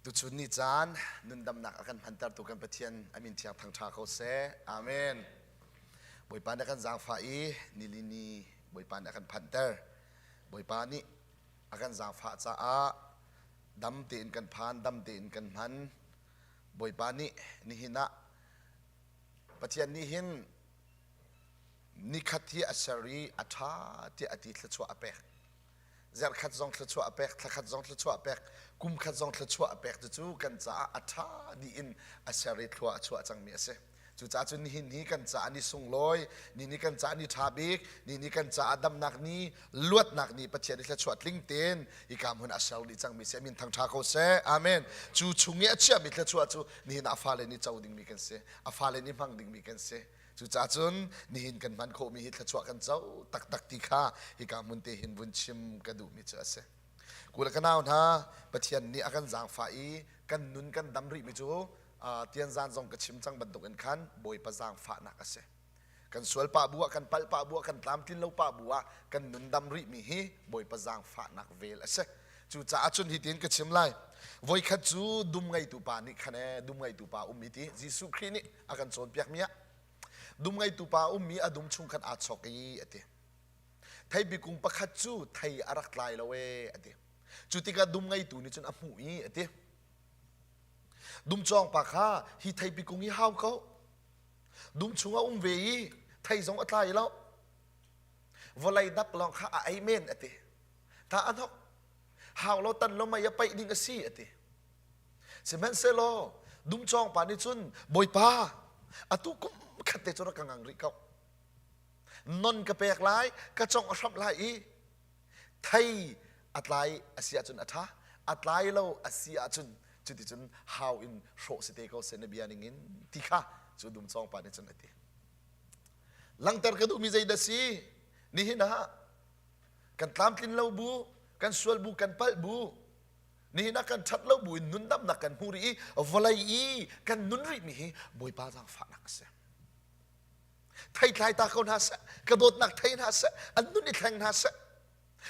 Tuchun ni caan nundamnak a kan hmantertu kan Pathian a min thiang thangṭha ko seh. Amen. Bawipa nih a kan zaangfah i nilini Bawipa nih a kan phanhter. Bawipa nih a kan zaangfah caah dam tein kan phan, dam tein kan hman. Bawipa nih nihin ah Pathian nih hin nikhat hi a ser i a ṭha tiah a ti thluachuah a pek. Zarhkhat zong thluachuah a pek, thlakhat zong thluachuah a pek, kumkhat zong thluachuah a pek cucu kan caah a ṭha dih in a ser i thlua a chuah cangmi a si. Cucaah cun nihin hi kan caah ni sunglawi, ni ni kan caah ni ṭha bik, ni ni kan caah damnak ni, luatnak ni Pathian i thluachuah tling tein hika hmun a ser dih cangmi si. A min thangṭha ko seh. Amen. Cu chung i a chiahmi thluachuah cu nihin ah a fale nih co dingmi kan si. A fale nih hmang dingmi kan si. Cucaah cun nihin kan hman khawhmi hi thluachuah kan co taktak ti kha hika hmun te hin vun chim ka duhmi cu a si. Ku le ka nau hna, Pathian nih a kan zaangfah i kan nun kan dam rihmi cu tianzan zong ka chim cang bantukin khan Bawipa zaangfahnak a si. Kan sual pah bu ah, kan palh pah bu ah, kan tlamtlin lo pah bu ah kan nun dam rihmi hi Bawipa zaangfahnak vel a si. Cucaah cun hitin ka chim lai. Voikhat cu dum ngeitu pa nih khan ee dum ngeitu pa um i ti Jesuh Khrih nih a kan cawnpiakmi ah dum ngeitu pa ummi a dum chung khan aa chawk i a ti. Theipi kung pakhat cu thei a rak tlai lo ee a ti. Cu tikah dum ngeitu nih cun a hmuh i a ti. Dum cawng pa kha hi theipi kung hi hau ko. Dum chung a um ve i thei zong a tlai lo. Vawlei dap lawng kha a ei men a ti. Ta a hnok. Hau lo tan lo mei a paih ding a si a ti. Sihmanhsehlaw dumcawng pa nih cun Bawipa atu kum khat te cu rak ka ngang rih ko. Non ka pek lai, ka congh a hramh lai i thei a tlai a si ahcun a ṭha, a tlai lo a si ahcun cuticun hau in hrawh si te ko seh na bia ningin ti kha cu dumcawng pa nih cun a ti. Langhter ka duhmi zeidah si? Nihin ah kan tlamtlin lo bu, kan sual bu, kan palh bu, nihin ah kan ṭhat lo bu in nundamnak kan hmu rih i vawlei i kan nun rihmi hi Bawipa zaangfahnak a si. Theitlai ta ko hna seh, ka dawtnak thei hna seh, an nun i thleng hna seh,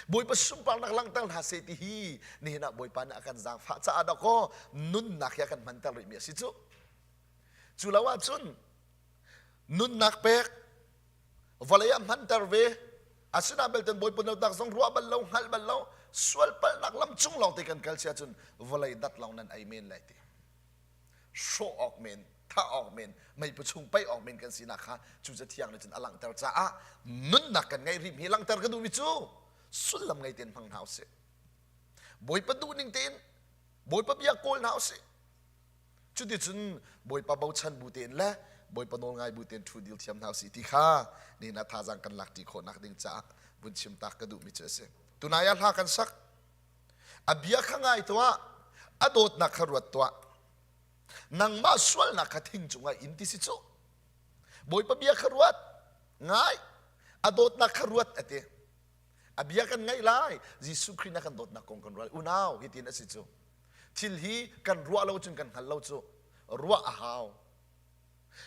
Bawipa sunparnak langhter hna seh ti hi nihin ah Bawipa nih a kan zaangfah caah dawkaw nunnak hi a kan hmanter rihmi a si cu. Cu lo ahcun nunnak pek vawlei ah hmanter ve asinain belte Bawipa dawtnak zong ruah bal lo hngalh bal lo sual palhnak lam cung lawng te kan kal si ahcun vawlei dat lawng nan ei men lai ti hrawh awk men thah awk men meipu chung paih awk men kan sinak kha cu cathiang nih cun a langhter caah nunnak kan ngeih rih mi langhter ka duhmi cu sullam ngei tein hmang hna usih Bawipa duhning tein Bawipa bia kawl hna usih Cuticun Bawipa bochan bu tein le Bawipa nawl ngai bu tein ṭhu dil thiam hna usih ti kha nihin ah thazaang kan lak ṭi khawhnak ding caah vun chim tak ka duhmi cu a si. Tunai ah hla kan sak. A bia kha ngai tuah, a dawtnak kha ruat tuah. Nangmah sualnak kha thing cungah in ti si cu. Bawipa bia kha ruat, ngai, a dawtnak kha ruat a ti. A bia kan ngaih lai, Jesuh Khrih na kan dawtnak kong kan ruat. Unau, hitin a si cu. Thil hi kan ruah lo cun kan hngal lo cu. Ruah a hau.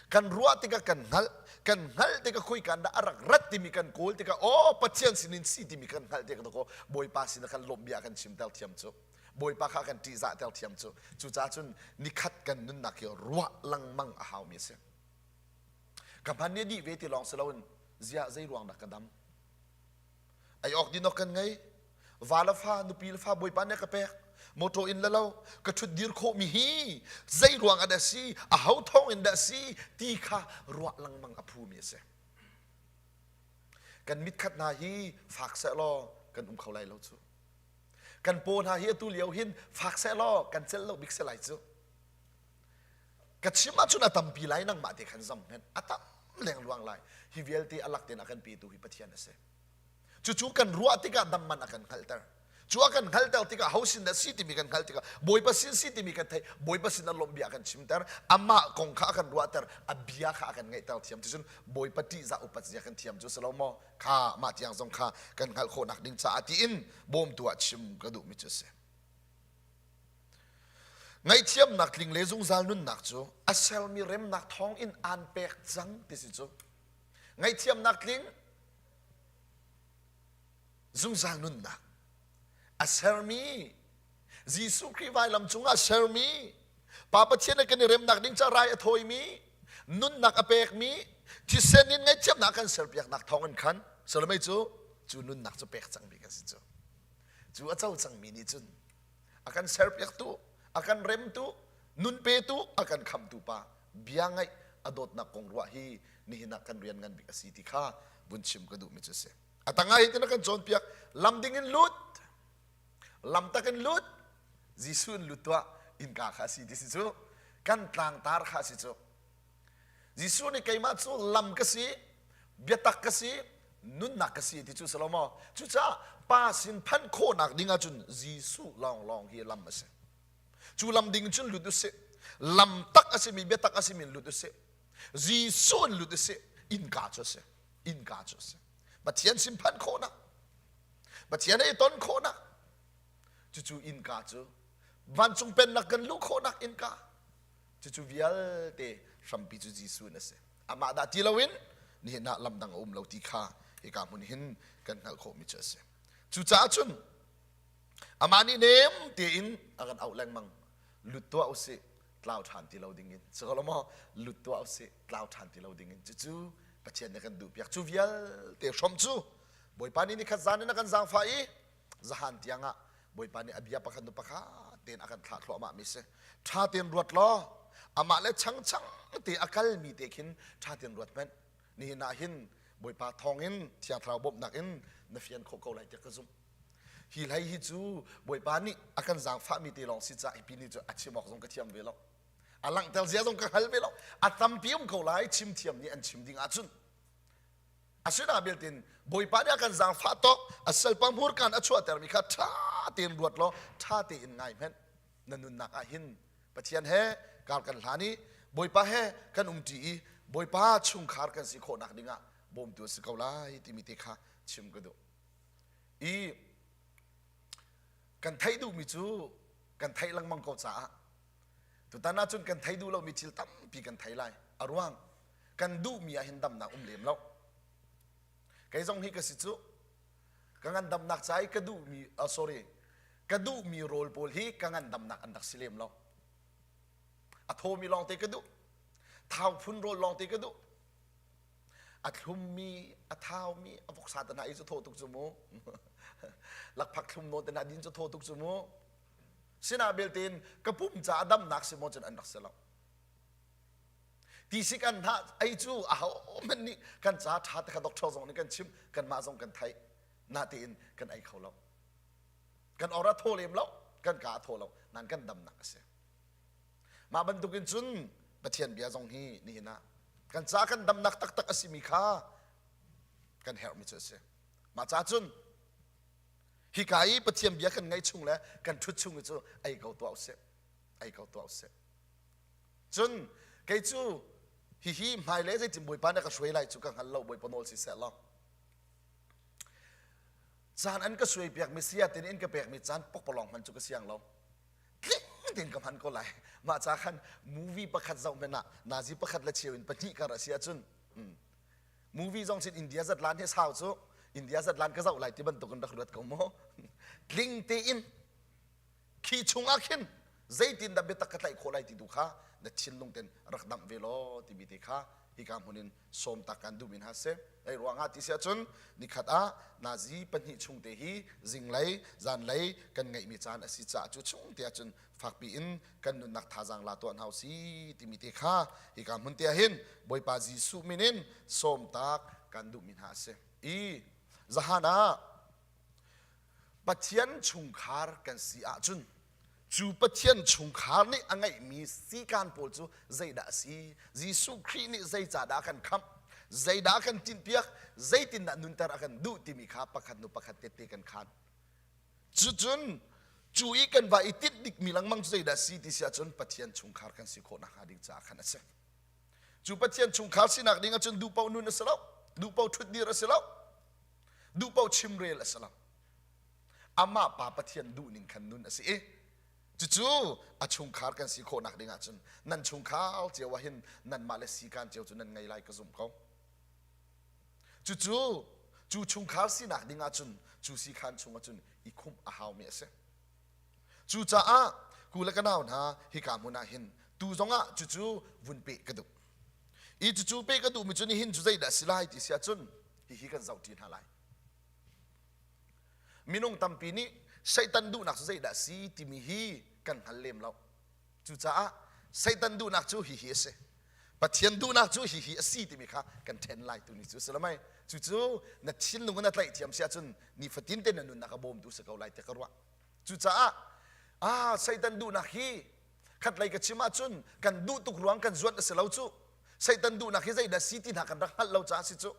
Kan ruah tikah kan hngalh, kan hngalh tikah khoika dah a rak rat timi kan kawl tikah aw Pathian sinin si timi kan hngalh tikah kaw Bawipa sin kan lawmh bia kan chimter thiam cu. Bawipa kha kan ṭihzahter thiam cu. Cucaah cun nikhat kan nunnak hi ruah lengmang a haumi a si. Ka hman nih dih ve ti lawng si loin ziah zei ruang dah ka dam? Ei awk din awk kan ngei. Va le fa, nupi le fa Bawipa nih a ka pek. Motor in le lo, ka ṭhut dir khawhmi hi zei ruang ah dah si, a ho thawng in dah si ti kha ruah lengmang a phumi a si. Kan mitkhat hna hi fak seh law kan um kho lai lo cu. Kan paw hna hi atu lio hin fak seh law kan celh lo bik si lai cu. Ka chim ahcun a tampi lai nangmah te khan zam hen a tam lengluang lai. Hi vialte a lak tein a kan petu hi Pathian a si. Cucu kan ruah tikah dam man a kan hngalhter. Cu a kan hngalhter tikah ho sin dah si timi kan hngalh tikah Bawipa sin si timi kan theih Bawipa sin a lawmh bia a kan chimter amah kong kha a kan ruahter a bia kha a kan ngaihter thiam ti cun Bawipa ṭihzah upat zia kan thiam cu si lo maw kha mah tiang zong kha kan hngalh khawhnak ding caah tiin bawmtu ah chim ka duhmi cu a si. Ngaihthiamnak tling le zungzal nunnak cu a sermi remnak thawng in aan pek cang ti si cu. Ngaihthiamnak tling zungzal nunnak a sermi Jesuh Khrih vailam cungah sermi Pa Pathian he kan i remnak ding ca rai a thawimi nunnak a pekmi thisen in ngaihthiamnak kan serpiaknak thawngin khan Solomei cu cu nunnak cu pek cangmi kan si cu cu a co cangmi nih cun a kan serpiaktu a kan remtu nun petu a kan khamtu pa bia ngaih a dawtnak kong ruah hi nihin ah kan rian ngan bik a si ti kha vun chim ka duhmi cu a si a tangah hi tin a kan cawnpiak lam ding in lut lam tak in lut Jesuh in lut tuah innka kha a si ti si cu kan tlangtar kha a si cu Jesuh nih keimah cu lam ka si biatak ka si nunnak ka si ti cu si lo maw cucaah pa sin phanh khawhnak ding ahcun Jesuh lawnglawng hi lam a si cu lam ding cun lut usih lam tak a simi biatak a simi in lut usih Jesuh in lut usih innka cu a si innka cu a si Pathian sin phanh khawhnak Pathian he i ton khawhnak cucu innka cu vancung pennak kan luh khawhnak innka cucu vialte hrampi cu Jesuh in a si amah dah ti loin nihin ah lam dang a um lo ti kha hika hmun hin kan hngalh khawhmi cu a si cucaah cun amah nih nem tein a kan auh lengmang lut tuah usih tlau ṭhan ti lo dingin si maw lut tuah usih tlau ṭhan ti lo dingin cucu Pathian nih kan duhpiak cu vialte hrom cu Bawipa nih nikhat zan in a kan zaangfah i zahan tiang ah Bawipa nih a bia pakhat nu pakhat tein a kan thlah thluahmah mi si. Ṭha tein ruat law amah le changchang te a kalmi te khin ṭha tein ruat hmanh. Nihin ah hin Bawipa thawngin Thiang Thlarau bawmhnak in na fian khawh ko lai tiah ka zumh. Hi hlei hi cu Bawipa nih a kan zaangfahmi te lawng si caah hi pi nih cu a chim awk zong ka thiam ve lo. A langhter zia zong ka hngal ve lo. A tampi um ko lai chim thiam nih an chim ding ahcun. Asinain beltin Bawipa nih a kan zaangfah tawk a salpa hmurkaan a chuahtermi kha ṭha tein ruat law ṭha tein ngai hmanh. Na nunnak ah hin Pathian he kar kan hlan i Bawipa he kan umṭi i Bawipa chungkhar kan si khawhnak dingah bawmtu a si ko lai timi te kha chim ka duh. I kan theih duhmi cu kan theih lengmang ko caah tutan ahcun kan theih duh lomi thil tampi kan thei lai. A ruang kan duhmi ah hin damnak um lem lo kei zong hi ka si cu ka ngandamnak ca i ka duhmi uh, sorry ka duhmi rawl pawl hi ka ngandamnak an rak si lem lo a thawmi lawngte ka duh thau phun rawl lawngte ka duh a thlummi a thaumi a voksa te hna i cu thaw tuk cu mu lakphak thlum nawn te hna din cu thaw tuk cu mu sinah beltein ka pum caah damnak si maw cun an rak si lo Tisik an hnah ei cu aho hmanh nih kan ca ṭha te kha doctor zong nih kan chimh kanmah zong kan theih natein kan ei kho lo kan or a thaw lem lo kan ka a thaw lo nan kan damnak a si mah bantukin cun Pathian bia zong hi nihin ah kan ca kan damnak taktak a simi kha kan herhmi cu a si mah ca cun hika i Pathian bia kan ngaih chung le kan ṭhut chung cu ei ko tuah usih ei ko tuah usih Cun kei cu hihi hmailei zeitin Bawipa nih a ka hruai lai cu ka hngal lo Bawipa nawl si seh law. Caan an ka suai piakmi saya tin in ka pekmi caan pokpalawng hman cu ka siang lo. Tling tein ka hman ko lai. Mah ca khan movie pakhat zoh hmanh ah nazi pakhat le cheu in pahnih kar a si ahcun movie zong cun India zatlan hi sau cu India zatlan ka zoh lai ti bantuk in rak ruat ko mu. Tling tein khi chungah khin zeitindah biatak ka tlaih khawh lai ti tu kha na thinlung ten rak damh ve law timi te kha hika hmun in sawm tak kan duhmi hna si ei ruangah ti si ahcun nikhat ah nazi pahnih chung te hi zinglei zanlei kan ngeihmi caan a si caah cu chung te ahcun fakpi in kan nunnak thazaang la tuah hna si timi te kha hika hmun te ah hin Bawipa Jesuh min in sawm tak kan duhmi hna a si i zahan ah Pathian chungkhar kan si ahcun cu Pathian chungkhar nih a ngeihmi sikan pawl cu zeidah a si? Jesuh Khrih nih zeicahdah a kan khamh? Zeidah a kan tinhpiak? Zeitindah nunter a kan duh timi kha pakhat hnu pakhat tette kan khaan. Cucun cu i kan va i tinh dikmi lengmang cu zeidah a si ti si ahcun Pathian chungkhar kan si khawh nakhnga ding caah khan a si. Cu Pathian chungkhar sinak ding ahcun duh paoh nun a si lo, duh paoh ṭhutdir a si lo, duh paoh chimrel a si lo amah pa Pathian duhning khan nun a si i cucu a chungkhar kan si khawhnak ding ahcun nan chungkhar cio ah hin nanmah le sikan cio cu nan ngei lai ka zumh ko cucu cu chungkhar sinak ding ahcun cu sikhan chung ahcun i khumh a haumi a si. Cucaah ku le ka nau hna hika hmun ah hin tu zongah cucu vun peh ka duh. I cucu peh ka duhmi cu nihin cu zeidah a si lai ti si ahcun hihi kan zohṭi hna lai. Minung tampi nih Satan duhnak cu zeidah a si timi hi kan hngal lem lo. Cucaah Satan duhnak cu hihi a si. Pathian duhnak cu hihi a si timi kha kan ṭhen lai tu ni cu a si lo mei. Cucu na thinlung in na tlaih thiam si ahcun nifatin te na nunnak a bawmtu si ko lai tiah ka ruah. Cucaah ah Satan duhnak hi khatlei ka chim ahcun kan duh tuk ruang kan zuanh a si lo cu. Satan duhnak hi zeidah si ti hna kan rak hngalh lo caah si cu.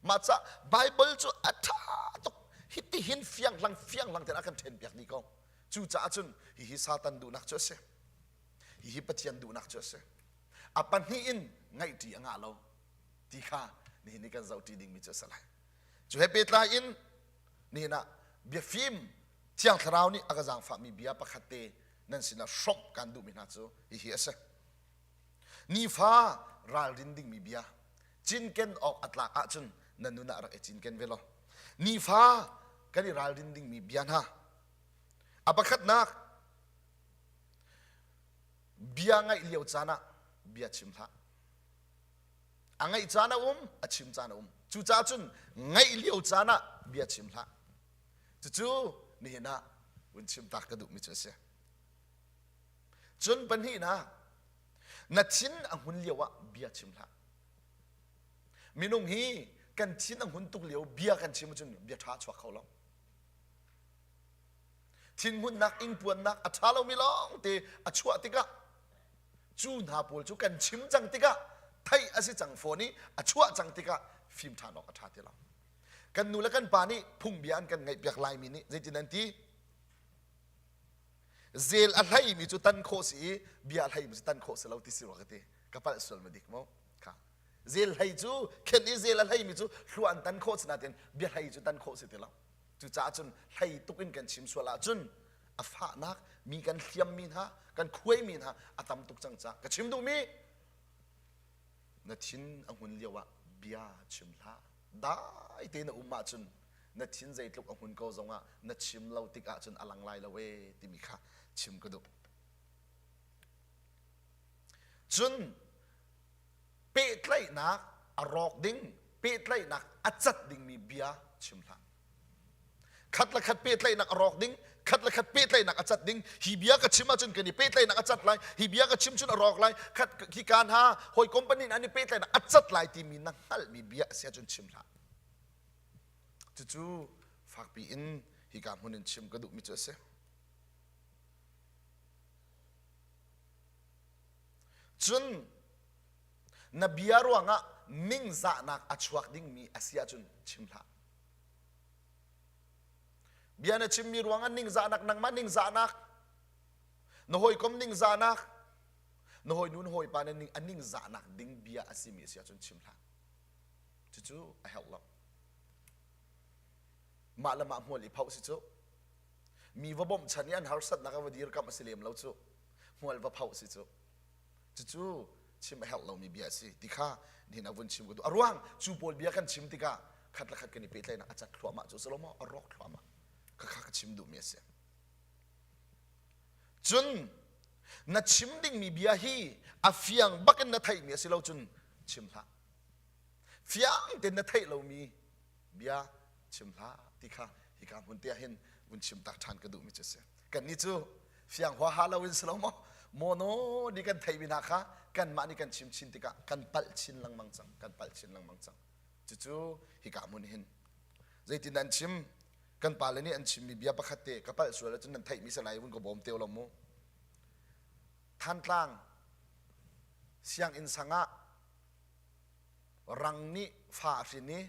Mah ca Bible cu a ṭha tuk. Hitihin fianghlang fianghlang tein a kan ṭhen piak dih ko. Cucaah cun hihi Satan duhnak cu a si. Hihi Pathian duhnak cu a si. A pahnih in ngaihṭi a ngah lo ti kha nihin i kan zohṭi dingmi cu a si lai. Cu he pehtlai in nihin ah biafim Thiang Thlarau nih a ka zaangfahmi bia pakhat te nan sinah hrawmh kan duhmi hna cu hihi a si. Nifa ralrin dingmi bia cinken awk a tlak ahcun na nun ah rak i cinken ve law. Nifa kan i ralrin dingmi bia hna a pakhatnak bia ngaih lio caan ah bia chim hlah. A ngaih caan a um, a chim caan a um. Cucaah cun ngaih lio caan ah bia chim hlah. Cucu nihin ah vun chim tak ka duhmi cu a si. Cun pahnihnak, na thin a hmun lio ah bia chim hlah. Minung hi kan thin a hmun tuk lio bia kan chim ahcun bia ṭha a chuak kho lo. Thinhunnak, ingpuannak a ṭha lomi lawngte a chuah tikah cu hna pawl cu kan chim cang tikah theih a si cang fawn i a chuah cang tikah fim ṭhan awk a ṭha ti lo. Kan nu le kan pa nih phungbia an kan ngaihpiak laimi nih zeitin an ti? Zel a hleimi cu tan khawh si i bia a hleimi cu tan khawh si lo ti si rua ka ti. Ka palh sual ma dik maw? Kha. Zel hlei cu khen i zel a hleimi cu hlua an tan khawh si nain bia hlei cu tan khawh si ti lo. Cucaah cun hlei tuk in kan chim sual ahcun a fahnak mi kan hliammi hna kan khuaimi hna a tam tuk cang caah ka chim duhmi na thin a hun lio ah bia chim hlah. Dai tein na um ahcun na thin zeitluk a hun ko zongah na chim lo tik ahcun a lang lai lo ee timi kha chim ka duh. Cun pehtlaihnak a rawk ding, pehtlaihnak a cat dingmi bia chim hlah. Khat le khat pehtlaihnak a rawk ding, khat le khat pehtlaihnak a cat ding. Hi bia ka chim ahcun kan i pehtlaihnak a cat lai, hi bia ka chim cun a rawk lai, khat hi ka hna hawi company an i pehtlaihnak a cat lai timi na hngalhmi bia a si ahcun chim hlah. Cucu fakpi in hika hmun in chim ka duhmi cu a si. Cun na bia ruangah ningzahnak a chuak dingmi a si ahcun chim hlah. Bia na chimmi ruangah ningzahnak nangmah ningzahnak na hawikom ningzahnak na hawinu na hawipa na ning a ningzahnak ding bia a simi a si ahcun chim hlah. Cucu a herh lo. Mah le mah hmual i phoh si cu. Mi va bawmhchan i an harsatnak a va dirkamh a si lem lo cu. Hmual va phoh si cu. Cucu chim a herh lomi bia a si ti kha nihin a vun chim ka duh. A ruang cu pawl bia kan chim tikah khat le khat kan i pehtlaihnak a cat thluahmah cu a si lo maw? A rawk thluahmah. Khakha ka chim duhmi a si. Cun na chim dingmi bia hi a fiang bak in na theihmi a si lo cun chim hlah. Fiang tein na theih lomi bia chim hlah ti kha hika hmun te ah hin vun chim tak ṭhan ka duhmi cu a si. Kannih cu fiang huaha lo in si lo maw mono nih kan theihmi hna kha kanmah nih kan chim chin tikah kan palh chin lengmang cang kan palh chin lengmang cang cucu hika hmun hin zeitin an chim kan pale nih an chimmi bia pakhat te ka palh sual ahcun nan theihmi si lai vun ka bawm te lo mu Thantlang sianginn sang ah rang nih fa a hrin i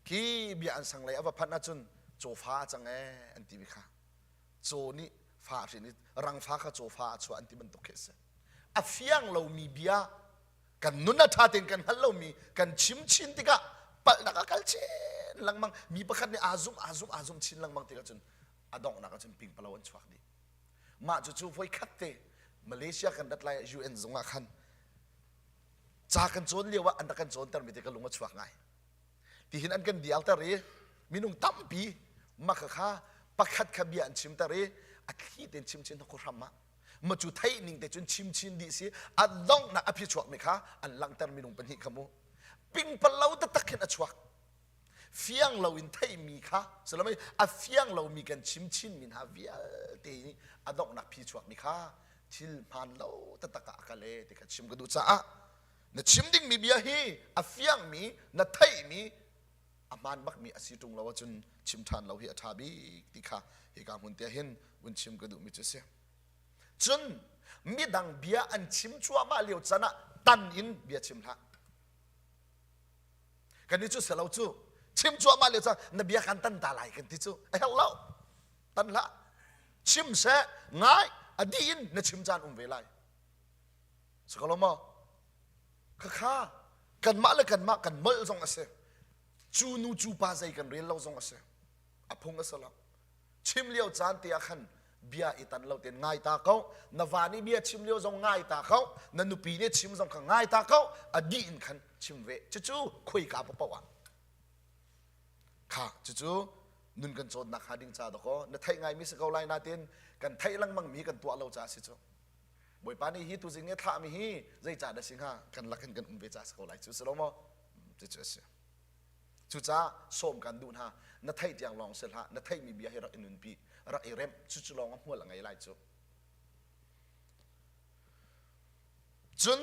khi bia an sang lei a va phanh ahcun cawfa a cang ee an timi kha caw nih fa a hrin i rangfa kha cawfa a chuah an ti bantuk khi a si. A fiang lomi bia kan nun a ṭha tein kan hngalh lomi kan chim chin tikah palhnak a kal chin lengmang mi pakhat nih aa zumh aa zumh aa zumh chin lengmang tikah cun a donghnak ah cun pingpalo an chuak dih. Mah cucu voikhat te Malaysia kan rat lai UN zung ah khan ca kan cawn lio ah an rak kan cawntermi te ka lung a chuak ngai. Tihin an kan dialter i minung tampi maka kha pakhat kha bia an chimter i A thli tein chim chin hna hram ah ma cu theih ning te cun chim chin dih si a donghnak a phichuak mi kha an langhter minung pahnih kha mu pingpal lo taktak khin a chuak fiang lo in theihmi kha salomai a fiang lomi kan chim chin mi hna vialte nih a donghnak phi chuakmi kha thil hmaan lo taktak ah a kal e ti kha chim ka duh caah na chim dingmi bia hi a fiangmi na theihmi a hmaan bakmi a si ṭung lo ahcun chim ṭhan lo hi a ṭha bik ti kha hika hmun te hin vun chim ka duhmi cu a si. Cun midang bia an chim cuahmah lio can ah tan in bia chim hlah. Kan cu selo cu chim cuahmah lio can na bia kan tan ta lai kan ti cu a herh lo. Tan hlah. Chim seh ngai a dih in na chim caan um ve lai. Sakalo maw? Khakha kanmah le kanmah kan molh zong a si. Cu nu cu pa zei kan rel lo zong a si. A phung a si lo. Chim lio caan te ah khan bia i tan lo tein ngai ta ko. Na va nih bia chim lio zong ngai ta ko. Na nupi nih chim zong kha ngai ta ko. A dih in khan chim ve. Cucu khuika paoh ah. Kha cucu nun kan cawnnak hnga ding ca dakaw na theih ngaimi si ko lai natin kan theih lengmang mi kan tuah lo ca si cu. Bawipa nih hi tuzing i thlahmi hi zeicah dah si hnga kan lakin kan um ve ca si ko lai cu si lo maw cucu a si cucaah sawm kan duh hna na theih tiang lawng si hlah na theihmi bia hi rak i nunpi rak i remh cucu lawng a hmual a ngei lai cu cun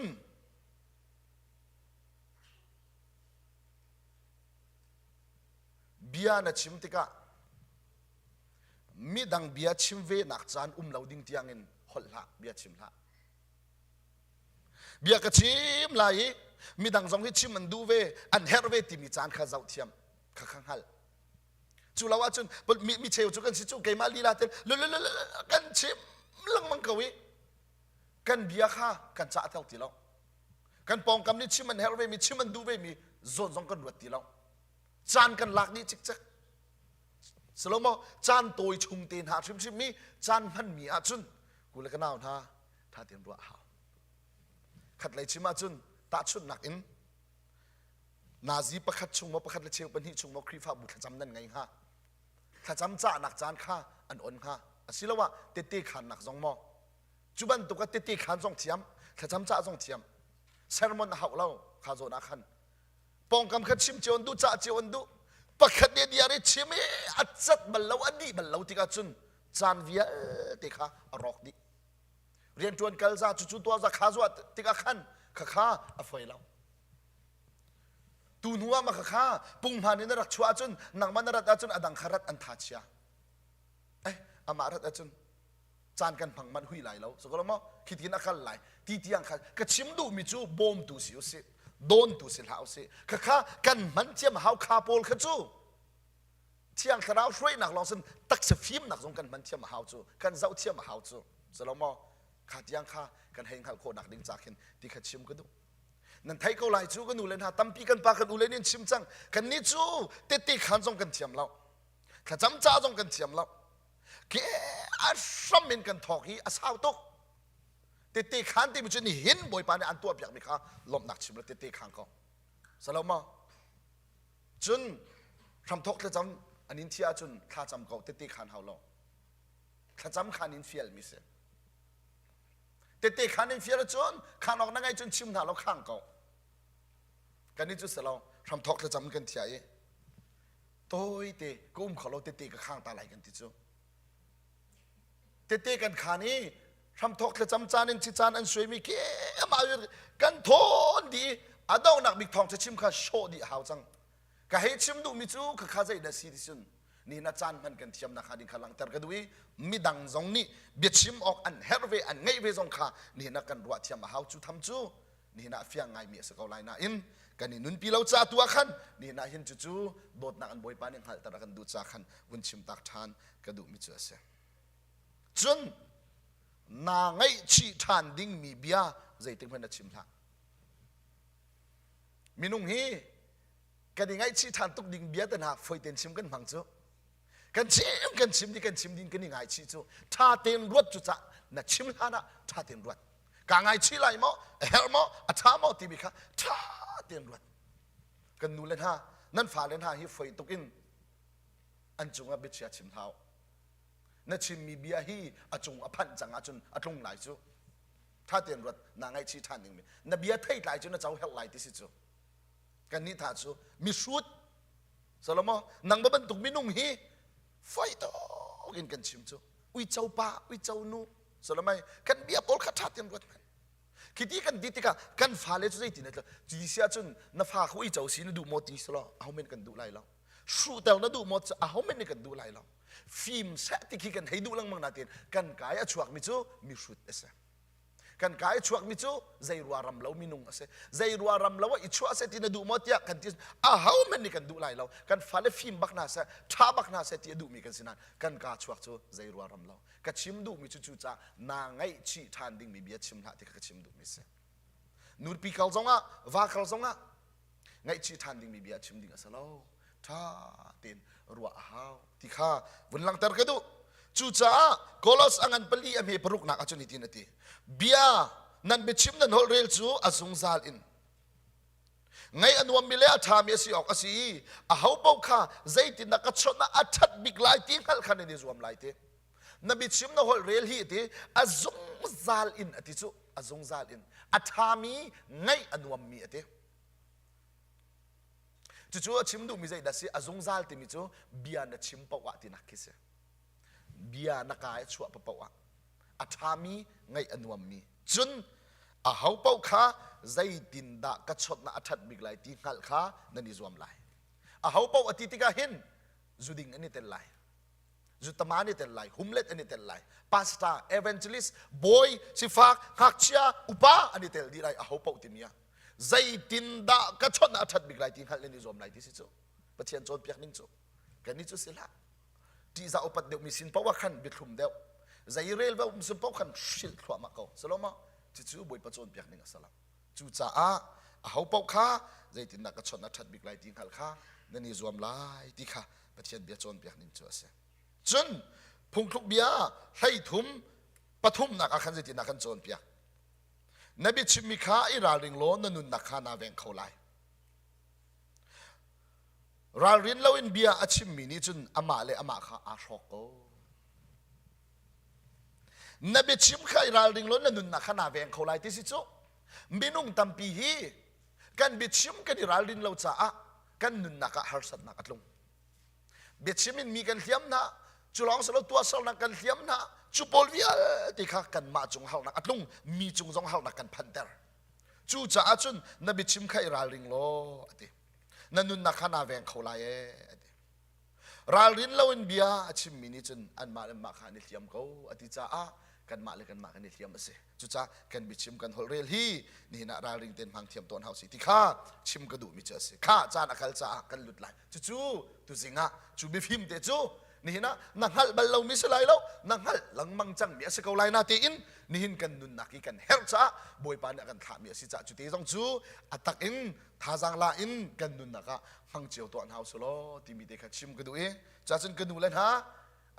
bia na chim tikah midang bia chim ve nak caan um lo ding tiangin holh hlah bia chim hlah bia ka chim lai i midang zong hi chim an duh ve an herh ve timi caan kha zoh thiam kha kha hngal cu lo ahcun mi, mi cheu cu kan si cu keimah lila ten kan chim lengmang ko i kan bia kha kan cah tel ti lo kan pawngkam nih chim an herh ve mi chim an duh ve mi zawn zong kan ruat ti lo caan kan lak dih cikcek Salomo caan tawi chung te hna hrimhrim i caan hmanmi ahcun ku le ka nau hna tha tein ruah a hau. Khat lei chim ahcun tahchunhnak in nazi pakhat chung maw pakhat le cheu pahnih chung maw Khrihfabu thlacam nan ngei hnga. Thlacam cahnak caan kha an on hnga. Asiloah tette khannak zong maw. Cu bantuk ah tette khan zong thiam, thlacam cah zong thiam. Sermon a hauh lo kha zawn ah khan pawngkam kha chim cio an duh cah cio an duh pakhat nih diar i chim i a cat bal lo a dih bal lo tikah cun caan vialte kha a rawk dih rianṭuan kal za cucu tuah za kha zuah tikah khan khakha a foi lo tu hnu ah ma khakha punghman in na rak chuah ahcun nangmah na rat ahcun a dang kha rat an tha chia eh amah rat ahcun caan kan hmang manh hui lai lo so ko maw khi tin a kal lai ti tiang kha ka chim duhmi cu bawmtu si usih dawntu si hlah usih khakha kan hman thiam hau kha pawl kha cu thiang thlarau hruainak lawng sin taksa fimnak zong kan hman thiam a hau cu kan zoh thiam a hau cu silo maw kha tiang kha kan hei hngalh khawhnak ding ca khin ti kha chim ka duh nan thei ko lai cu ka nu le hna tampi kan pa kan u le nih chim cang kan nih cu tette khan zong kan thiam lo thlacam ca zong kan thiam lo ke a hram in kan thawk hi a sau tuk tete khan timi cu nihin bawipa nih an tuah piakmi kha lawmhnak chim la tete khan ko salo ma cun hramthawk thlacam an in thiah ahcun thlacam ko tete khan hau lo thlacam khan in fial mi si tete khan in fial ahcun khan awk na ngai cun chim hna lo khang ko kan i cu salo hramthawk thlacam kan thiah i tawite ka um kho lo tete ka khang ta lai kan ti cu tete kan khan i hramthawk thlacam caan in caan an suaimi khi amah kan thawn dih a donghnak bik thawng chim kha hrawh dih hau cang ka hei chim duhmi cu khakha zei dah si ti cun ni na caan hman kan thiam nak hnga ding kha langhter ka duh i midang zong nih biachim awk an herh ve an ngeih ve zong kha nihin ah kan ruah thiam a hau cu tham cu nihin ah fiang ngaimi a si ko lai nain kan i nunpi lo ca tu ah khan nihin ah hin cucu dawtnak an bawipa nih hngalhter a kan duh ca khan vun chim tak ṭhan ka duhmi cu a si cun naa ngaihchih ṭhan dingmi bia zeitik hmanh na chim hlah minung hi kan i ngaihchih ṭhan tuk ding bia te hna foi tein chim kan hmang cu kan chim kan chim di kan chim ding kan i ngaichih cu ṭha tein ruat cu cah na chim hlan ah ṭha tein ruat kaa ngaichih lai maw a herh maw a ṭha maw timi kha ṭha tein ruat kan nu le hna nan fale hna hi foi tuk in an cungah biachia chim hau. Na chimmi bia hi a cung a phanh cang ahcun a tlung lai cu. Tha tein ruat, naa ngaihchih ṭhan dingmi. Na bia theitlai cu na co herh lai ti si cu. Kannih tha cu mihrut Salomo nang ba bantuk minung hi foi tuk in kan chim cu uico pa uico nu Solomai kan bia pawl kha ṭha tein ruat hmanh khiti kan ti tikah kan fale cu zeitin a ti si ahcun na fa kha uico si na duh maw ti selaw aho men kan duh lai lo hruhter na duh maw aho men nih kan duh lai lo fim seh ti khi kan hei duh lengmang nain kan kai a chuakmi cu mihrut a si kan kai chuakmi cu zei rua ram lo minung a si zei rua ram lo ah i chuah seh ti na duh maw tiah kan ti aho hmanh nih kan duh lai lo kan fale fim bak hna seh ṭha bak hna seh ti a duhmi kan si nain kan kaa chuak cu zei rua ram lo ka chim duhmi cu cucaah naa ngaihchih ṭhan dingmi bia chim hlah ti kha ka chim duhmi si nupi kal zongah va kal zongah ngaihchih ṭhan dingmi bia chim ding a si lo ṭha tein ruah a hau ti kha vun langhter ka duh cucaah Kolos a ngan pali a hme paruknak ahcun hitin a ti bia nan biachim nan holh rel cu a zungzal in ngaih a nuammi le a ṭhami a si awk a si i aho paoh kha zeitindah ka chawnh ah a ṭhat bik lai ti hngalh kha nan i zuam lai ti na biachim na holh rel hi ti a zungzal in a ti cu a zungzal in a ṭhami ngaih a nuammi a ti Cucu a chim duhmi zeidah si? A zungzal timi cu bia na chim paoh ah tinak khi si. Bia na ka i chuah paoh ah a ṭhami ngaih a nuammi. Cun aho paoh kha zeitindah ka chawnh ah a ṭhat bik lai ti hngalh kha nan i zuam lai. Aho paoh a ti tikah hin zuding an i tel lai. Zutama an i tel lai, humlet an i tel lai, pastor, evangelist, bawi, sifak, ngakchia, upa an i tel dih lai aho paoh timi ah. Zeitindah ka chawnh ah a ṭhat bik lai ti hngalh nan i zuam lai ti si cu. Pathian cawnpiak ning cu. Kan nih cu si hlah. Ṭihzah upat deuhmi sin paoh ah khan biathlum deuh. Zei rel va um sin paoh khan hrilh thluahmah ko. Salomo, cucu Bawipa cawnpiak ning a si lo. Cucaah aho paoh kha zeitindah ka chawnh ah ṭhat bik lai ti hngalh kha nan i zuam lai ti kha Pathian bia cawnpiak ning cu a si. Cun phungthluk bia 13 pathumnak ah khan zeitindah kan cawnpiak? Na biachimmi kha i ralring law na nunnak kha naa veng kho lai. Ralrin loin bia a chimmi nih cun amah le amah kha aa hrawk ko. Na biachim kha i ralring law na nunnak kha naa veng kho lai ti si cu. Minung tampi hi kan biachim kan i ralrin lo caah kan nunnak ah harsatnak a tlung. Biachim in mi kan hliam hna, cu lawng si lo tuahsernak kan hliam hna, cu pawl vialte kha kanmah cung harnak a tlung, mi cung zong harnak kan phanter. Cucaah cun na biachim kha i ralring law a ti. Na nunnak kha naa veng kho lai ee a ti. Ralrin loin bia a chimmi nih cun anmah le mah kha an i hliam ko a ti caah kanmah le kanmah kan i hliam a si. Cucaah kan biachim kan holh rel hi nihin ah ralring tein hmang thiam tawn hau si ti kha chim ka duhmi cu a si. Kha caan a kal caah kan lut lai. Cucu tuzing ah cu biafim te cu nihin ah na hngalh bal lomi si lai lo, na hngalh lengmang cangmi a si ko lai na tiin nihin kan nunnak hi kan herh caah Bawipa nih a kan thlahmi a si caah cu te zong cu a tak in thazaang la in kan nunnak ah hmang cio tuah hna usih law timi te kha chim ka duh i cacun ka nu le hna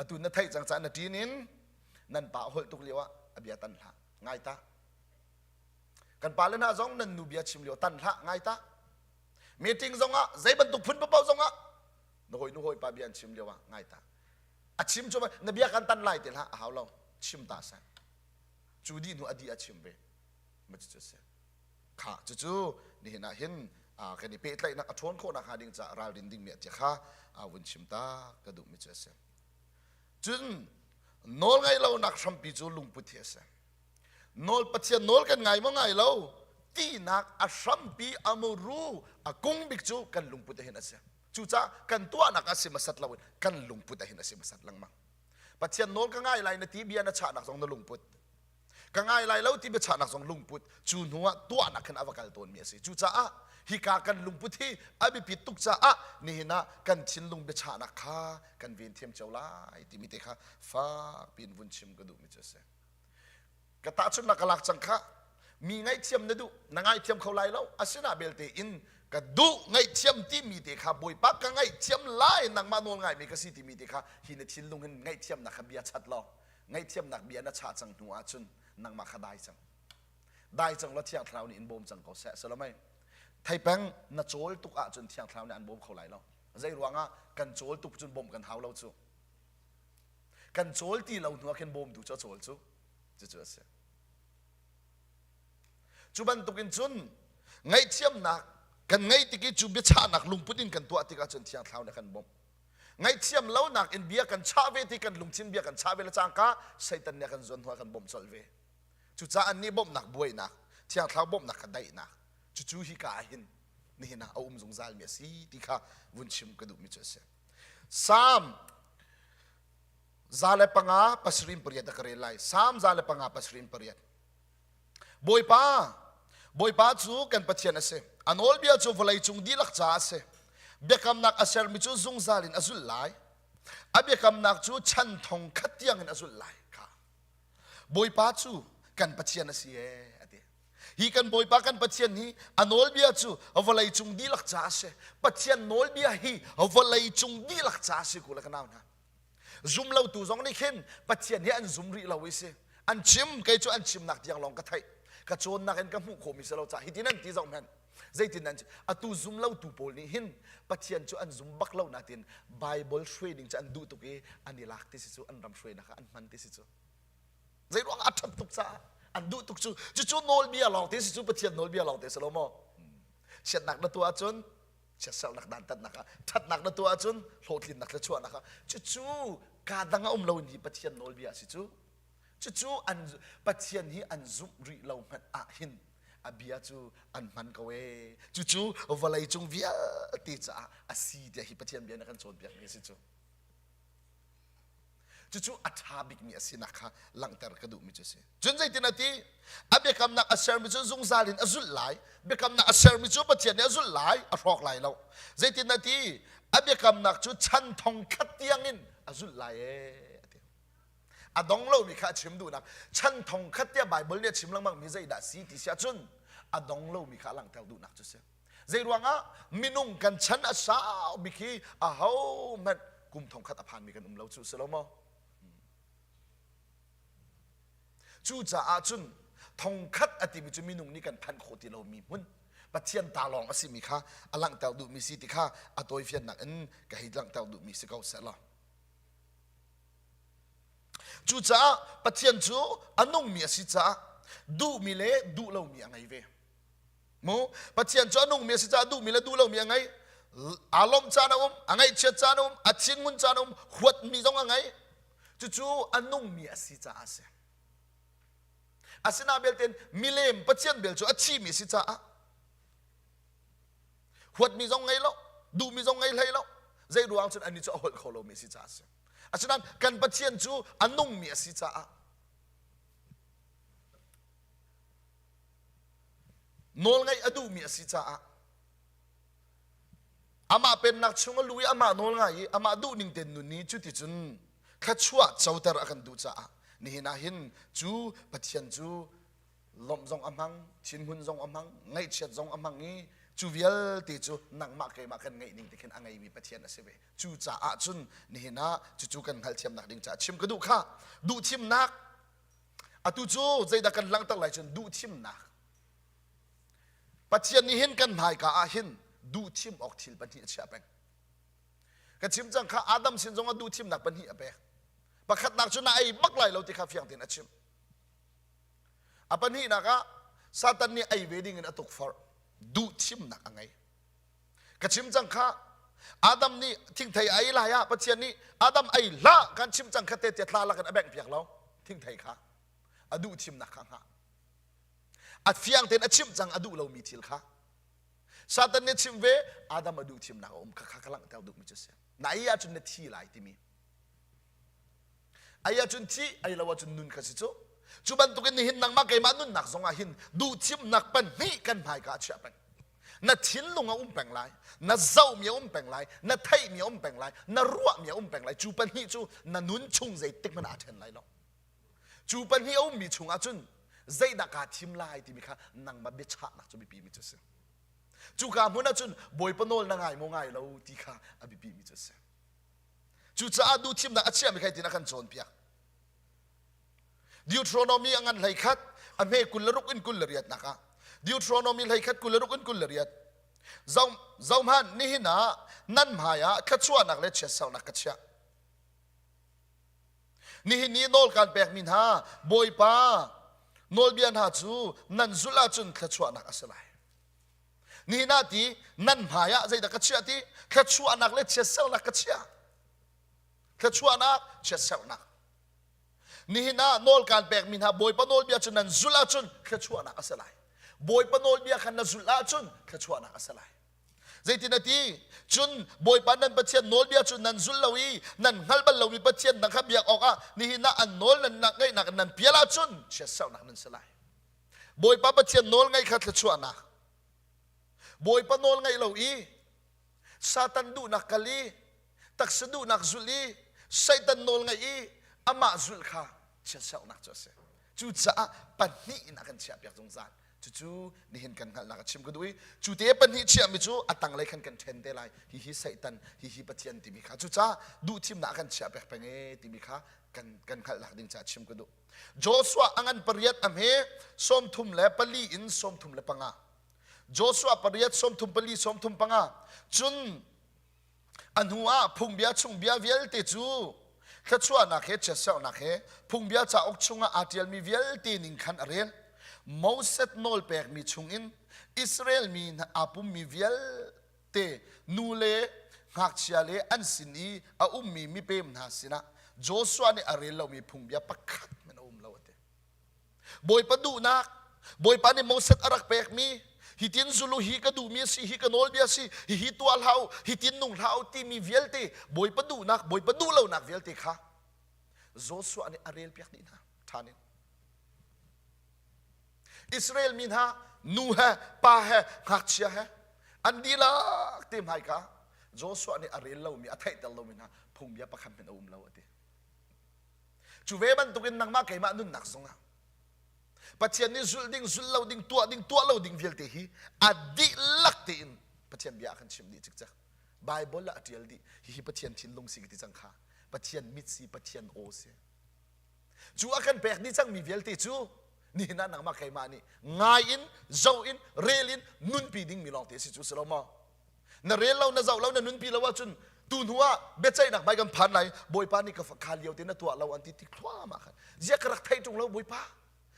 atu na theih cang caah na ṭin in nan pa holh tuk lio ah a bia tan hlah ngai ta kan pa le hna zong nan nu bia chim lio tan hlah ngai ta meeting zong ah zei bantuk phun paoh zong ah na hawi nu hawi pa bia an chim lio ah ngai ta a chim cu na bia kan tan lai te hlah a hau lo chim ta seh cu dih hnu a dih a chim ve ma cu si kha cucu nihin ah hin kan i pehtlaihnak a ṭhawn khawh nakhnga ding caah ralrin dingmi a tia kha vun chim ta ka duhmi cu a si Cun nawl ngaih lonak hrampi cu lungput hi a si. Nawl Pathian nawl kan ngai maw ngai lo tinak a hrampi a muru a kung bik cu kan lungput ah hin a si. Cucaah kan tuahnak a si hmasat loin kan lungput ah hin a si hmasat lengmang. Pathian nawl ka ngai lai na ti bia na chahnak zong na lungput. Ka ngai lai lo ti biachahnak zong lungput cu hnu ah tuahnak khin a va kal tawnmi a si. Cucaah hika kan lungput hi a biapit tuk caah nihin ah kan thinlung biachahnak kha kan ven thiam cio lai timi te kha fak piin vun chim ka duhmi cu a si. Ka tahchunhnak ka lak cang kha mi ngaihthiam na duh na ngaithiam kho lai lo asina belte in ka duh ngaihthiam timi te kha bawipa ka ngaihthiam lai nangmah nawl ngaimi ka si timi te kha hi na thinlung hin ngaihthiamnak kha bia chat law ngaihthiamnak bia na chah cang hnu ahcun nangmah kha dai cang dai cang law thiang thlarau nih in bawm cang ko seh salomei theipeng na cawl tuk ahcun thiang thlarau nih an bawm kho lai lo zei ruangah kan cawl tuk cun bawmh kan hau lo cu. Kan cawl ti lo hnu ah khin bawmtu cu a cawl cu. Cucu a si. Cu bantukin cun ngaihthiamnak kan ngeih tik i cu biachahnak lungput in kan tuah tikah cun Thiang Thlarau nih a kan bawmh. Ngaihthiam lonak in bia kan chah ve ti kan lungthin bia kan chah ve le cangka Satan nih a kan zuan hnu a kan bawmh colh ve. Cucaah annih bawmhnak buainak, Thiang Thlarau bawmhnak kha daihnak, cucu hika ah hin nihin ah a um zungzalmi a si ti kha vun chim ka duhmi cu a si. Salm 105 8 a ka rel lai. Salm 105 8. Bawipa, Bawipa cu kan Pathian a si. A nawlbia cu vawleicung dihlak caah a si. Biakamnak a sermi cu zungzal in a zulh lai. A biakamnak cu chan thong khat tiangin a zulh lai. Kha. Bawipa cu kan Pathian a si ee, a ti. Hi kan Bawipa kan Pathian hi a nawlbia cu vawleicung dihlak caah a si. Pathian nawlbia hi vawleicung dihlak caah a si ku le ka nau hna. Zumlotu zong nih khin Pathian hi an zum rih lo i si. An chim, kei cu an chimnak tiang lawng ka theih. Ka cawnnak in ka hmuh khawhmi si lo caah hitin an ti zong hmanh. Zeitin an atu zumlotu pawl nih hin Pathian cu an zum bak lo natin Bible hruai ning cu an duh tuk i an i lak ti si cu an ram hruainak ah an hman ti si cu. Zei ruang ah a ṭhat tuk caah an duh tuk cu cucu nawlbia lawng te si cu Pathian nawlbia lawng te si lo maw? Chiatnak na tuah ahcun chiatsernak dantatnak ah ṭhatnak na tuah ahcun hlawhtlinnak le chuahnak ah cucu kaa dang a um lo in hi Pathian nawlbia a si cu cucu an Pathian hi an zumh rih lo hmanh ah hin a bia cu an hman ko ee cucu vawlei cung vialte caah a si tiah hi Pathian bia na kan cawnpiakmi a si cu Cucu a ṭha bikmi a sinak kha langhter ka duhmi cu a si. Cun zeitin a ti? A biakamnak a sermi cu zungzal in a zulh lai. Biakamnak a sermi cu Pathian nih a zulh lai, a hrawk lai lo. Zeitin a ti? A biakamnak cu chan thong khat tiangin a zulh lai ee, a ti. A dong lomi kha a chim duhnak. Chan thong khat tiah Baibal nih a chim lengmangmi zeidah a si ti si ahcun a dong lomi kha a langhter duhnak cu a si. Zeiruangah minung kan chan a sau bik hi ahohmanh kum thongkhat a phanmi kan um lo cu si lo maw? Cucaah cun thongkhat a timi cu minung nih kan phanh khawh ti lomi hmun Pathian ta lawng a simi kha a langhter duhmi si ti kha a tawifiannak in ka hei langhter duhmi si ko seh law. Cucaah Pathian cu a nungmi a si caah duhmi le duh lomi a ngei ve. Mu Pathian cu a nungmi a si caah duhmi le duh lomi a ngei. Aa lawmh caan a um, a ngaihchiat caan a um, a thinhun caan a um, huatmi zong a ngei. Cucu a nungmi a si caah a si. Asinain belte milem Pathian bel cu a thimi a si caah huatmi zong ngei lo, duhmi zong ngei hlei lo. Zei ruang cun anih cu a holh kho lomi a si caah a si. Asinain kan Pathian cu a nungmi a si caah Nawlngaih a duhmi a si caah amah pennak chung a lu i amah nawl ngai i amah duhning tein nun i cuticun thluachuah coter a kan duh caah nihin ah hin cu Pathian cu lawmh zong a hmang, thinhun zong a hmang, ngaihchiat zong a hmang i cu vialte cu nangmah keimah kan ngeih ning te khin a ngeimi Pathian a si ve. Cucaah cun nihin ah cucu kan hngalhthiamnak ding caah chim ka duh kha duhthimnak Atu cu zeidah kan langhter lai cun duhthimnak. Pathian nih hin kan hmaika ah hin duhthim awk thil pahnih a chiah peng. Ka chim cang kha Adam sin zong ah duhthimnak pahnih a pek. Pakhatnak cu na ei bak lai lo ti kha fiang tein a chim. A pahnihnak ah Satan nih ei ve ding in a tukforh. Duhthimnak a ngei. Ka chim cang kha Adam nih thingthei a ei lai ah Pathian nih Adam ei hlah kan chim cang kha te tia tla lakin a bengh piak lo thingthei kha a duh thimnak kha hngah a fiang tein a chimh cang a duh lomi thil kha Satan nih chim ve Adam a duh thimnak a um kha kha ka langhter duhmi cu si na ei ahcun na thi lai timi Ai ahcun thih, ai lo ahcun nun kha si cu. Cu bantukin nihin nangmah keimah nunnak zongah hin duhthimnak pahnih kan hmaika ah chiah peng. Na thinlung a um peng lai, na zohmi a um peng lai, na theihmi a um peng lai, na ruahmi a um peng lai. Cu pahnih cu na nun chung zeitik hmanh ah aa ṭhen lai lo. Cu pahnih a ummi chungah cun zeidah kaa thim lai timi kha nangmah biachahnak cu biapimi cu a si. Cuka hmun ah cun Bawipa nawl na ngai maw ngai lo ti kha a biapimi cu a si. Cucaah duhthimnak a chiahmi kha hitin a kan cawnpiak. Deuteronomy a ngan 11 a hme 26 in 28 nak ah Deuteronomy 11 26 in 28 Zoh zohhmanh nihin ah nan hmai ah thluachuahnak le chiatsernak ka chiah. Nihin ni nawl kan pekmi hna Bawipa nawlbia hna cu nan zulh ahcun thluachuahnak a si lai. Nihin ah ti nan hmai ah zeidah ka chiah ti thluachuahnak le chiatsernak ka chiah. Thluachuahnak, chiatsernak. Nihin ah nawl kan pekmi hna Bawipa nawlbia cu nan zulh ahcun thluachuahnak a si lai. Bawipa nawlbia kha na zulh ahcun thluachuahnak a si lai. Zeitin a ti? Cun Bawipa nan Pathian nawlbia cu nan zul lo i nan hngal bal lomi Pathian dang kha biak awkah nihin ah an nawl nan ngaihnak in nan pial ahcun chiatsernak nan si lai. Bawipa Pathian nawl ngaih kha thluachuahnak. Bawipa nawl ngaih lo i Satan duhnak kal i taksa duhnak zulh i Satan nawl ngaih i amah zulh kha chiatsernak cu a si. Cucaah pahnih in a kan chiahpiak zungzal. Cucu nihin kan hngalhnak a chim ka duh i cu te pahnih chiahmi cu a tanglei khan kan ṭhen te lai. Hihi Satan, hihi Pathian timi kha. Cucaah duhthimnak a kan chiahpiak peng e timi kha kan kan hngalhnak ding caah chim ka duh. Joshua a ngan pariat a hme 34 in 35. Joshua pariat 34 35. Cun A hnu ah phungbia chung bia vialte cu thluachuahnak he chiatserhnak he phungbia cauk chungah aa ṭialmi vialte ning khan a rel. Moses nawl pekmi chungin Israel mi hna aa pummi vialte nu le ngakchia le an sin i a ummi mipem hna sinah Joshua nih a rel lomi phungbia pakhat hmanh a um lo a ti. Bawipa duhnak, Bawipa nih Moses a rak pekmi, hitin zulu hi ka duhmi a si, hi ka nawlbia a si, hihi tuah hlah u, hitin nung hlah u timi vialte, Bawipa duhnak, Bawipa duh lonak vialte kha Joshua nih a relpiak dih hna ṭhan in. Israel mi hna nu he pa he ngakchia he an dihlak te hmaika Joshua nih a rel lomi a theihter lomi hna phungbia pakhat hmanh a um lo a ti. Cu ve bantukin nangmah keimah nunnak zongah Pathian nih zulh ding, zulh lo ding, tuah ding, tuah lo ding vialte hi a dihlak tein Pathian bia a kan chimh dih cikcek. Bible ah a ṭial dih. Hihi Pathian thinlung si ka ti cang kha. Pathian mit si, Pathian aw si. Cu a kan pek dih cangmi vialte cu nihin ah nangmah keimah nih ngai in, zoh in, rel in nunpi dingmi lawngte si cu si lo maw? Na rel lo, na zoh lo, na nunpi lo ahcun tu hnu ah biaceihnak hmai kan phan lai bawipa nih ka kha lio te na tuah lo an ti ti thluahmah khan ziah ka rak theih ṭung lo bawipa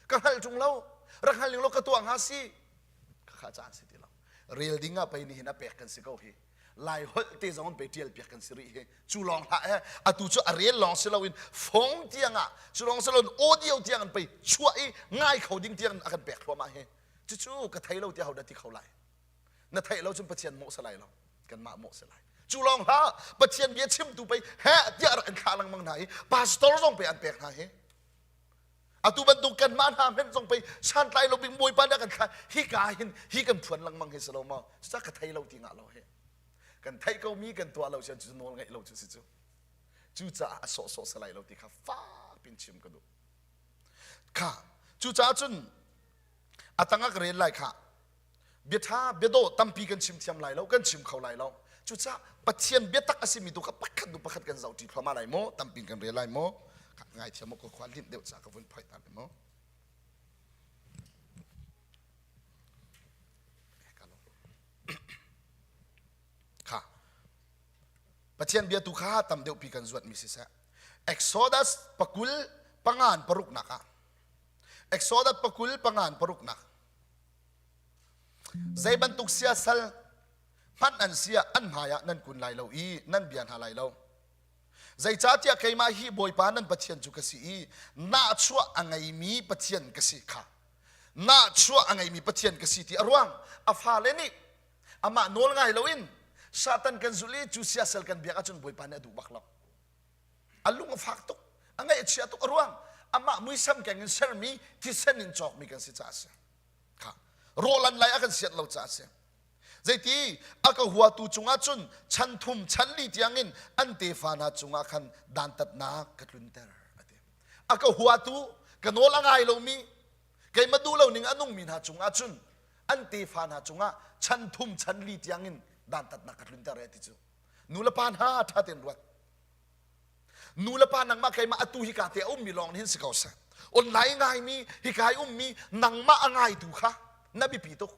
ka hngalh ṭung lo rak hngal ning lo ka tuah hnga si ka kha caan si ti lo rel ding ah pei nihin a pek kan si ko hi lai holh te zong pe ṭial piak kan si rih hi cu lawng hlah he atu cu a rel lawng si loin phone tiang ah cu lawng si loin audio tiang an pei chuah i ngai kho ding tiang a kan pek thluahmah hi cucu ka thei lo tiah ho dah ti kho lai na theih lo cun Pathian mawh si lai lo kanmah mawh si lai cu lawng hlah Pathian bia chimtu pei heh tiah rak in thlah lengmang hna i pastor zong pei an pek hna hi atu bantuk kanmah hna hmenh zong pei santlai lo bing bawipa nih kan thlah hi ka hin hi kan phuan lengmang hi si lo maw cucah ka thei lo ti ngah lo hi kan theih ko mi kan tuah lo sian cu nawl ngeih lo cu si cu cucaah a sawhsawh si lai lo ti kha fak in chim ka duh kha cucaah cun a tangah ka rel lai kha Biaṭha, biadawh tampi kan chim thiam lai lo, kan chim kho lai lo. Cucaah Pathian biatak a simi tu kha pakhat hnu pakhat kan zohṭi thluahmah lai maw? Tampi kan rel lai maw? Ngaithiam maw ka khua linh deuh caah ka vun phoih ta lai maw? Kha Pathian bia tu kha tam deuhpi kan zuatmi siseh. Exodus pakul pangan paruknak ah Exodus pakul pangan paruknak Zei bantuk siasal hmanh an si ah an hmaiah nan kun lai lo i nan bia hna lai lo. Zeicahtiah keimah hi Bawipa nan Pathian cu ka si i nahchuah a ngeimi Pathian ka si kha. Nahchuah a ngeimi Pathian ka si ti a ruang a fale nih amah nawl ngai loin Satan kan zulh i cu siasal kan biak ahcun Bawipa nih a duh bak lo. A lung a fak tuk, a ngaih a chia tuk a ruang amah muisam keng in sermi thisen in cawkmi kan si caah a si. Kha rawl an lai a kan sianh lo caah a si. Zeiti a ka huatu cungah cun chan thum chan li tiangin an tefa hna cungah khan dantatnak ka tlunter a ti. A ka huatu ka nawl a ngai lomi keimah duh lo ning a nungmi hna cungah cun an tefa hna cungah chan thum chan li tiangin dantatnak ka tlunter e ti cu nu le pa hna ṭha tein ruat Nu le pa nangmah keimah atu hika te a ummi lawng hin si ko seh. Online ngaimi hika i ummi nangmah a ngaitu kha na biapi tuk.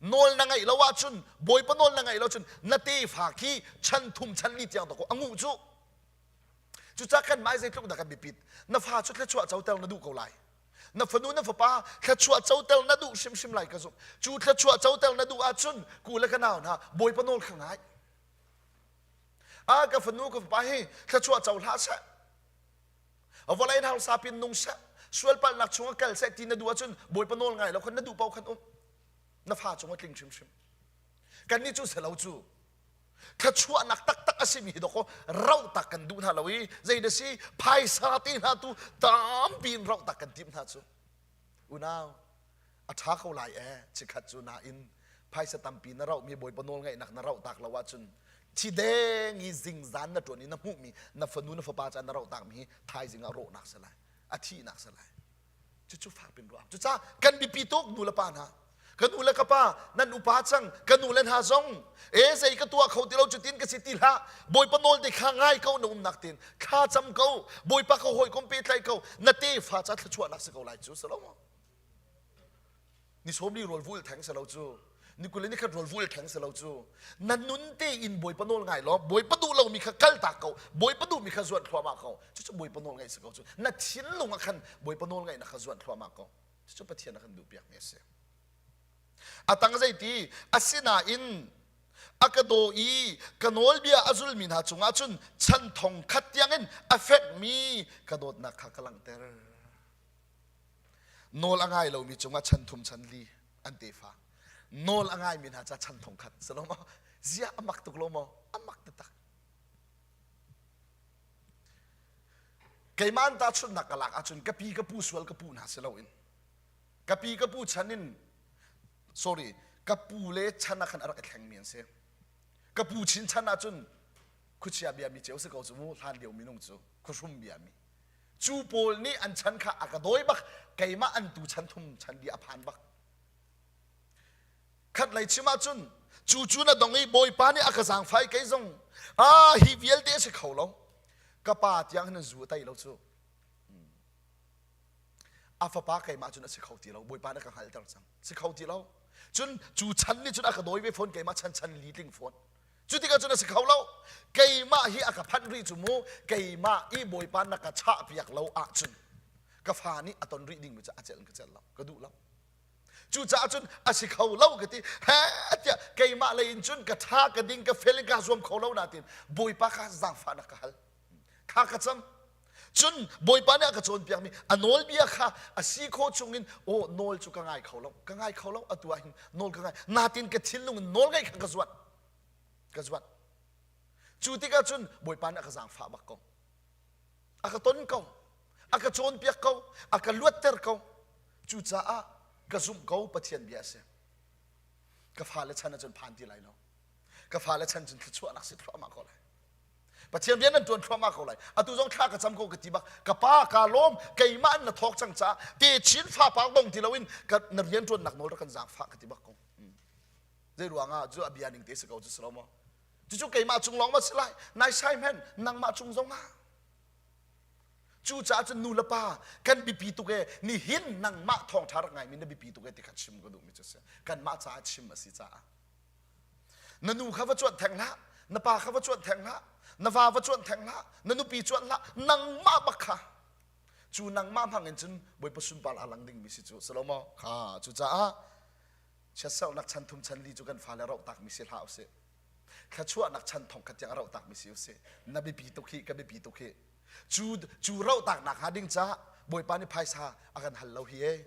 Nawl na ngaih lo ahcun Bawipa nawl na ngaih lo cun na tefa khi chan thum chan li tiang dawk a nguh cu. Cucaah kanmah zeitluk dah kan biapit. Na fa cu thluachuah coter na duh ko lai. Na fanu na fapa thluachuah coter na duh hrimhrim lai ka zumh. Cu thluachuah coter na duh ahcun ku le ka nau hna Bawipa nawl kha ngai. A ka fanu ka fapa hi thluachuah co hlah seh. Vawlei in hausa pin nung seh. Sual palhnak chungah kal seh ti na duh ahcun Bawipa nawl ngai lo khan na duh paoh khan um. Na fa cung a tling hrimhrim. Kannih cu selo cu thluachuahnak taktak a simi hi dawkaw rauh tak kan duh hna lo i zei na si phaisa te hna tu tampi in rauh tak kan timh hna cu unau a ṭha ko lai ee chikhat cu nain phaisa tampi na rauhmi bawipa nawl ngaihnak na rauh tak lo ahcun thi deng i zingzan na ṭuan i na hmuhmi na fanu na fapa ca na rauh takmi hi thaizing ah rawhnak si lai a thihnak si lai Cucu fak pin ruah. Cucaah kan biapi tuk nu le pa hna. Ka nu le ka pa nan upa cang ka nu le hna zong e zei ka tuah kho ti lo cutin ka si ti hlah Bawipa nawl te kha ngai ko na umnak tin thla cam ko Bawipa ka hawikom pehtlaih ko na tefa ca thluachuahnak si ko lai cu si lo maw ni sawmli rawl vul theng si lo cu ni kul le nikhat rawl vul theng si lo cu na nun tein Bawipa nawl ngai law Bawipa duh lomi kha kal tak ko Bawipa duhmi kha zuan thluahmah ko cucu Bawipa nawl ngaih si ko cu na thinlung ah khan Bawipa nawl ngaihnak kha zuan thluahmah ko cucu Pathian a kan duh piakmi a si a tang zeiti asinain a ka daw i ka nawlbia a zulmi hna cungah cun chan thong khat tiangin a fekmi ka dawtnak kha ka langhter Nawl a ngai lomi cungah chan thum chan li an tefa. Nawl a ngaimi hna ca chan thong khat si lo maw? Ziah a mak tuk lo maw? A mak taktak. Keimah an tahchunhnak ka lak ahcun ka pi ka pu sual ka pu hna si loin ka pi ka pu chan in sorry ka pu le chan ah khan a rak i thlengmi an si. Ka pu chin chan ahcun khuachia biami ceu si ko cu mu hlan lio minung cu khuahrum biami. Cu pawl nih an chan kha a ka dawi bak, keimah an tu chan thum chan di a phan bak. Khat lei chim ahcun cu cu na dong i Bawipa nih a ka zaangfai kei zong ah hi vialte a si kho lo. Ka pa tiang hin zu a tai lo cu. A fapa keimah cun a si kho ti lo. Bawipa nih a ka hngalhter cang. Si kho ti lo. Cun cu chan nih cun a ka dawi ve fawn keimah chan chan li tling fawn. Cu tikah cun a si kho lo. Keimah hi a ka phanh rih cu mu. Keimah i Bawipa na ka chahpiak lo ahcun ka fa nih a ton rih dingmi cu a celh in ka celh lo. Ka duh lo. Cucaah cun a si kho lo ka ti. He tiah keimah lei in cun ka ṭha ka ding ka fel in kaa zuam kho lo nain Bawipa kha zaangfahnak ka hal. Kha ka cam. Cun Bawipa nih a ka cawnpiakmi a nawlbia kha a si khawh chungin aw nawl cu ka ngai kho lo. Ka ngai kho lo atu ah hin nawl ka ngai. Natin ka thinlung in nawl ngaih kha ka zuat. Ka zuat. Cu tikah cun Bawipa nih a ka zaangfah bak ko. A ka ton ko. A ka cawnpiak ko. A ka luatter ko. Cucaah ka zumh ko Pathian bia a si. Ka fale chan ahcun phan ti lai lo. Ka fale chan cun thluachuahnak si thluahmah ko lai. Pathian rian nan ṭuan thluahmah ko lai. Atu zong thla ka cam ko ka ti bak. Ka pa ka lawm keimah in na thawk cang caah te chin fa pa dong ti loin ka na rian ṭuannak nawl rak kan zaangfah ka ti bak ko. Zei ruangah cu a bia ning te si ko cu si lo maw? Cucu keimah cung lawng ma si lai. Nai sai men nangmah cung zong ah. Cucaah cun nu le pa kan biapi tuk e nihin nangmah thawngṭha rak ngaimi na biapi tuk e ti kha chim ka duhmi cu si. Kanmah caah chim a si caah. Na nu kha va cuanh theng hlah, na pa kha va cuanh theng hlah, na va va cuanh theng hlah, na nupi cuanh hlah, nangmah bak kha cu nangmah hmang in cun Bawipa sunpar a lang dingmi si cu si lo maw? Kha cucaah chiatserhnak chan thum chan li cu kan fale roh takmi si hlah usih. Thluachuahnak chan thong khat tiang a roh takmi si usih. Na biapi tuk hi, ka biapi tuk hi. Cu cu roh taknak hnga ding caah Bawipa nih phaisa a kan hal lo hi ee.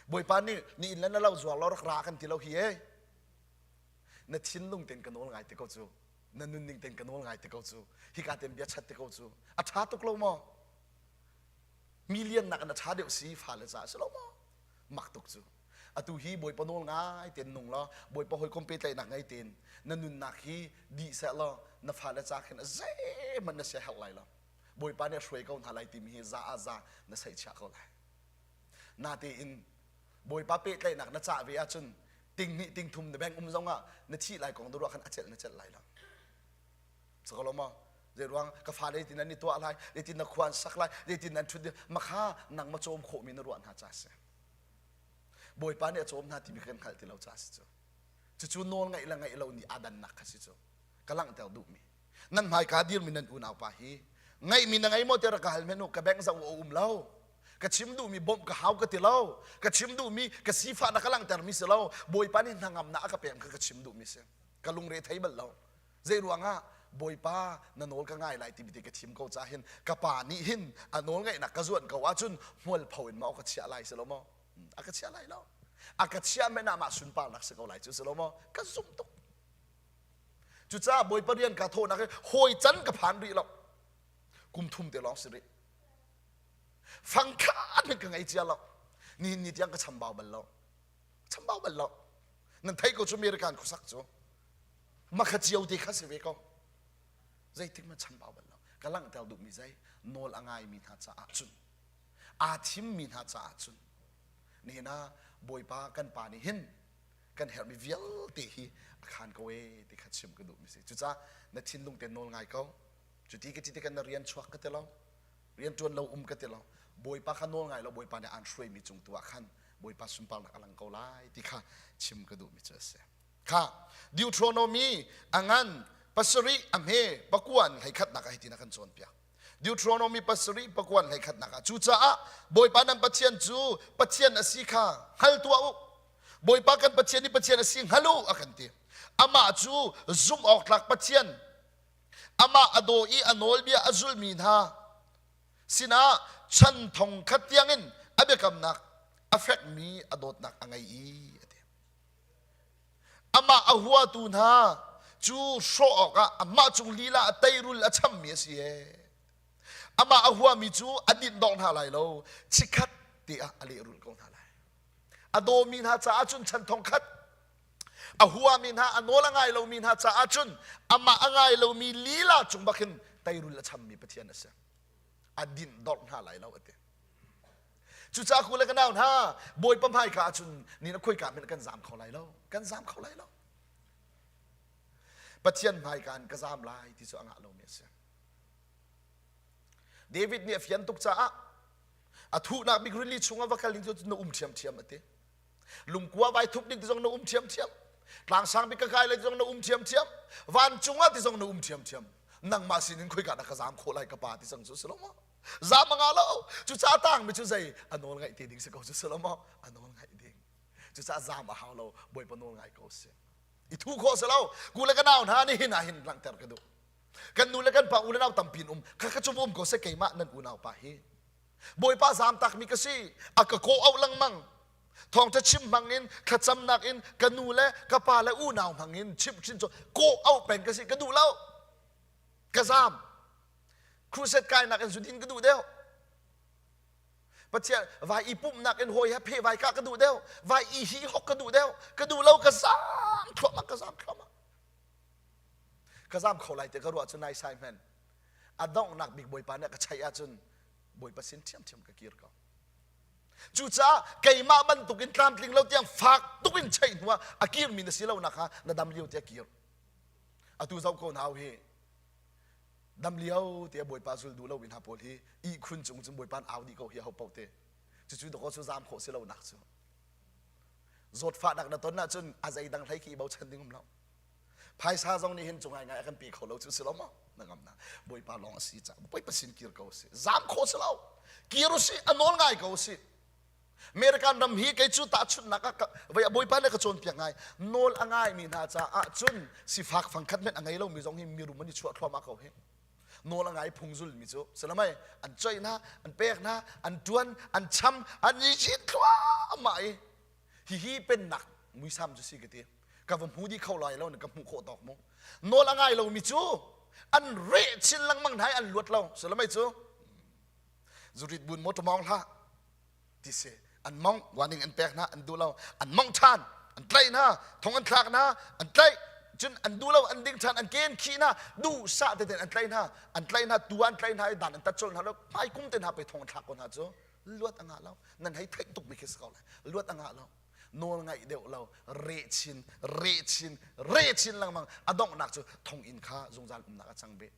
Bawipa nih ni inn le na lo zuar lo rak ra kan ti lo hi ee. Na thinlung ten ka nawl ngai te ko cu. Na nunning ten ka nawl ngai te ko cu. Hika ten bia chat te ko cu. A ṭha tuk lo maw? Mi lian nak in a ṭha deuh si fale caah si lo maw? Mak tuk cu. Atu hi Bawipa nawl ngai ten nung law Bawipa hawikom pehtlaihnak ngei ten na nunnak hi dih seh law na fale ca khin a zeihmanh na sia herh lai lo. Bawipa nih a hruai ko hna lai timi hi za ah za na seihchiah ko lai. Natein Bawipa pehtlaihnak na cah ve ahcun ting hnih ting thum na beng um zongah na thih lai kong ruah khan a celh na celh lai lo. Sako lo maw? Zei ruang ka fa zeitin nan i tuah lai, zeitin na khua an sak lai, zeitin nan ṭhut makha nang ma cawm khawhmi na ruah hna ca si. Bawipa nih a cawm hna timi kan hngalh ti lo ca si cu. Cucu nawl ngaih le ngaih lo nih aa dannak kha si cu. Ka langhter duhmi. Nan hmaika dirmi nan unau pa hi. Ngeihmi na ngei maw tiah rak ka hal men u, ka bank zoh a um lo. Ka chim duhmi bawmh ka hau ka ti lo. Ka chim duhmi ka sifahnak ka langhtermi si lo. Bawipa nih hnangamnak a ka pek kha ka chim duhmi si. Ka lungre thei bal lo. Zei ruangah Bawipa na nawl ka ngai lai timi te ka thim ko ca hin ka pa nih hin a nawl ngaihnak ka zuan ko ahcun hmualpho in maw ka chiah lai si lo maw? A ka chiah lai lo. A ka chiah men ah mah sunparnak si ko lai cu si lo maw? Ka zumh tuk. Cucaah Bawipa rian ka thawhnak hi hawi can ka phan rih lo. Kum thum te lawng si rih. Fangkhat hmanh ka ngei cia lo. Nihin ni tiang ka chambau bal lo. Chambau bal lo. Nan theih ko cu American khuasak cu. Makha cio te kha si ve ko. Zeitik ma chambau bal lo. Ka langhter duhmi zei nawl a ngaimi hna caah cun aa thimmi hna caah cun nihin ah Bawipa kan pa nih hin kan herhmi vialte hi a khaan ko ee ti kha chim ka duhmi si. Cucaah na thinlung te nawl ngai ko. Cuti ka ti tikah na rian chuak ka ti lo. Rian ṭuan lo um ka ti lo. Bawipa kha nawl ngai lo Bawipa nih aan hruaimi cung tu ah khan Bawipa sunparnak a lang ko lai ti kha chim ka duhmi cu a si. Kha Deuteronomy a ngan pasarih a hme pakuan hleikhatnak ah hitin a kan cawnpiak. Deuteronomy pasarih pakuan hleikhatnak ah cucaah Bawipa nan Pathian cu Pathian a si kha hngal tuah u. Bawipa kan Pathian hi Pathian a si hngal u a kan ti. Amah cu zumh awk tlak Pathian, amah a daw i a nawlbia a zulmi hna sinah chan thong khat tiangin a biakamnak a fekmi a dawtnak a ngei i a ti. Amah a huatu hna cu hrawh awkah amah cung lila a teirul a chammi a si ee. Amah a huami cu a dinhdorh hna lai lo, chikkhat te ah a lehrulh ko hna lai. A dawmi hna caah cun chan thong khat, a huami hna a nawl a ngai lomi hna caah cun amah a ngai lomi lila cung bak hin teirul a chammi Pathian a si. A dinhdorh hna lai lo a ti. Cucaah ku le ka nau hna, Bawipa hmaika ahcun ni na khuaika hmanh kan zaam kho lai lo. Kan zaam kho lai lo. Pathian hmaika in ka zaam lai ti cu a ngah lomi a si. David nih a fian tuk caah a thuhnak bik rili chungah va kal ding cu na um ṭhiamṭhiam a ti. Lungkua vai thup ding ti zong na um ṭhiamṭhiam. Tlang sang bik ka kai lai ti zong na um ṭhiamṭhiam. Vancung ah ti zong na um ṭhiamṭhiam. Nangmah sinin khoika dah ka zaam khawh lai ka pa ti cang cu si lo maw? Zaam a ngah lo. Cucaah tangmi cu zei a nawl ngaih te ding si ko cu si lo maw? A nawl ngaih ding. Cucaah zaam a hau lo. Bawipa nawl ngai ko si. I thu khawh si lo. Ku le ka nau hna nih hin ah hin langhter ka duh. Kan nu le kan pa u le nau tampi in um. Kha kha cu um ko seh keimah nan unau pa hi. Bawipa zaam takmi ka si. A ka kawh auh lengmang. Thawngṭha chim hmang in thlacamnak in ka nu le ka pa le unau hmang in chimh chin cu kawh auh peng ka si. Ka duh lo. Ka zaam. Crusade kainak in zudin ka duh deuh. Pathian vai i pumhnak in hawi he phe vai ka ka duh deuh. Vai i hi hok ka duh deuh. Ka duh lo ka zaam thluahmah ka zaam thluahmah. Ka zaam kho lai te ka ruah cu nai sai hmen. A donghnak bik Bawipa nih a ka chaih ahcun Bawipa sin ṭhiamṭhiam ka kir ko. Cucaah keimah bantukin tlamtling lo tiang fak tuk in chaih hnu ah a kirmi na si lo nak kha na dam lio tiah kir. Atu zoh ko hna hi dam lio tiah Bawipa zul duh lomi hna pawl hi ihkhun cung cun Bawipa an au dih ko hi ho paoh te. Cucu dawkaw cu zaam khawh si lo nak cu. Zawtfahnak na ton ahcun a zeidang hlei khi i bochan ding um lo. Phaisa zong nih hin cu ngaingai a kan pe kho lo cu si lo maw? Na ngam na. Bawipa lawng a si caah Bawipa sin kir ko si. Zaam khawh si lo. Kir u si, a nawl ngai ko si. American ram hi kei cu tahchunhnak ah vai Bawipa nih ka cawnpiak ngai. Nawl a ngaimi hna caah cun sifak fangkhat hmanh a ngei lomi zong hi mirum an i chuah thluahmah ko hi. Nawl a ngai phung zulmi cu silamai an coih hna, an pek hna, an tuan, an cham, an i cit thluahmah i hihi pennak muisam cu si ka ti. Ka va hmu dih kho lai lo na ka hmuh khawh tawk mu. Nawl a ngai lomi cu an reh chin lengmang hna i an luat lo. Silamai cu zurit bun motor mawng hlah ti si an mong warning an pek hna an duh lo an mong ṭhan an tlaih hna thong an thlak hna an tlaih cun an duh lo an ding ṭhan an ke an khih hna duhsah tete an tlaih hna an tlaih hna tu an tlaih hna i dan an tat colh hna lo hmai kum te hna pe thong an thlak ko hna cu luat a ngah lo nan hei theih tuk mi khi si ko lai luat a ngah lo nawl ngaih deuh lo reh chin reh chin reh chin lengmang a donghnak cu thonginn kha zungzal umnak a cang beh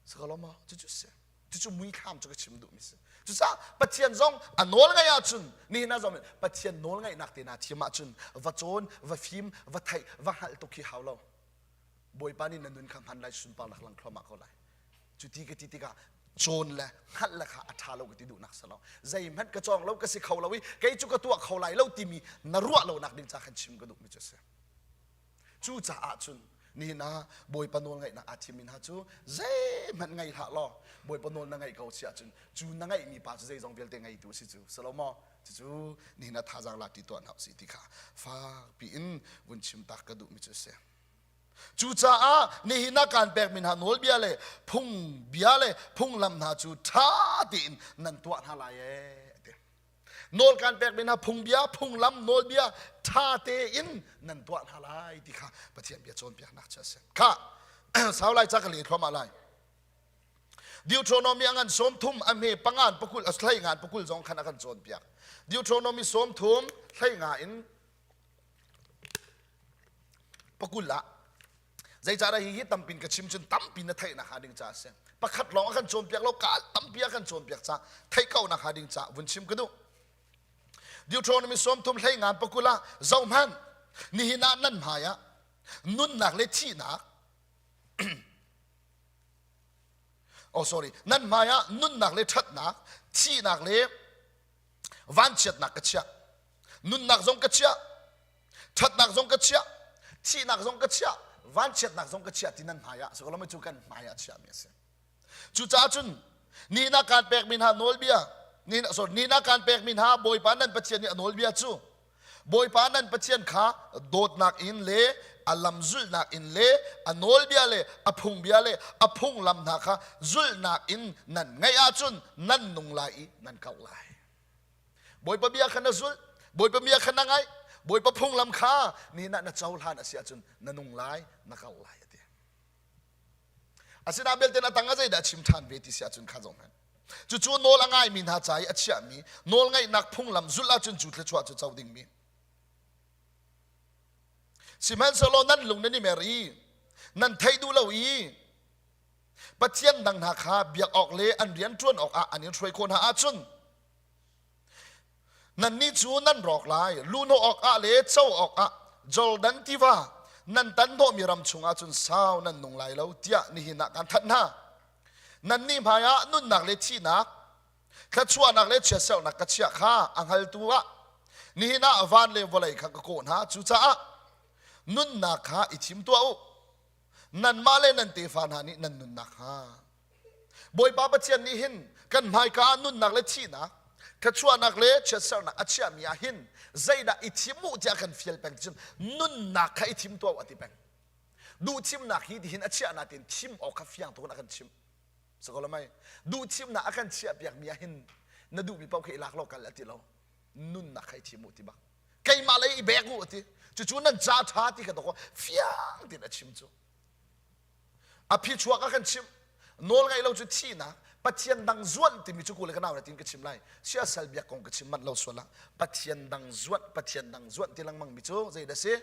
Sakalama cucu si. Cucu muithlam cu ka chim duhmi si. Cucaah Pathian zong a nawl ngaih ahcun nihin ah zong Pathian nawl ngaihnak te naa thiam ahcun va cawn, va fim, va theih, va hngalh tuk hi hau lo. Bawipa nih na nun kha hman lai sunparnak lang thluahmah ko lai. Cu ti ka ti tikah cawn le hngalh le kha a ṭha lo ka ti duhnak si lo. Zeihmanh ka cawng lo ka si kho lo i kei cu ka tuah kho lai lo timi na ruah lonak ding ca khan chim ka duhmi cu a si. Cucaah cun nihin ah Bawipa nawl ngaihnak aa thimmi hna cu zeihmanh ngei hlah law Bawipa nawl na ngaih ko si ahcun cu na ngeihmi pa cu zeizong vialte ngeitu a si cu si lo maw? Cucu nihin ah thazaang lak ti tuah hna usih ti kha fakpi in vun chim tak ka duhmi cu a si. Cucaah nihin ah kaan pekmi hna nawlbia le phungbia le phunglam hna cu ṭha tein nan tuah hna lai ee a ti. Nawl kaan pekmi hna phungbia, phunglam, nawlbia ṭha tein nan tuah hna lai ti kha Pathian bia cawnpiaknak cu a si. Kha sau lai ca ka le thluahmah lai. Deuteronomy a ngan 30 a hme pangan pakul a hlei ngan pakul zong khan a kan cawnpiak. Deuteronomy 30 hlei nga in pakul ah zeicahdah hihi tampin ka chim cun tampi na theih nak hnga ding ca a si pakhat lawng a kan cawnpiak lo ka tampi a kan cawnpiak ca theih ko nak hnga ding ca vun chim ka duh Deuteronomy 30 hlei ngan pakul ah zohhmanh nihin ah nan hmai ah nunnak le thihnak oh sorry nan hmai ah nunnak le ṭhatnak thihnak le vanchiatnak ka chiah nunnak zong ka chiah ṭhatnak zong ka chiah thihnak zong ka chiah vanchiatnak zong ka chiah ti nan hmai ah sakalam cu kan hmai ah chiahmi a si cucaah cun ni na kaan pekmi hna nawlbia ni sorry ni na kaan pekmi hna Bawipa nan Pathian nih a nawlbia cu Bawipa nan Pathian kha dawtnak in le a lam zulhnak in le a nawlbia le a phungbia le a phunglam hna kha zulhnak in nan ngaih ahcun nan nung lai i nan kauh lai Bawipa bia kha na zulh Bawipa bia kha na ngaih Bawipa phunglam kha ni na na cohlan a si ahcun na nung lai na kauh lai a ti asinain belte a tang ah zeidah a chim ṭhan ve ti si ahcun kha zong hmanh cucu nawl a ngaimi hna ca i a chiahmi nawl ngaihnak phunglam zulh ahcun cu thluachuah cu co dingmi sihmanhsehlaw nan lung nan i mer i nan theih duh lo i Pathian dang hna kha biak awk le an rian ṭuan awkah an in hruai khawh hna ahcun nannih cu nan rawk lai luhnawh awkah le co awkah Jordan tiva nan tan hnawhmi ram chungah cun sau nan nung lai lo tiah nihin ah kan thanh hna. Nannih hmaiah nunnak le thihnak, thluachuahnak le chiatserhnak ka chiah kha a hngaltu ah nihin ah van le vawlei kha ka kawh hna. Cucaah nunnak kha i thim tuah u. Nanmah le nan tefa hna nih nan nunnak hnga. Bawipa Pathian nih hin kan hmaika ah nunnak le thihnak, thluachuahnak le chiatserhnak a chiahmi ah hin zeidah i thim u tiah kan fial peng cun nunnak kha i thim tuah u a ti peng. Duhthimnak hi tihin a chiah natin thim awk kha fiang tuk in a kan chimh. Sakalamai duhthimnak a kan chiah piakmi ah hin na duhmi paoh kha i lak law kal a ti lo. Nunnak kha i thim u ti bak. Keimah lei i bek u a ti. Cucu nan ca ṭha ti kha dawkaw fiang tein a chim cu. A phichuak a kan chimh. Nawl ngaih lo cu thihnak, Pathian dang zuanh timi cu ku le ka nau le tin ka chim lai. Siasal biak kong ka chim manh lo sual ah Pathian dang zuanh, Pathian dang zuanh ti lengmang mi cu zei dah si?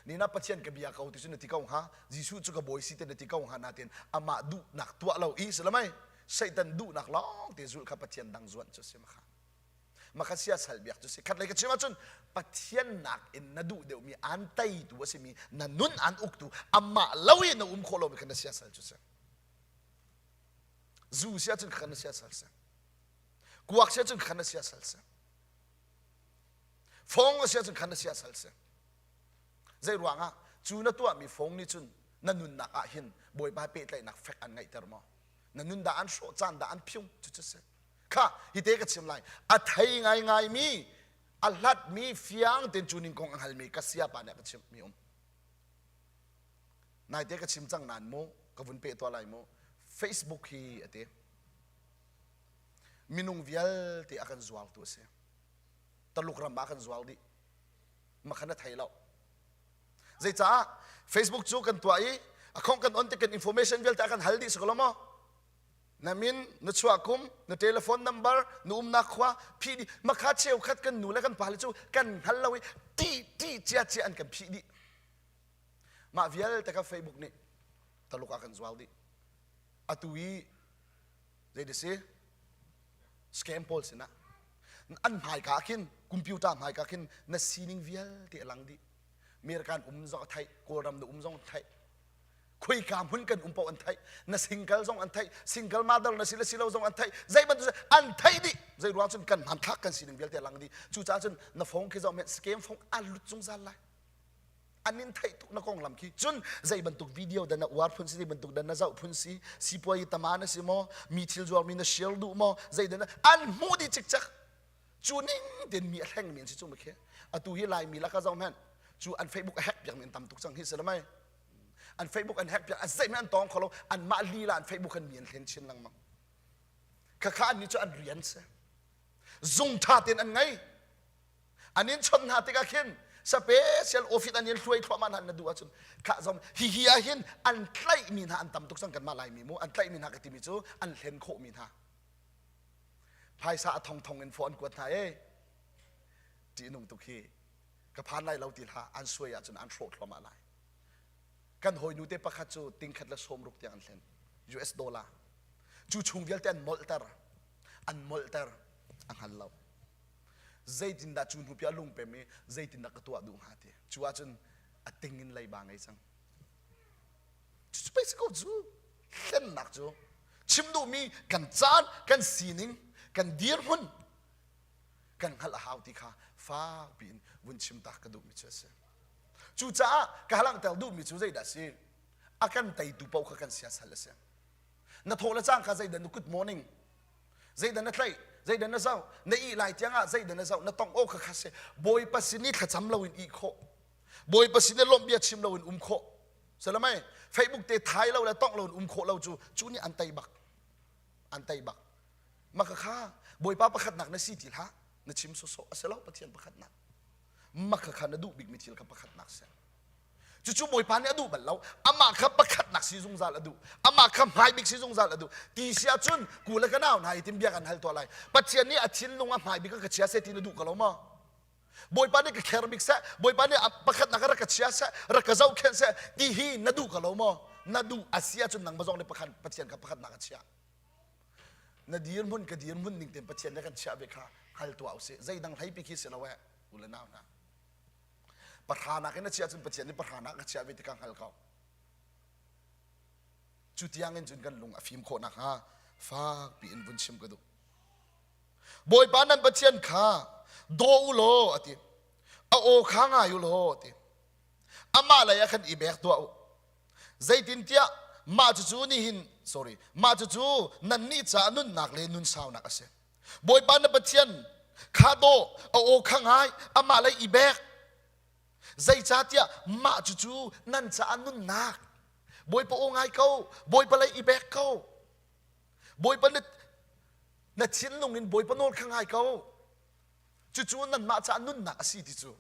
Nina Pathian ka bia ko ti cu na ti ko hnga. Jesuh cu ka bawi si te na ti ko hnga natin amah duhnak tuah lo i silamai Satan duhnak lawng te zulh kha Pathian dang zuanh cu si makha. Maka siasal biak cu si khat lei ka chim ahcun Pathian nak in na duh deuhmi aan teitu a simi na nun aan uktu amah lo i na um khawh lomi kha na siasal cu si. Zu si ahcun kha na siasal si. Kuak si ahcun kha na siasal si. Fong a si ahcun kha na siasal si. Zei ruangah cu na tuahmi fong nih cun na nunnak ah hin Bawipa pehtlaihnak fek an ngeihter maw? Na nun dah an hrawh caan dah an phiung cu cu si. Kha hite ka chim lai a thei ngaingai mi a hlat mi fiang ten cu ning kong a hngal mi ka siapa nih a ka chimh mi um naite ka chim cang nan mu ka vun pe tuah lai mu Facebook hi a ti minung vialte a kan zuartu a si Taluk ram ah kan zuar dih makhan a thei lo zeicaah Facebook cu kan tuah i a khong kan on tik kan information vialte a kan hal dih si ko lo maw Na min, na chuah kum, na telephone number, na umnak khua, phih dih. Makha cheukhat kan nu le kan pale cu kan hngal lo i ti ti cia cia an kan phih dih. Mah vialte kha Facebook nih Taluk ah kan zual dih. Atu i zei si scam pawl sinah an hmaika ah khin computer hmaika khin na sining vialte a lang dih. American um zong a theih, Kawlram na um zong a theih. Khuika hmun kan um paoh an theih. Na single zong an theih. Single mother na si le si lo zong an theih. Zei bantuk an theih dih. Zei ruang cun kan hmanthlak kan sining vialte lang dih. Cucaah cun na phone khi zoh scam phone a lut zungzal lai. An in theih tuk na konglam khi. Cun zei bantuk video dah na uar phun si, zei bantuk dah na zoh phun si, sipuai tama na si maw, mi thil zuarmi na share duh maw, zei dah na an hmuh dih cikcek. Cu ning tein mi a hlengmi an si cu khi. Atu hi Laimi laka zoh hmanh cu an Facebook a hack piakmi an tam tuk cang hi si lo mei. An Facebook an hack piak a zeihmanh an tawng kho lo anmah lila an Facebook an mi an hlen chin lengmang. Khakha an nih cu an rian si. Zung ṭha tein an ngei. An in chawnh hna tikah khin special office an in hluai thluahmah hna na duh ahcun kha zong hihi ah hin an tlaihmi hna an tam tuk cang kanmah Laimi mu an tlaihmi hna ka timi cu an hlen khawhmi hna. Phaisa a thongthong in fawh an kuat hna e. Ṭihnung tuk hi. Ka phan lai lo ti hlah an suai ahcun an hrawh thluahmah lai. Kan hawinu te pakhat cu tingkhat le sawmruk tiang an hlen. US dollar. Cu chung vialte an molhter. An molhter. A hngal lo. Zeitindah cu hnu pi a lungpem i zeitindah ka tuah duh hnga ti. Cu ahcun a ting in leiba ngei cang. Cucu pei si ko cu hlennak cu chim duhmi kan caan kan sining kan dirhmun kan hngalh a hau ti kha fakpi in vun chim ta ka duhmi cu a si. Cucaah ka langhter duhmi cu zeidah a si? A kan teitu paoh kha kan siasal a si. Na thawh le cangka zeidah na good morning zeidah na tlaih zeidah na zoh na ih lai tiangah zeidah na zoh na tong aw kha kha si Bawipa sin i thlacam loin ih khawh Bawipa sin i lawmh bia chim loin um khawh Salamai Facebook te thai lo le tongh lo in um khawh lo cu cu nih an tei bak an tei bak maka kha Bawipa pakhatnak na si ti hlah na chim sawsawh a si lo Pathian pakhatnak maka kha na duh bikmi thil kha pakhatnak si cucu Bawipa nih a duh bal lo amah kha pakhatnak si zungzal a duh amah kha hmai bik si zungzal a duh ti si ahcun ku le ka nau hna hi tin bia kan hal tuah lai Pathian nih a thinlung a hmai bik a ka chia seh ti na duh ko lo maw Bawipa nih ka kher bik seh Bawipa nih pakhatnak rak ka chia seh rak ka zohkhenh seh ti hi na duh ko lo maw na duh a si ahcun nangmah zong nih pakhat Pathian kha pakhatnak a chiah na dirhmun ka dirhmun ning tein Pathian nih kan chiah ve kha hngal tuah usih zeidang hleipi khi si lo eh u le nau hna pahranak in a chiah cun Pathian nih pahranak a chiah ve ti ka hngal ko cu tiang in cun kan lung a fim khawh nakhnga fakpi in vun chim ka duh Bawipa nan Pathian kha daw u law a ti. A aw kha ngai u law a ti. Amah lei ah khan i bek tuah u. Zeitintiah mah cucu nihin sorry mah cucu nannih caah nunnak le nunsaunak a si. Bawipa na Pathian kha daw a aw kha ngai amah lei i bek. Zeicahtiah mah cucu nan caah nunnak. Bawipa aw ngai ko, Bawipa lei i bek ko. Bawipa na, na thinlung in Bawipa nawl kha ngai ko. Cucu nanmah caah nunnak a si ti cu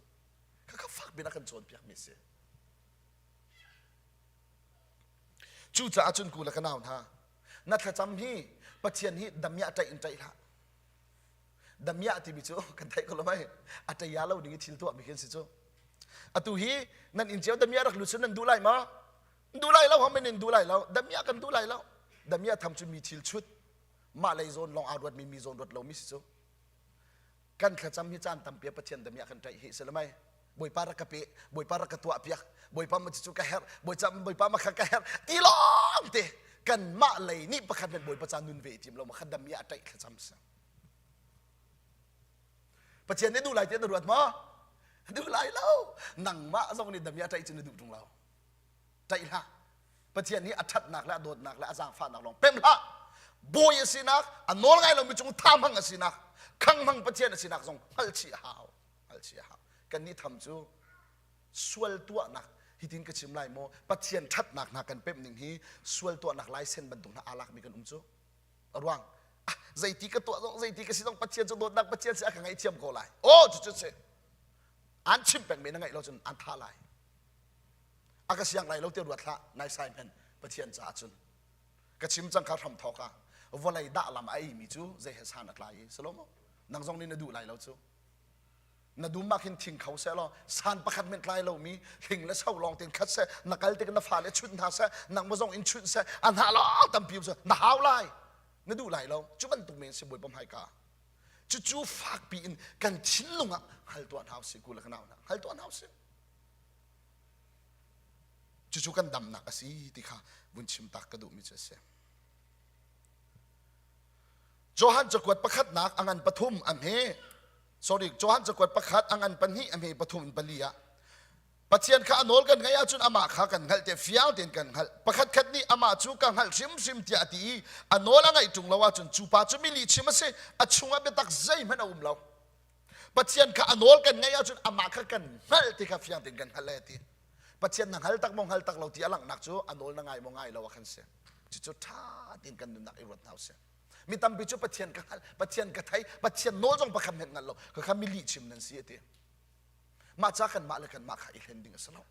khakha fak bin a kan cawnpiakmi a si. Cucaah cun ku le ka nau hna, na thlacam hi Pathian hi damiah ṭaih in ṭaih hlah. Damiah timi cu kan theih ko lo mei. A ṭai lo ding i thil tuahmi khi an si cu. Atu hi nan inn cio damiah rak lut cun nan duh lai maw? Duh lai lo hamen in duh lai lo damiah kan duh lai lo damiah tham cu mi thil chut mah lei zawn lawng aa ruatmi mi zawn ruat lomi si cu kan thlacam hi caan tampi Pathian damiah kan ṭaih hi si lo mei Bawipa rak ka pe Bawipa rak ka tuah piak Bawipa ma cu ka herh Bawipa Bawipa ma kha ka herh ti lawng te kan mah lei nih pakhat men Bawipa ca nun ve i tim lo ma kha damiah ṭaih thlacam si Pathian nih duh lai ti na ruat maw duh lai lo nangmah zong nih damiah ṭaih cu na duh ṭung lo ṭaih hlah Pathian hi a ṭhatnak le a dawtnak le a zaangfahnak lawng pem hlah bawi a sinak a nawl ngai lomi cung tha hmang a sinak khang hmang Pathian a sinak zong hngalhchih a hau hngalhchih a hau kannih tham cu sual tuahnak hitin ka chim lai maw Pathian ṭhatnak hna kan pemh ning hi sual tuahnak laisen bantuk hna aa lakmi kan um cu a ruang ah zeiti ka tuah zong zeiti ka si zong Pathian cu dawtnak Pathian si a ka ngaihthiam ko lai oh cucu si an chim peng men na ngaih lo cun an tha lai a ka siang lai lo ti ruat hlah naisai hmenh Pathian caah cun ka chim cang kha hram thawk ah vawlei dah lam a eimi cu zei he san a tlai i salomo nang zong nih na duh lai lo cu na dum ah khin thing kho seh law san pakhat men tlai lomi hling le so lawng ten khat seh na kal tik na fale chunh hna seh nang ma zong in chunh seh a hna lawng tampi um na hau lai na duh lai lo cu bantuk men si bawipa hmaika cucu fakpi in kan thinlung ah hngal tuah hna usih ku le ka nau hna hngal tuah hna usih. Cucu kan damnak a si ti kha vun chim tak ka duhmi cu a si. Johan cakuat pakhatnak a ngan pathum a hme sorry Johan cakuat pakhat a ngan pahnih a hme pathum in pali ah Pathian kha a nawl kan ngaih ahcun amah kha kan hngalh tiah fiang tein kan hngalh. Pakhat khat nih amah cu ka hngalh hrimhrim tiah a ti i a nawl a ngaih ṭung lo ahcun cu pa cu mi lihchim a si, a chungah biatak zeihmanh a um lo. Pathian kha a nawl kan ngaih ahcun amah kha kan hngalh ti kha fiang tein kan hngalh lai a ti. Pathian na hngal tak maw hngal tak lo ti a langhnak cu a nawl na ngai maw ngai lo ah khan si. Cucu ṭha tein kan nunnak i ruat hna usih. Mi tampi cu Pathian ka hngalh, Pathian ka thei, Pathian nawl zong pakhat hmanh hngal lo, ka kha mi lihchim nan si a ti. Mah ca kanmah le kanmah kha i hlen ding a si lo.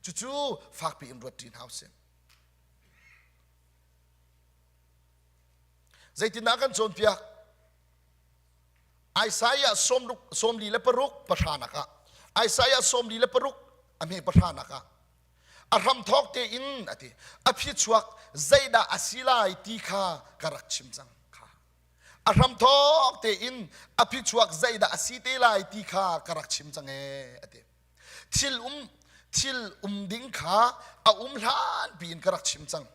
Cucu fakpi in ruat ṭi hna usih. Zeitindah kan cawnpiak? Isaiah sawmli le paruk pahranak ah Isaiah sawmli le paruk a hme pahranak ah a hramthawk tein a ti a phichuak zeidah a si lai ti kha ka rak chim cang kha a hramthawk tein a phichuak zeidah a si te lai ti kha ka rak chim cang ee a ti thil um thil um ding kha a um hlan piin ka rak chim cang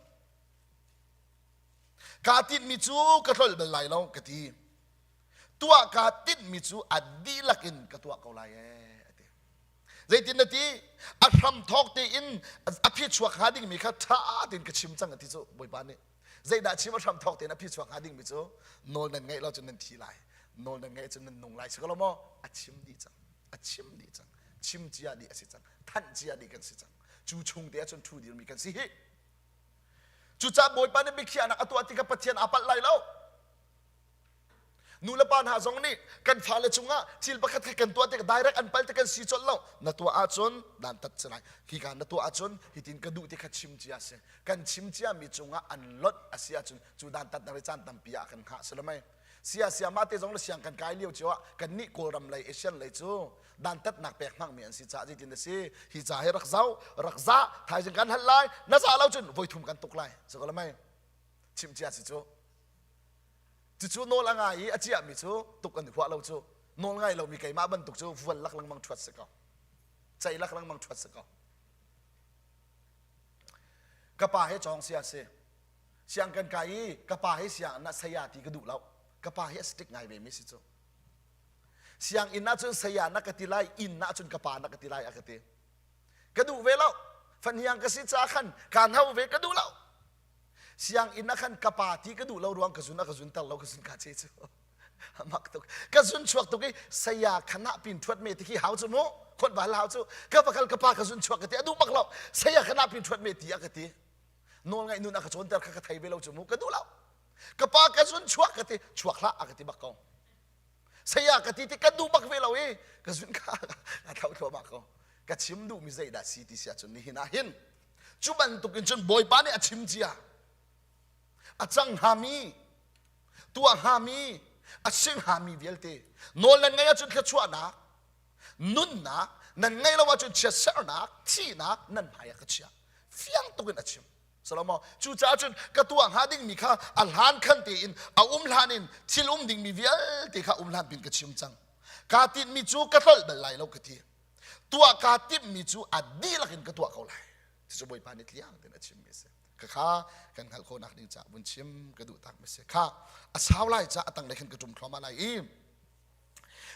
kaa tinhmi cu ka tlolh bal lai lo ka ti tuah kaa tinhmi cu a dihlak in ka tuah ko lai ee a ti zeitin na ti a hramthawk tein a phichuak hnga dingmi kha ṭha tein ka chim cang a ti cu bawipa nih zeidah chim a hramthawk tein a phichuak hnga dingmi cu nawl nan ngaih lo cun nan thi lai nawl nan ngaih cun nan nung lai si ko lo maw a chim dih cang a chim dih cang chim cia dih a si cang thanh cia dih kan si cang cu chung te ahcun ṭhu dirmi kan si hi Cucaah Bawipa nih biakhiahnak a tuah tikah Pathian aa palh lai lo. Nu le pa hna zong nih kan fale cungah thil pakhat kha kan tuah tik direct an pal ti kan si colh lo. Na tuah ahcun dantat si lai. Hi ka na tuah ahcun hitin ka duh ti kha chim cia si. Kan chim cia mi cungah an lonh a si ahcun cu dantat na caan tampi ah kan hngah si lo mei. Sia sia mah te zong le siang kan kai lio cio ah kan nih Kawlram lei Asian lei cu dantatnak pek hmangmi an si caah zeitin a si hi ca hi rak zau rak za thaizing kan hal lai na za lo cun voithum kan tuk lai so ko mei chim cia si cu cucu nawl a ngai i a ciahmi cu tuk an huah lo cu nawl ngai lomi keimah bantuk cu vual lak lengmang ṭhuat si ko cei lak lengmang ṭhuat si ko ka pa he cawng sia si siang kan kai i ka pa he siang na saya ti ka duh lo ka pa hi a stick ngai ve mi si cu Sianginn ahcun saya na ka ti lai, inn ahcun ka pa na ka ti lai a ka ti. Ka duh ve lo. Fahniang ka si ca khan kaa hno ve ka duh lo. Sianginn ah khan ka pa ti ka duh lo ruang ka zun a ka zun ter lo ka zun ka ce cu. Mak tuk. Ka zun chuak tuk i saya khanah pin thuat me ti khi hau cu mu. Khon bal hau cu. Ka va kal ka pa ka zun chuak ka ti a duh bak lo. Saya khanah pin thuat me ti a ka ti. Nawl ngaih nun a ka cawnter kha ka thei ve lo cu mu ka duh lo. Ka pa ka zun chuak ka ti chuak hlah a ka ti bak ko. Saya ka ti ti kan duh bak ve lo i ka zun kha a thlau thluahmah ko. Ka chim duhmi zeidah si ti si ahcun nihin ah hin cu bantuk in cun Bawipa nih a chim cia a cang hngami tuah hngami a si hngami vialte nawl nan ngeih ahcun thluachuahnak nunnak nan ngeih lo ahcun chiatserhnak thihnak nan hmai ah ka chiah fiang tuk in a chim Salomo cucaah cun ka tuah hnga dingmi kha a hlan khan tein a um hlan in thil um dingmi vialte kha um hlan pin ka chim cang kaa tinhmi cu ka tlolh bal lai lo ka ti tuah kaa timhmi cu a dihlak in ka tuah ko lai cucu Bawipa nih tliang tein a chimmi a si khakha kan hngalh khawhnak ding caah vun chim ka duh tak mi si kha a sau lai ca a tanglei khan ka ṭum thluahmah lai i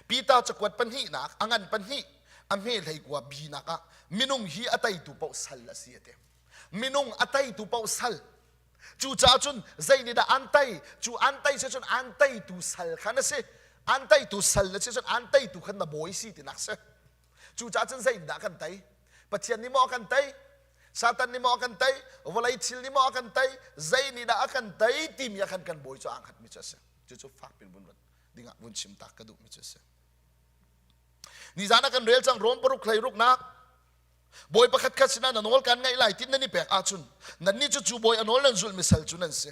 Peter cakuat pahnihnak a ngan pahnih a hme hlei kua binak ah minung hi a teitu paoh sal a si a ti minung a teitu paoh sal cucaah cun zei nih dah an tei cu an tei si cun an teitu sal kha na si an teitu sal na si cun an teitu khan na bawi si tinak si cucaah cun zei dah kan tei pathian nih maw a kan tei satan nih maw a kan tei vawlei thil nih maw a kan tei zei nih dah a kan tei timi ah khan kan bawi cu aa hngatmi cu a si cucu fak pin vun ruat dingah vun chim tak ka duhmi cu a si nizan ah kan rel cang Rom paruk hlei ruknak Bawi pakhat khat sinah na nawl kan ngaih lai tin nan i pek ahcun nannih cu cu bawi a nawl nan zulhmi sal cu nan si.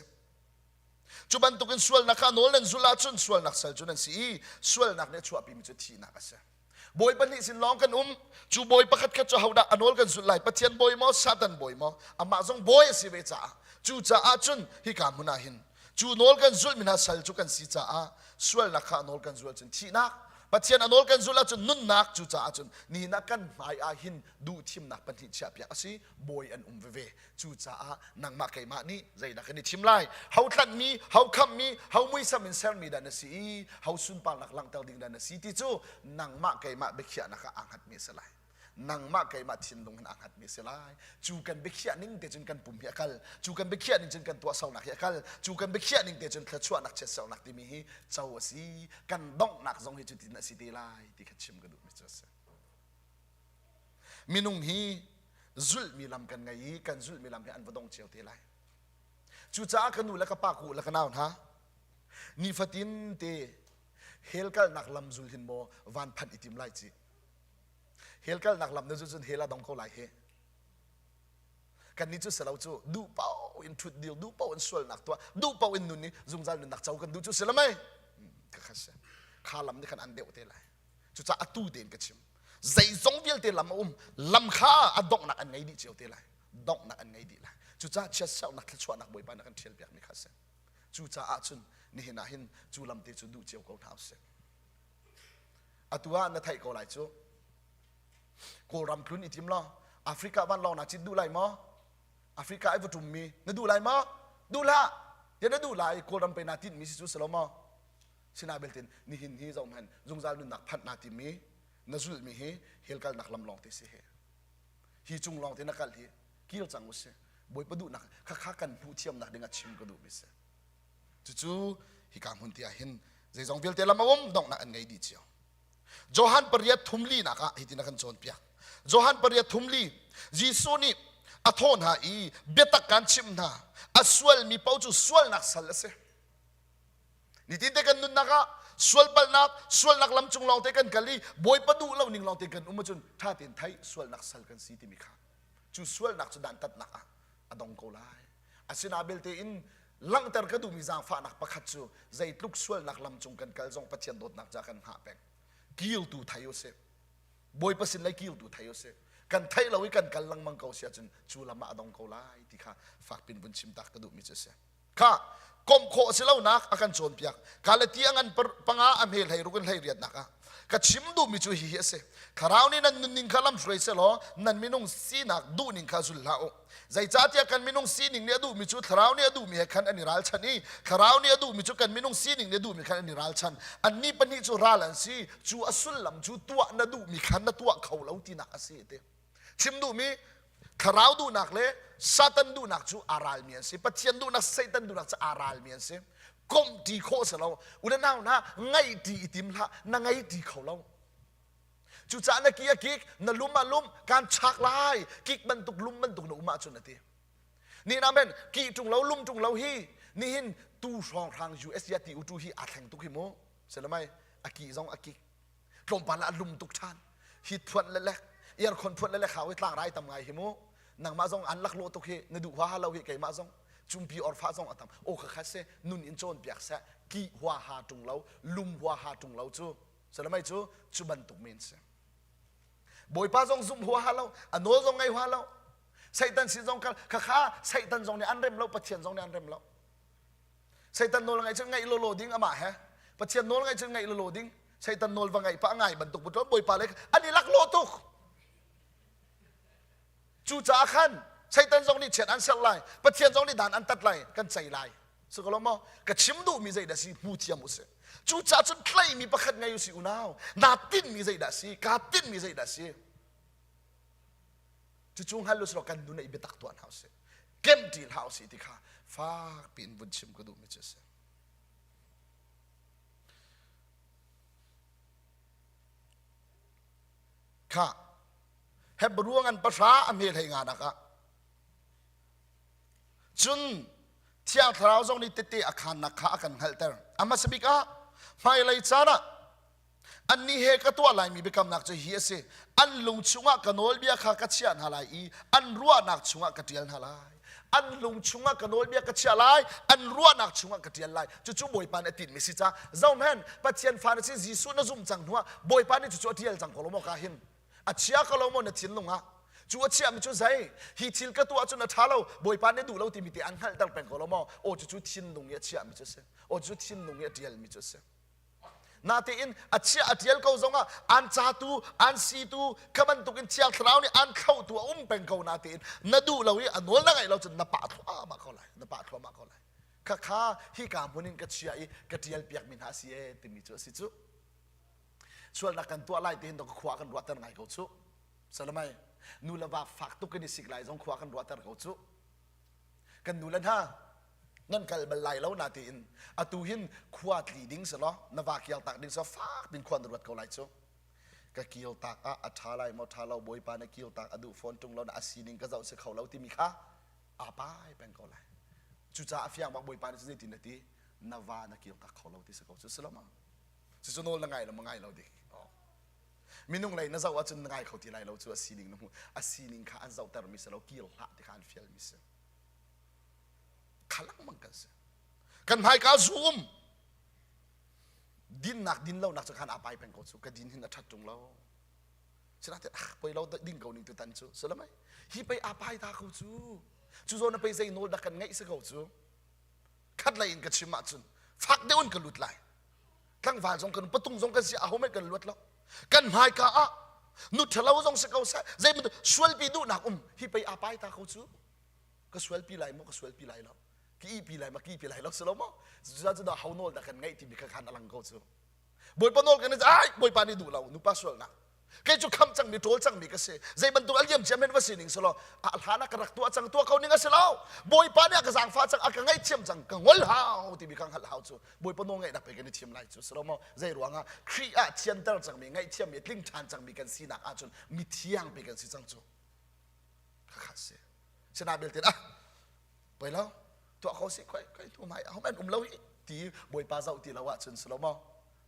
Cu bantukin sualnak kha nawl nan zulh ahcun sualnak sal cu nan si i sualnak nih a chuahpimi cu thihnak a si. Bawi pahnih sin lawng kan um. Cu bawi pakhat khat cu hodah a nawl kan zulh lai? Pathian bawi maw, Satan bawi maw? Amah zong bawi a si ve caah. Cucaah cun hika hmun ah hin cu nawl kan zulhmi hna sal cu kan si caah sualnak kha a nawl kan zul cun thihnak. Pathian a nawl kan zulh ahcun nunnak cucaah cun nihin ah kan hmai ah hin duhthimnak pahnih chiahpiak a si bawi an um veve cucaah nangmah keimah nih zeidah kan i thim lai ho tlanhmi ho khamhmi ho muisam in sermi dah na si i ho sunparnak langhter ding dah na si ti cu nangmah keimah biakhiahnak ah aa hngatmi a si lai nangmah keimah thinlung hin aa hngatmi a si lai cu kan biakhiah ning te cun kan pum hi a kal cu kan biakhiah ning cun kan tuahsernak hi a kal cu kan biakhiah ning te cun thluachuahnak chiatsernak timi hi co a si kan donghnak zong hi cutin a si te lai ti kha chim ka duhmi cu a si Minung hi zulhmi lam kan ngei i kan zulhmi lam hi an va dong cio te lai. Cucaah ka nu le ka pa ku le ka nau hna nifatin te hell kalnak lam zul hin maw van phanh i tim lai ci. Hell kalnak lam na zul cun hell a dong ko lai he. Kannih cu silo cu duh paoh in ṭhut dir, duh paoh in sualnak tuah, duh paoh in nun i zungzal nunnak co kan duh cu si lo mei? Ka kha si. Kha lam nih khan an deuh te lai. Cucaah atu tein ka chim. Zeizong vialte lam a um. Lam kha a donghnak an ngei dih cio te lai. Donghnak an ngei dih lai. Cucaah chiatserhnak thluachuahnak Bawipa nih a kan ṭhialpiakmi kha a si. Cucaah cun nihin ah hin cu lam te cu duh cio ko hna usih. Atu ah na theih ko lai cu. Kawlram tlun i tim law Africa vanlawng naa cit duh lai maw? Africa i va ṭummi na duh lai maw? Duh hlah! Tiah na duh lai Kawlram pe naa tinhmi si cu si lo maw? Sina beltin nihin hi zohhmanh zungzal nunnak phanh naa timmi na zulhmi hi hell kalnak lam lawng te si hi. Hi cung lawng te na kal hi kir cang u si. Bawipa duhnak khakha kan hmuh thiamnak ding ah chim ka duhmi si. Cucu hika hmun ti ah hin zeizong vialte lam a um donghnak an ngei dih cio. Johan pariat thum linak ah hitin a kan cawnpiak. Johan pariat thum li Jesuh nih a thawh hna i biatak kan chimh hna a sualmi paoh cu sualnak sal a si. Nitin te kan nunnak ah sualpalhnak, sualnak lam cung lawngte kan kal i Bawipa duh lo ning lawngte kan um ahcun ṭha tein theih sualnak sal kan si timi kha cu sualnak cu dantatnak ah a dong ko lai. Asina belte in langhter ka duhmi zaangfahnak pakhat cu zeitluk sualnak lam cung kan kal zong Pathian dawtnak ca kan hngah peng. Kiltu thei u sih. Bawipa sin lei kiltu thei u sih. Kan theih lo i kan kal lengmang ko si ahcun cu lam ah a dong ko lai ti kha fakpin vun chim tak ka duhmi cu a si. Kha komh khawh a si lonak a kan cawnpiak. Galati a ngan panga a hme hlei ruk in hlei riatnak ah ka chim duhmi cu hihi a si. Thlarau nih nan nunning kha lamhruai selaw nan minung sinak duhning kha zul hlah u. Zeicahtiah kan minung sining nih a duhmi cu Thlarau nih a duhmi he khan an i ralchan i Thlarau nih a duhmi cu kan minung sining nih a duhmi khan an i ralchan. Annih pahnih cu ral an si. Cu a sullam cu tuah na duhmi khan na tuah kho lo tinak a si ti. Chim duhmi Thlarau duhnak le Satan duhnak cu aa ralmi an si. Pathian duhnak, Satan duhnak cu aa ralmi an si. Komhṭi khawh si lo. U le nau hna, ngaihṭi i tim hlah. Na ngaiṭi kho lo. Cucaah na ki a kik, na lum a lum, kaan chak lai. Kik bantuk, lum bantuk na um ahcun a ti. Ni na men, ki ṭung lo, lum ṭung lo hi, nihin tu hrawnghrang US ya ti u tu hi aa thleng tuk hi mu. Silamai, a ki zong a kik. Tlawmpal ah a lum tuk ṭhan. Hit phuan le lek, aircon phuan le lek hau i tlangrai tam ngai hi mu. Nangmah zong an laklawh tuk hi, na duh huaha lo hi keimah zong. Cumpi orfa zong a tam. Aw khakha se, nun in cawnpiak seh, ki huaha ṭung lo, lum huaha ṭung lo cu. Salamai cu cu bantuk men si. Bawipa zong zumh huaha lo, a nawl zong ngei huaha lo. Satan sin zong kal, khakha Satan zong nih an rem lo, Pathian zong nih an rem lo. Satan nawl ngaih cun ngaih lawlaw ding amah he. Pathian nawl ngaih cun ngaih lawlaw ding. Satan nawl va ngaih pa ngai bantuk butlon Bawipa le an i laklawh tuk. Cucaah khan Satan zong nih chiat an serh lai, Pathian zong nih dan an tat lai, kan cei lai. Si ko lo maw? Ka chim duhmi zeidah si hmu thiam u sih. Cucaah cun tlaihmi pakhat ngei u sih unau. Naa tinhmi zeidah si? Kaa tinhmi zeidah si? Cucu hngal u sih law kan nun ah i biatak tuah hna u sih. Kemh ṭi hlah u sih ti kha fak piin vun chim ka duhmi cu a si. Kha Hebru ngan pahra a hme hlei nga nak ah cun Thiang Thlarau zong nih tete a khannak kha a kan hngalhter. A hmasa bik ah hmailei caan ah annih he ka tuah laimi biakamnak cu hi a si. An lung chungah ka nawlbia kha ka chiah hna lai i an ruahnak chungah ka ṭial hna lai. An lung chungah ka nawlbia ka chiah lai, an ruahnak chungah ka ṭial lai. Cucu Bawipa nih a tinhmi si ca. Zohhmanh, Pathian fa na si Jesuh na zumh cang hnuah Bawipa nih cucu a ṭial cang ko lo maw ka hin? A chia ko lo maw na thinlung ah? Cu a chiahmi cu zei? Hi thil ka tuah cun a ṭha lo, Bawipa nih duh lo timi te an hngalhter peng ko lo maw? Aw cucu thinlung i a chiahmi cu a si. Aw cucu thinlung i a ṭialmi cu a si. Natein a chia a ṭial ko zongah an catu, an situ, kha bantukin Thiang Thlarau nih an thlauhtu a um peng ko natein na duh lo i a nawl na ngaih lo cun na pah thluahmah ko lai. Na pah thluahmah ko lai. Khakha hika hmun in ka chia i ka ṭial piakmi hna a si ee timi cu a si cu. Sualnak kan tuah lai tihin ka khua kan ruahter ngai ko cu. Salamai nu le va fak tuk in i sik lai zong khua kan ruahter ko cu. Kan nu le hna nan kal bal lai lo na tiin atu hin khua tli ding si law na va kial tak ding si fak tin khua na ruat ko lai cu. Ka kil tak ah a ṭha lai maw ṭha lo bawipa na kil tak a duh fawn ṭung lo na a sining ka zoh si kho lo timi kha aa pai peng ko lai. Cucaah a fiang bak bawipa nih zeitin na ti na va na kil tak kho lo ti si ko cu si lo ma? Cucu nawl na ngai lo ma ngai lo dik. Minung lei na zoh ahcun na ngai kho ti lai lo cu a sining na hmu. A sining kha an zohtermi si lo kir hlah ti kha an fialmi si. Kha lengmang kan si. Kan hmaika zu um. Dinnak din lonak cu khan aa pai peng ko cu ka din hin a ṭhat ṭung lo. Sinain ah poi lo ding ko ning tutan cu si lo mei. Hi pei aa pai ta ko cu. Cu zawn na pei zei nawl dah kan ngeih si ko cu. Khat lei in ka chim ahcun fak deuh in ka lut lai. Tlangval zong kan patung zong kan si aho meh kan luat lo. Kan hmaika ah nu ṭhalo zong si ko seh zei bantuk sualpi duhnak um hi pei aa pai ta ko cu. Ka sualpi lai maw ka sualpi lai lo. Ka ihpi lai ma ka ihpi lai lo si lo maw? Cucaah cu dah ho nawl dah kan ngeih timi kha khan a lang ko cu. Bawipa nawl kan ai Bawipa nih duh lo nupa sualnak. Kei cu khamh cangmi ṭawl cangmi ka si. Zei bantuk a liam cia men va si ning selaw a hlan ah ka rak tuah cang tuah ko ning a si lo. Bawipa nih a ka zaangfah cang a ka ngaihthiam cang ka ngol hau timi kha hngalh hau cu. Bawipa nawl ngaihnak pe kan i thiam lai cu si lo maw? Zei ruangah Khrih ah thianter cangmi ngaihthiammi tling ṭhan cangmi kan sinak ahcun mithiang pe kan si cang cu. Khakha si. Sina belte ah poi lo tuah ko si khoi khoi hnu hmai ahom an um lo hi ti Bawipa zoh ti lo ahcun si lo maw?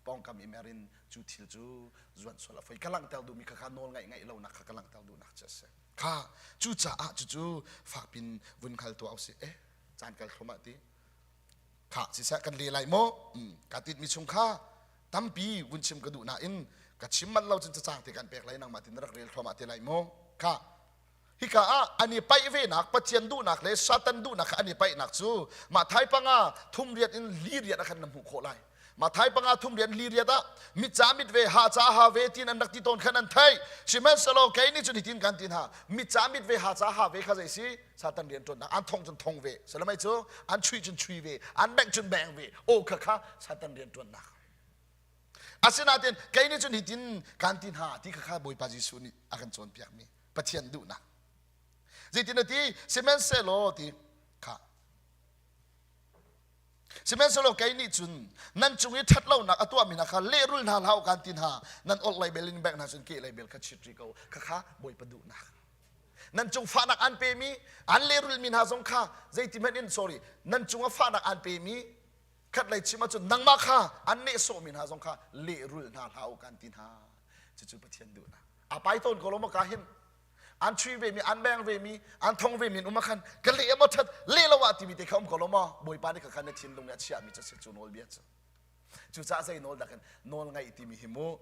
Pawngkam i mer in cu thil cu zuan sual a foi ka langhter duhmi kha kha nawl ngaih ngaih lonak kha ka langhter duhnak cu a si. Kha cucaah cucu fakpin vun hngal tuah usih eh caan kal thluahmah ti kha siseh kan le lai maw ka titmi chung kha tampi vun chim ka duh nain ka chim manh lo cun cacang te kan pek lai nangmah tin rak rel thluahmah te lai maw kha hika ah an i paih venak Pathian duhnak le Satan duhnak kha an i paihnak cu Matthai panga thum riat in li riat ah khan na hmuh khawh lai Matthai panga thum riat li riat ah mit ca mit ve ha ca ha ve tin an rak ti tawn khan an theih sihmanhsehlaw kei nih cun hitin kan ti hna mit ca mit ve ha ca ha ve kha zei si Satan rian ṭuannak an thong cun thong ve salamai cu an chui cun chui ve an bengh cun beng ve aw kha kha Satan rian ṭuannak asinain kei nih cun hitin kan ti hna ti kha kha Bawipa Jesuh nih a kan cawnpiakmi Pathian duhnak zeitin a ti sihmanhsehlaw ti kha Sihmanhsehlaw kei nih cun nan cung i ṭhat lonak a tuahmi hna kha lehrul hna hlah u kan ti hna nan orhlei bel in bengh hna cun kehlei bel kha chit rih ko khakha Bawipa duhnak nan cung fahnak an pemi an lehrulmi hna zong kha zeiti hmanh in sorry nan cungah fahnak an pemi khatlei chim ahcun nangmah kha an nehsawhmi hna zong kha lehrul hna hlah u kan ti hna cucu Pathian duhnak a pai tawn ko lo maw ka hin an chui ve mi an beng ve mi an thong ve mi um khan ka leh maw that leh lo ah timi te kha um ko lo maw bawipa nih ka khan na thinlung nih a chiahmi cu si cu nawlbia cu cucaah zei nawl dah kan nawl ngaih timi hi mu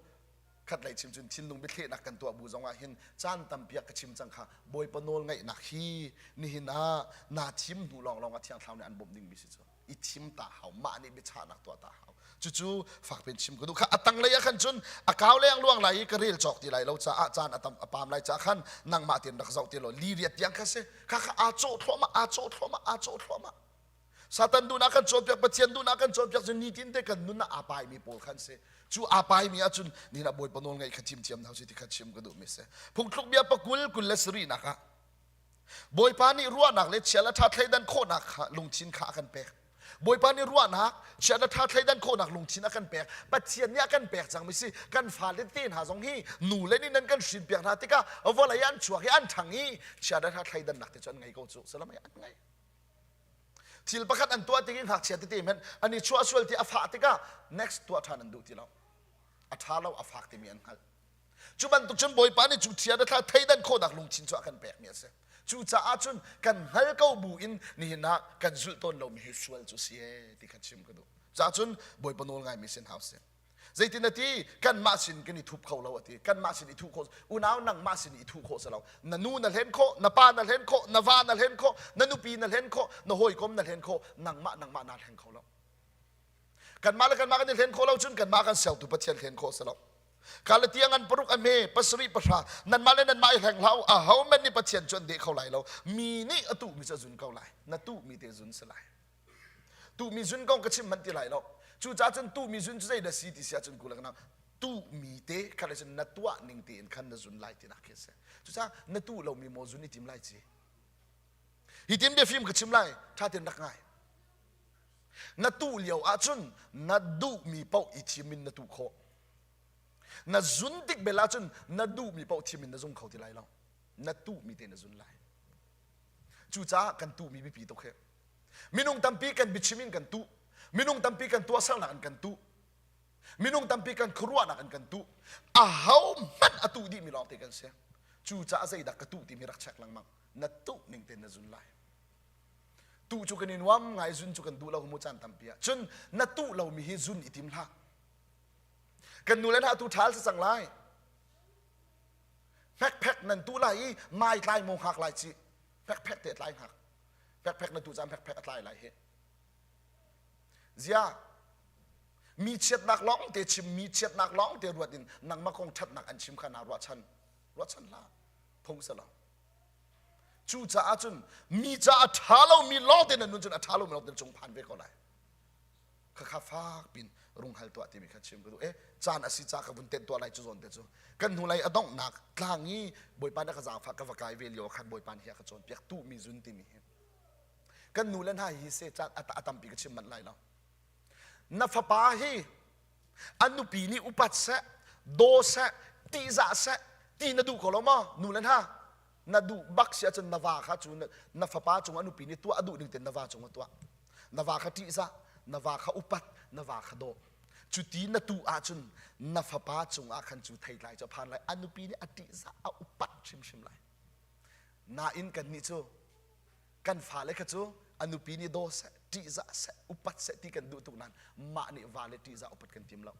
khatlei chim cun thinlung biathlehnak kan tuah bu zongah hin caan tampi ah ka chim cang kha bawipa nawl ngaihnak hi nihin ah naa thim hnu lawnglawng ah thiang thlarau nih an bawmh dingmi si cu i thim ta hau mah nih biachahnak tuah ta hau cucu fakpen chim ka duh kha a tanglei ah khan cun a kau leng luang lai i ka rel cawk ti lai lo caah caan a tam a pam lai caah khan nangmah tein rak zoh ti law li riat tiang kha si kha kha aa cawh thluahmah aa cawh thluahmah aa cawh thluahmah Satan duhnak kan cawnpiak Pathian duhnak kan cawnpiak cu nitin te kan nun ah aa paimi pawl khan si cu aa paimi ahcun nihin ah Bawipa nawl ngaih kha thim thiam hna usih ti kha chim ka duhmi si phungthluk bia pakul 27 nak ah Bawipa nih ruahnak le chia le ṭha thleidan khawhnak kha lungthin kha a kan pek Bawipa nih ruahnak chia le ṭha thleidan khawhnak lungthin a kan pek Pathian nih a kan pek cangmi si kan fale te hna zong hi nu le nih nan kan hrinpiak hna tikah vawlei an chuak i an ṭhang i chia le ṭha thleidannak te cu an ngei ko cu salam an ngei Thil pakhat an tuah tik i ngakchia tete hmanh an i chuah sual ti a fah tikah next tuah ṭhan an duh ti lo. A ṭha lo, a fak timi an hngalh. Cu bantuk cun Bawipa nih cu thia thla theidan khawhnak lungthin cu a kan pekmi a si. Cucaah cun kan hngal ko bu in nihin ah kan zulh tawn lomi hi sual cu si ee ti kha chim ka duh. Caah cun Bawipa nawl ngaimi sin hau si. Zeitin a ti? Kanmah sin kan i thup kho lo a ti. Kanmah sin i thuh khawh. Unau nangmah sin i thuh khawh si lo. Na nu na hlen khawh, na pa na hlen khawh, na va na hlen khawh, na nupi na hlen khawh, na hawikom na hlen khawh, nangmah nangmah naa hleng kho lo. Kanmah le kanmah kan i hlen khawh lo cun kanmah kan sertu Pathian hlen khawh si lo. Galatia ngan paruk a hme pasarih pahra nanmah le nanmah i hleng hlah u aho men nih Pathian cu an deh kho lai lo mi nih a tuhmi cu a zun ko lai na tuhmi te zun si lai tuhmi zun kong ka chim hmanh ti lai lo cucaah cun tuhmi zun cu zeidah si ti si ahcun ku le ka tuhmi te kha le cun na tuah ning tein khan na zun lai tinak khi a si cucaah na tuh lomi maw zun i tim lai ci hi tin biafim ka chim lai ṭha tein rak ngai Na tuh lio ahcun na duhmi paoh i thim in na tuh khawh. Na zun tik bel ahcun na duhmi paoh thim in na zung kho ti lai lo. Na tuhmi te na zun lai. Cucaah kan tuhmi biapi tuk hi. Minung tampi kan biachim in kan tuh. Minung tampi kan tuahsernak in kan tuh. Minung tampi kan khuaruahnak in kan tuh. Aho hmanh a tuh dihmi lawng te kan si. Cucaah zeidah ka tuh timi rak check lengmang. Na tuh ning tein na zun lai. Tuh cu kan i nuam ngai zun cu kan duh lo mu caan tampi ah. Cun na tuh lomi hi zun i tim hlah. Kan nu le hna tu ṭhal si cang lai. Hmekphek nan tuh lai i mai tlai maw hngak lai ci. Hmekphek te tlai hngak. Hmekphek na tuh caan hmekphek a tlai lai hi. Zia mi chiatnak lawng te chim mi chiatnak lawng te ruat in nangmah kong ṭhatnak an chim kha naa ruahchan. Ruahchan hlah. Phung si lo. Cucaah cun mi caah a ṭha lomi lawng te na nun cun a ṭha lomi lawng te na cung phan ve ko lai. Khakha fak pin rung hal tuah timi kha chim ka duh. Eh caan a si ca ka vun tenh tuah lai cu zawn te cu. Kan hnulei a donghnak tlang i Bawipa na ka zaangfah ka va kai ve lio khan Bawipa nih a ka cawnpiak tuhmi zun timi hi. Kan nu le hna hi se caan a tampi ka chim manh lai lo. Na fapa hi a nupi nih upat seh, daw seh, tihzah seh ti na duh ko lo maw nu le hna? Na duh bak si ahcun na va kha cu na fapa cung a nupi nih tuah a duh ning tein na va cung a tuah. Na va kha ṭihzah, na va kha upat, na va kha daw. Cuti na tuh ahcun na fapa cungah khan cu theitlai cu a phan lai. A nupi nih a ṭihzah, a upat hrimhrim lai. Nain kannih cu kan fale kha cu a nupi nih daw seh, ṭihzah seh, upat seh ti kan duh tuk nain mah nih vale ṭihzah upat kan tim lo.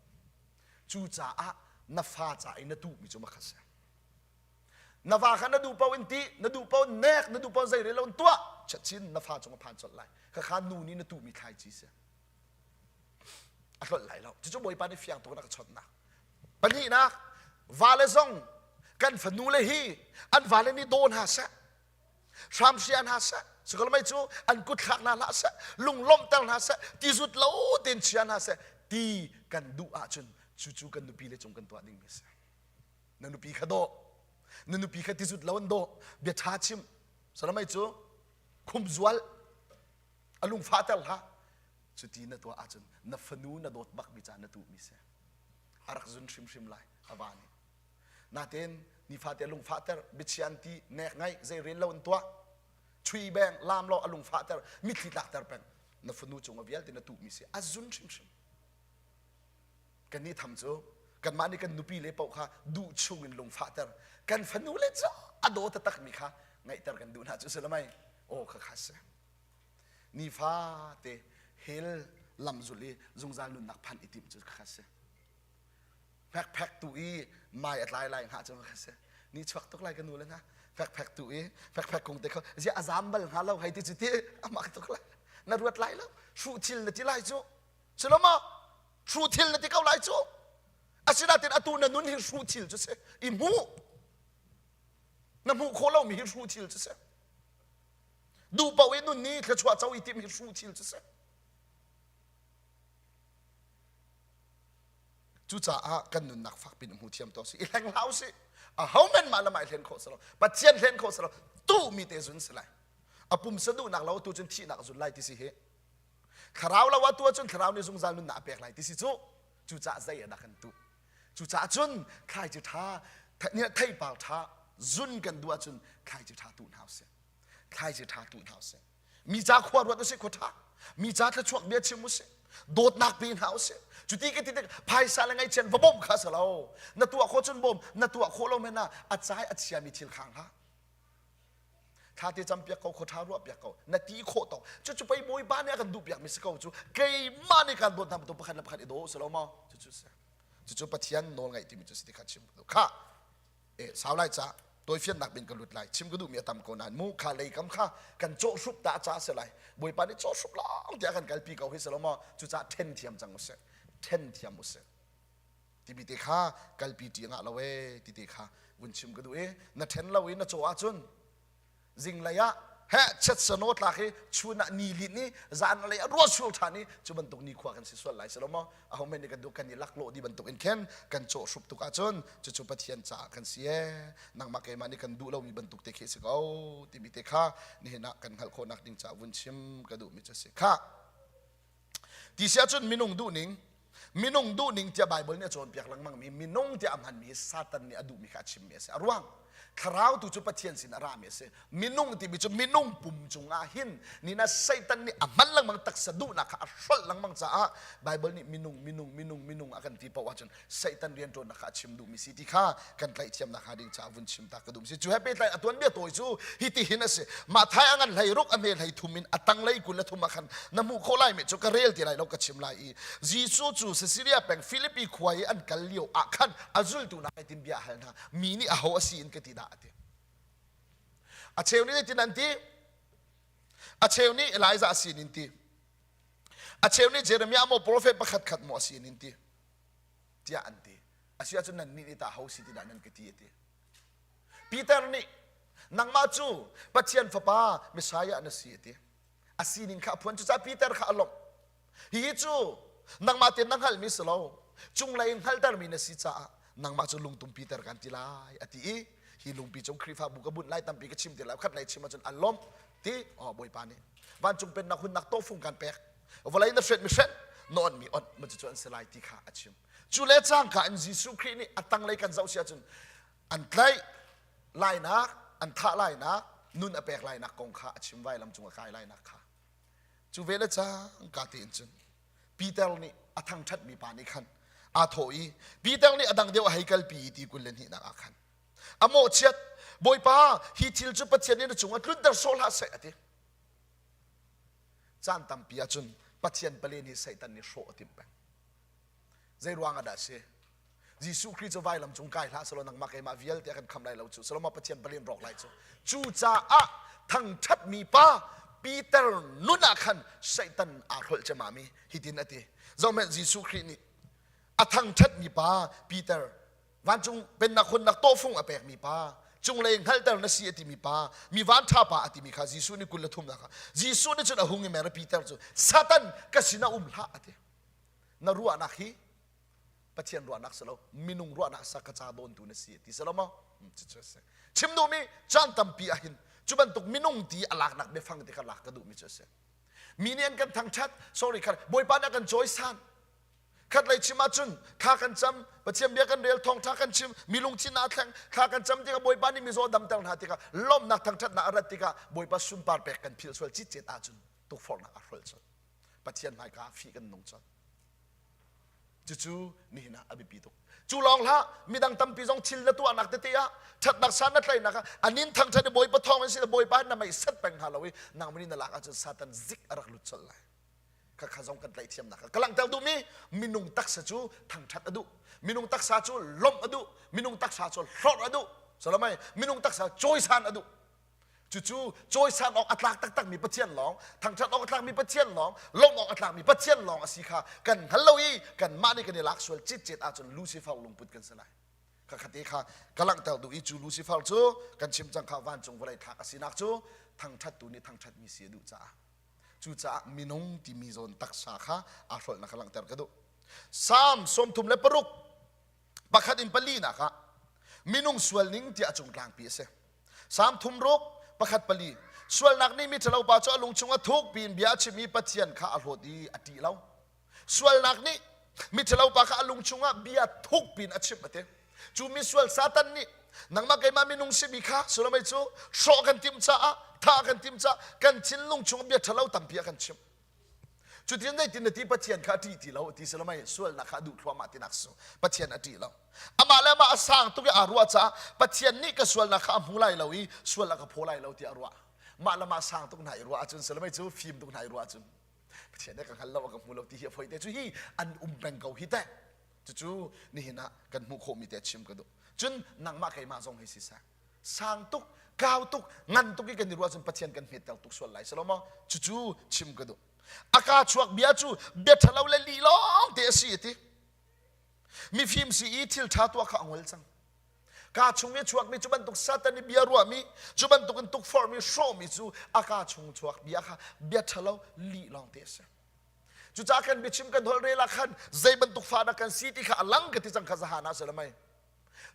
Cucaah na fa ca i na tuhmi cu makhat si. Na va kha na duh paoh in ti, na duh paoh in nek, na duh paoh in zeirel lo in tuah, chiatchin na fa cung a phan colh lai. Khakha nu nih na tuhmi thlaici si. A hlolh lai lo. Cucu Bawipa nih fiang tuk in a ka chawnhnak. Pahnihnak, vale zong kan fanu le hi an vale nih daw hna seh, hramhria hna seh, sikolmei cu an kut thlak hna hlah seh, lunglawmhter hna seh, tizut lo tein chia hna seh, ti kan duh ahcun cucu kan nupi le cung kan tuah dingmi a si. Na nupi kha daw, na nupi kha tizut lo an daw, bia ṭha chim, salamei cu khumzual, a lungfahter hlah, cuti na tuah ahcun na fanu na dawt bakmi ca na tuhmi si. A rak zun hrimhrim lai, a va nih. Natein nifate lungfahter, biachia an ti, nek ngaih, zei rel lo an tuah, chui beng, laam law a lungfahter, mitthli tlakter peng. Na fanu cung a vialte na tuhmi si, a zun hrimhrim. Kannih tham cu kanmah nih kan nupi le paoh kha duh chung in lungfahter, kan fanu le cu a daw taktakmi kha ngaihter kan duh hna cu si lo mei? Aw kha kha si. Nifate hell lam zulh i zungzal nunnak phanh i timh cu kha si. Fekphek tu i mai a tlai lai hnga cu kha si. Ni chuak tuk lai ka nu le hna. Fekphek tu i fekphek kung te kha zia a zam bal hnga lo hei ti cu ti a mak tuk lai. Na ruat lai lo. Hruh thil na ti lai cu. Si lo maw? Hruh thil na ti ko lai cu. Asinain atu na nun hi hruh thil cu si. I hmuh. Na hmuh khawh lomi hi hruh thil cu si. Duh paoh i nun ni thluachuah co i timh hi hruh thil cu si. Cucaah kan nunnak fak pin hmu thiam to si. I hleng hlah usih. Aho men mah le mah i hlen khawh si lo. Pathian hlen khawh si lo. Tu mi te zun si lai. A pumsa duhnak lo tu cun thihnak zun lai ti si hi. Thlarau lo ah tu ahcun thlarau nih zungzal nunnak a pek lai ti si cu. Cucaah zei ah dah kan tuh. Cucaah cun thlaici ṭha theipar ṭha zun kan duh ahcun thlaici ṭha tuh hna usih. Thlaici ṭha tuh hna usih. Mi ca khua ruat usih khua ṭha. Mi ca thluachuak bia chim usih. Dawtnak pe hna usih. Cuti ka ti tik phaisa le ngaihchian va bawmh kha si lo. Na tuah khawh cun bawm, na tuah khawh lo men ah a cai a chiami thil khang hlah. Thla te cam piak ko, khua ṭha ruah piak ko. Na ti khawh tawk. Cucu pei Bawipa nih a kan duh piakmi si ko cu. Keimah nih kaan dawt hna bantuk pakhat le pakhat i daw si lo maw? Cucu si. Cucu Pathian nawl ngaih timi cu si ti kha chim ka duh. Khah, eh, sau lai ca. Tawifiannak bin ka lut lai. Chim ka duhmi a tam ko nain mu kha lei kam kha kan cawh hrup ta ca si lai. Bawipa nih cawh hrup lawng tiah kan kalpi ko hi si lo maw? Cucaah then thiam cang usih. Then thiam usih. Timi te kha kalpi ṭi ngah lo ee ti te kha vun chim ka duh i na ṭhen lo i na caw ahcun zinglei ah heh chetsa tlak hi chun ah ni lin i zan lei ah ruah sur ṭhan i cu bantuk nikhua kan si sual lai si lo maw aho men nih kan duh kan i laklawh di bantuk in khin kan cawh hrup tuk ahcun cucu Pathian caah kan si ee nangmah keimah nih kan duh lomi bantuk te khi si ko timi te kha nihin ah kan hngalh khawhnak ding caah vun chim ka duhmi cu si kha Ti si ahcun minung duhning, minung duhning tiah Baibal nih a cawnpiak lengmangmi minung tiah a hmanmi hi Satan nih a duhmi kha a chimmi a si. A ruang thlarau tu cu Pathian sin a rami a si. Minung timi cu minung pum cungah hin nina Satan nih a hman lengmang taksa duhnak kha a hrolh lengmang caah Baibal nih minung minung minung minung a kan ti paoh ahcun Satan rianṭuannak kha a chim duhmi si ti kha kan tlaihthiamnak hnga ding caah vun chim ta ka duh si. Cu he pehtlai a tuanbia tawi cu hiti hin a si. Matthai a ngan hlei ruk a hme hlei thum in a tanglei 23 ah khan na hmuh khawh lai mi cu ka rel ti lai lo ka chim lai i Jesuh cu Sisilia peng Filipi khua i an kal lio ah khan a zultu hna tin bia a hal hna. Mi nih aho a si in ka ti dah a ti. A cheu nih zeitin an ti? A cheu nih Elijah a si in ti. A cheu nih Jeremiah maw profet pakhat khat maw a si in ti. Tiah an ti. Asi ahcun nannih nih tah ho si ti dah nan ka ti a ti. Peter nih nangmah cu Pathian fapa Messiah na si a ti. A sining kha a phuan cucaah Peter kha a lawmh. Hihi cu nangmah tein na hngalhmi si lo, cunglei in hngalhtermi na si caah nangmah cu lungtum Peter kan ti lai a ti i hi lungpi cung Khrihfabu ka bunh lai tampi ka chim ti lai khat lei chim ahcun a lawmh ti oh Bawipa nih vancung pennak hunnak tawhfung kan pek vawlei na hret mi hret na on mi on ma cu an si lai ti kha a chim cu le cangka in Jesuh Khrih nih a tanglei kan zoh si ahcun an tlaih lainak an thah lainak nun a pek lainak kong kha a chim vailam cung a kai lainak kha cu ve le cangka tein cun Peter nih a thangṭhatmi pa nih khan aa thawh i Peter nih a dang deuh a hei kalpi i ti 22 ah khan a mawhchiat Bawipa hi thil cu Pathian nih na cungah tlunter sawh hlah seh a ti Caan tampi ahcun Pathian pale nih Satan nih hrawh a timh peng. Zei ruang ah dah a si? Jesuh Khrih cu vailam cung kai hlah selaw nangmah keimah vialte a kan khamh lai lo cu. Selaw mah Pathian pale in rawk lai cu. Cucaah thangṭhatmi pa Peter nun ah khan Satan aa hrolh ciammam i hitin a ti. Zohhmanh Jesuh Khrih nih a thangṭhatmi pa Peter vancung pennak hunnak tawhfung a pekmi pa cunglei hngalhter na si a timi pa mi vanṭha pa a timi kha Jesuh nih 23 kha Jesuh nih cun a hung i mer Peter cu Satan ka sinah um hlah a ti na ruahnak hi Pathian ruahnak si lo minung ruahnak sa ka ca dawntu na si ti si lo maw chim duhmi caan tampi ah hin cu bantuk minung ti a laknak biafang ti kha lak ka duhmi cu a si mi nih an kan thangṭhat sorry kha Bawipa nih a kan cawisan Khatlei chim ahcun thla kan cam, Pathian bia kan rel, thawngṭha kan chim, mi lungthin aa thleng, thla kan cam tikah Bawipa nih mizaw damter hna tikah lawmhnak thangṭhatnak a rat tikah Bawipa sunpar pek kan philh sual citcet ahcun tukforhnak a hrolh colh. Pathian hmaika ah fih kan nung colh. Cucu nihin ah a biapi tuk. Cu lawng hlah, midang tampi zong thil na tuahnak tete ah ṭhatnak san na tlaihnak ah anin thangṭhat i Bawipa thawng in si Bawipa na mei set peng hna lo i nangmah nih na lak ahcun Satan zik a rak lut colh lai. Khakha zong kan tlaihthiamnak ka langhter duhmi minung taksa cu thangṭhat a duh minung taksa cu lawmh a duh minung taksa cu hlorh a duh salamai minung taksa cawisan a duh cucu cawisan awk a tlak taktakmi Pathian lawng thangṭhat awk a tlakmi Pathian lawng lawmh awk a tlakmi Pathian lawng a si kha kan hngal lo i kanmah nih kan i lak sual citcet ahcun Lucifer lungput kan si lai khakha te kha ka langhter duh i cu Lucifer cu kan chim cang kha vancung vawlei thlak a sinak cu thangṭhattu nih thangṭhatmi si a duh caah Cucaah minung timi zawn taksa kha aa hrolhnak kha langhter ka duh. Salm 36 pakhat in palinak ah minung sual ning tiah a cung tlangpi a si. Salm thum ruk pakhat pali sualnak nih mi ṭhalo pa cu a lung chungah thuk piin bia a chim i Pathian kha a hlawt i a ṭih lo. Sualnak nih miṭhalo pa kha a lung chungah bia thuk piin a chimh a ti. Cu misual Satan nih nangmah keimah minung simi kha sullamei cu hrawh kan timh caah thah kan timh caah kan thinlung chung bia ṭhalo tampi a kan chimh. Cutin zeitin na ti Pathian kha a ṭih ti lo ti sullamei sualnak kha a duh thluahmah tinak su Pathian a ṭih lo. Amah le amah a sang tuk i aa ruah caah Pathian nih ka sualnak kha a hmu lai lo i sual a ka phaw lai lo tiah a ruah. Mah le mah sang tuk hna i ruah ahcun sullamei cu fim tuk hna i ruah ahcun Pathian nih ka hngal lo a ka hmu lo ti hi a foi te cu hi an um peng ko hi teh cucu nihin ah kan hmuh khawhmi te chim ka duh cun nangmah keimah zong hi siseh. Sang tuk, kau tuk, ngan tuk i kan i ruah cun Pathian kan hmetter tuk sual lai si lo maw? Cucu chim ka duh. A kaa chuak bia cu bia ṭhalo le lih lawng te a si a ti. Mifim si i thil ṭha tuah kha a ngol cang. Kaa chung i chuakmi cu bantuk Satan i bia ruahmi, cu bantuk in tukforhmi, hrawhmi cu a kaa chung chuak bia kha bia ṭhalo lih lawng te a si. Cucaah kan biachim kan holh rel ah khan zei bantuk fa dah kan si ti kha a lang ka ti cang kha zahan ah si lo mei.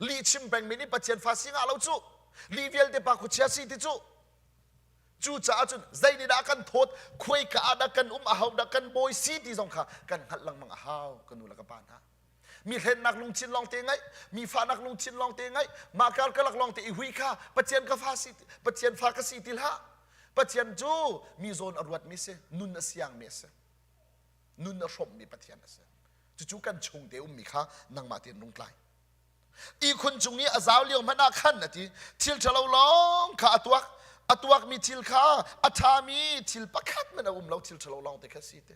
Lih chim pengmi nih Pathian fa si ngah lo cu. Lih vialte pa khuachia si ti cu. Cucaah cun zei nih dah kan thawt, khuaika ah dah kan um, aho dah kan bawi si ti zong kha kan hngalh lengmang a hau ka nu le ka pa hna. Mi hlennak lungthin lawngte ngaih, mi fahnak lungthin lawngte ngaih, mah karkalak lawngte i hui kha Pathian ka fa si, Pathian fa ka si ti hlah. Pathian cu mi zawn a ruatmi si, nun a siangmi a si. Nun a hrawmmi Pathian a si. Cucu kan chungte ummi kha nangmah tein rung tlai. Ihkhun cung i a zau lio hmanh ah khan a ti, thil ṭhalo lawng kha a tuak. A tuakmi thil kha a ṭhami thil pakhat hmanh a um lo, thil ṭhalo lawng te kha si ti.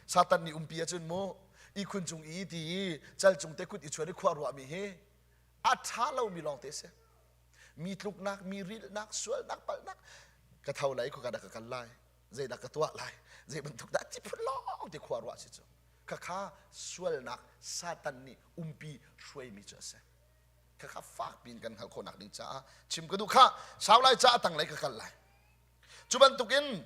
Satan nih umpi ahcun mu ihkhun cung i ti i cal cung te kut i chuan i khua ruahmi hi a ṭha lomi lawng te a si. Mi tluknak, mi rilhnak, sualnak, palhnak ka tho lai khua ka dah ka kal lai zeidah ka tuah lai zei bantuk dah ti phun lawng te khua ruah si cu khakha sualnak Satan nih umpi hruaimi cu a si khakha fak piin kan hngalh khawhnak ding caah chim ka duh kha sau lai caah tanglei ka kal lai cu bantukin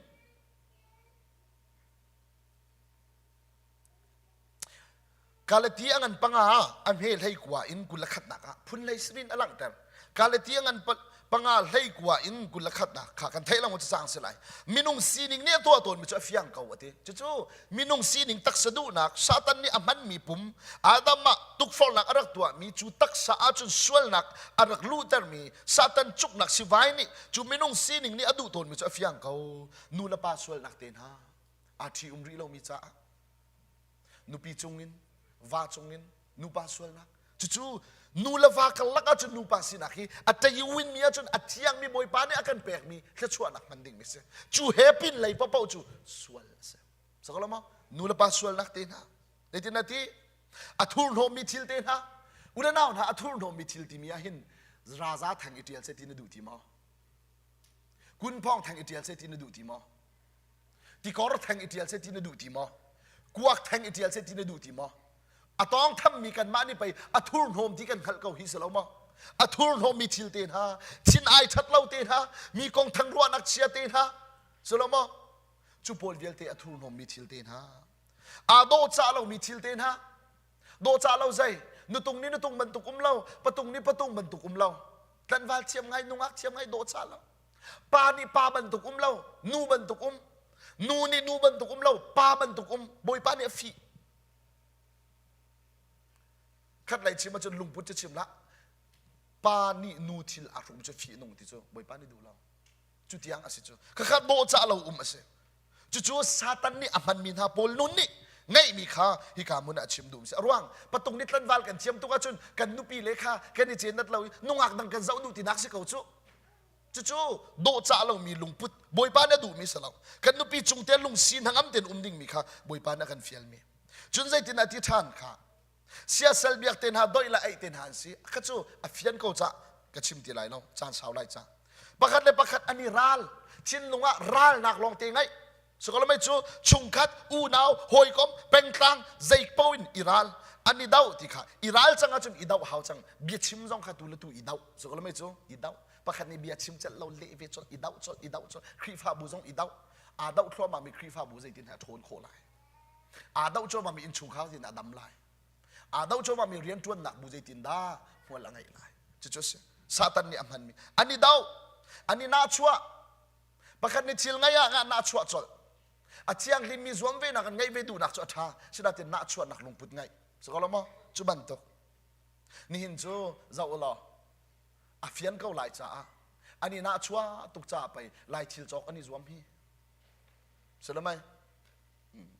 Galati a ngan panga a hme hlei kua in 21 nak ah phun hlei sirin a langhter. Galati a ngan panga hlei kua in 21 nak kha kan theih lo cu cang si lai. Minung sining nih a tuah tawnmi cu a fiang ko a ti. Cucu minung sining taksa duhnak Satan nih a hmanmi pum Adam ah tukforhnak a rak tuahmi cu taksa ahcun sualnak a rak luhtermi Satan cuknak sivai nih cu minung sining nih a duh tawnmi cu a fiang ko. Nu le pa sualnak te hna aa ṭhi um rih lomi caah nupi cungin va cungin nupa sualnak cucu nu le va karlak ahcun nupa sinak hi a ṭeiwin mi ahcun a thiangmi bawipa nih a kan pekmi thluachuahnak hman dingmi si cu he pin lei paohpaoh cu sual a si sakalo maw nu le pa sualnak te hna zeitin na ti a thurhnawmmi thil te hna u le nau hna a thurhnawmmi thil timi ah hin raza thang i ṭial se ti na duh ti maw kunphawng thang i ṭial se ti na duh ti maw tikor theng i ṭial seh ti na duh ti maw kuak theng i ṭial seh ti na duh ti maw a tawng thammi kanmah nih pei a thurhnawm ti kan hngalh ko hi si lo maw a thurhnawmmi thil te hna thin ai ṭhat lo te hna mi kong thang ruahnak chia te hna si lo maw cu pawl vialte a thurhnawmmi thil te hna aa dawhcah lomi thil te hna dawhcah lo zei nutung nih nutung bantuk um lo patung nih patung bantuk um lo tlanval thiam ngai nungak thiam ngai dawhcah lo Pa nih pa bantuk um lo, nu bantuk um. Nu nih nu bantuk um lo, pa bantuk um. Bawipa nih a fih. Khat lei chim ahcun lungput cu chim lah. Pa nih nu thil a hrum cu fih nung ti cu Bawipa nih duh lo. Cu tiang a si cu. Khakha dawhcah lo um a si. Cucu Satan nih a hmanmi hna pawl nun nih ngeihmi kha hika hmun ah a chim duh si. A ruang patung nih tlanval kan thiam tuk ahcun kan nupi le kha kan i cenat lo i nungak dang kan zoh duh tinak si ko cu. Cucu dawhcah lomi lungput Bawipa nih a duhmi si lo. Kan nupi cung te lungsi hnangam tein um dingmi kha Bawipa nih a kan fialmi. Cun zeitin a ti ṭhan kha siasal biak te hna doih le aih te hna an si. Kha cu a fian ko cah ka chim ti lai lo caan sau lai ca. Pakhat le pakhat an i ral thinlung ah ralnak lawng te ngaih Sukalamei cu chungkhat, unau, hawikom, pengtlang zei paoh in i ral an i doh ti kha i ral cang ahcun i doh hau cang biachim zong kha tu le tu i doh sukalamei cu i doh pakhat nih bia chim celh lo leh ve colh i doh colh i doh colh Khrihfabu zong i doh aa doh thluahmah mi Khrihfabu zeitin a ṭhawn khawh lai aa doh cuahmah mi innchungkhar zeitin a dam lai aa doh cuahmah mi rianṭuannak bu zeitin dah hmual a ngeih lai cucu a si Satan nih a hmanmi an i doh an i nahchuah Pakhat nih thil ngeih ah nahchuah colh. A thianghlimmi zuam ve nak in ngeih ve duhnak cu a ṭha. Sinain nahchuahnak lungput ngeih. Si ko lo maw? Cu bantuk. Nihin cu zoh u law a fian ko lai caah an i nahchuah tuk caah pei lai thil cawk an i zuam hi. Si lo mei? Hmm.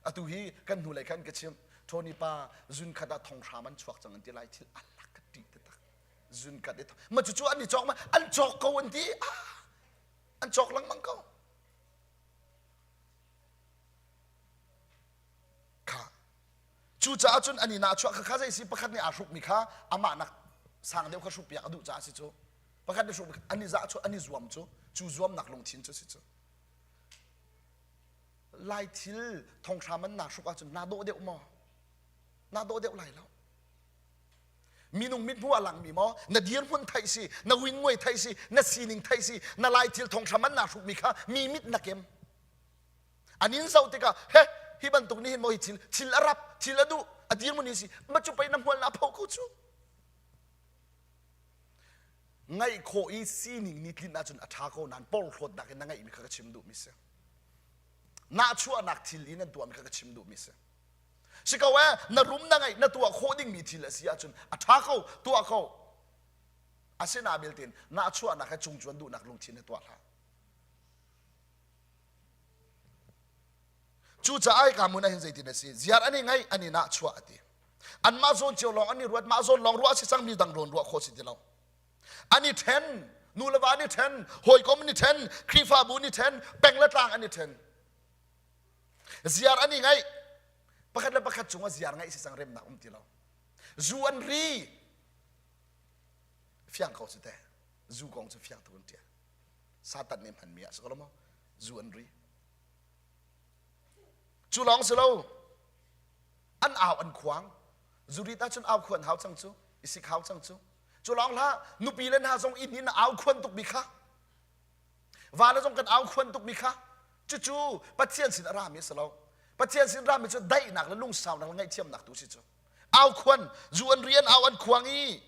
Atu hi kan hnulei khan ka chim Tony pa zun khat ah thong hram an chuak cang an ti lai thil alak ka ṭih taktak. Zun kat i ma cucu an i cawk ma an cawk ko an ti ah an cawk lengmang ko kha cucaah cun an i nahchuah kha kha zei si pakhat nih aa hrukmi kha amah nak Sang deuh kha hruk piak a duh caah si cu. Pakhat nih hruk an i zah cu an i zuam cu cu zuamnak lungthin cu si cu. Lai thil thonghra man naa hruk ahcun naa dawh deuh maw? Naa dawh deuh lai lo. Minung mithmuh a langmi maw na dirhmun theih si, na win nguai theih si, na sining theih si, na lai thil thonghra man naa hrukmi kha mi mit na kem. An in zoh tikah he hi bantuk nih hin maw hi thil thil a rap, thil a duh, a dirhmun hi si, ma cu pei na hmual na pho ko cu. Ngaih khawh i sining nih tlinh ahcun a ṭha ko nain porhlawtnak in na ngeihmi kha ka chim duhmi si. Nahchuahnak thil in an tuahmi kha ka chim duhmi si. Si ko ee, na rum na ngeih na tuah khawh dingmi thil a si ahcun a ṭha ko, tuah ko. Asinain belte nahchuahnak he cungcuan duhnak lungthin he tuah hlah. Cucaah hika hmun ah hin zeitin a si? Ziar an i ngaih, an i nahchuah a ti. Anmah zawn cio lawng an i ruat, mah zawn lawng ruah a si cang, mi dang rawn ruah khawh si ti lo. An i ṭhen, nu le va an i ṭhen, hawikom an i ṭhen, Khrihfabu an i ṭhen, peng le tlang an i ṭhen. Ziar an i ngaih, pakhat le pakhat cungah ziar ngaih si cang remnak um ti lo. Zu an ri, fiang ko cu teh. Zu kong cu fiang tuk in ṭial. Satan nih hmanmi ah si ko lo maw? Zu an ri. Cu lawng si lo, an au an khuang. Zurit ahcun au khuan hau cang cu, i sik hau cang cu. Cu lawng hlah, nupi le hna zong inn in au khuan tukmi kha, va le zong kan au khuan tukmi kha, cucu Pathian sin a rami a si lo. Pathian sin rami cu daihnak le lungsaunak le ngaihthiamnak tu si cu. Au khuan, zu an ri an au an khuang i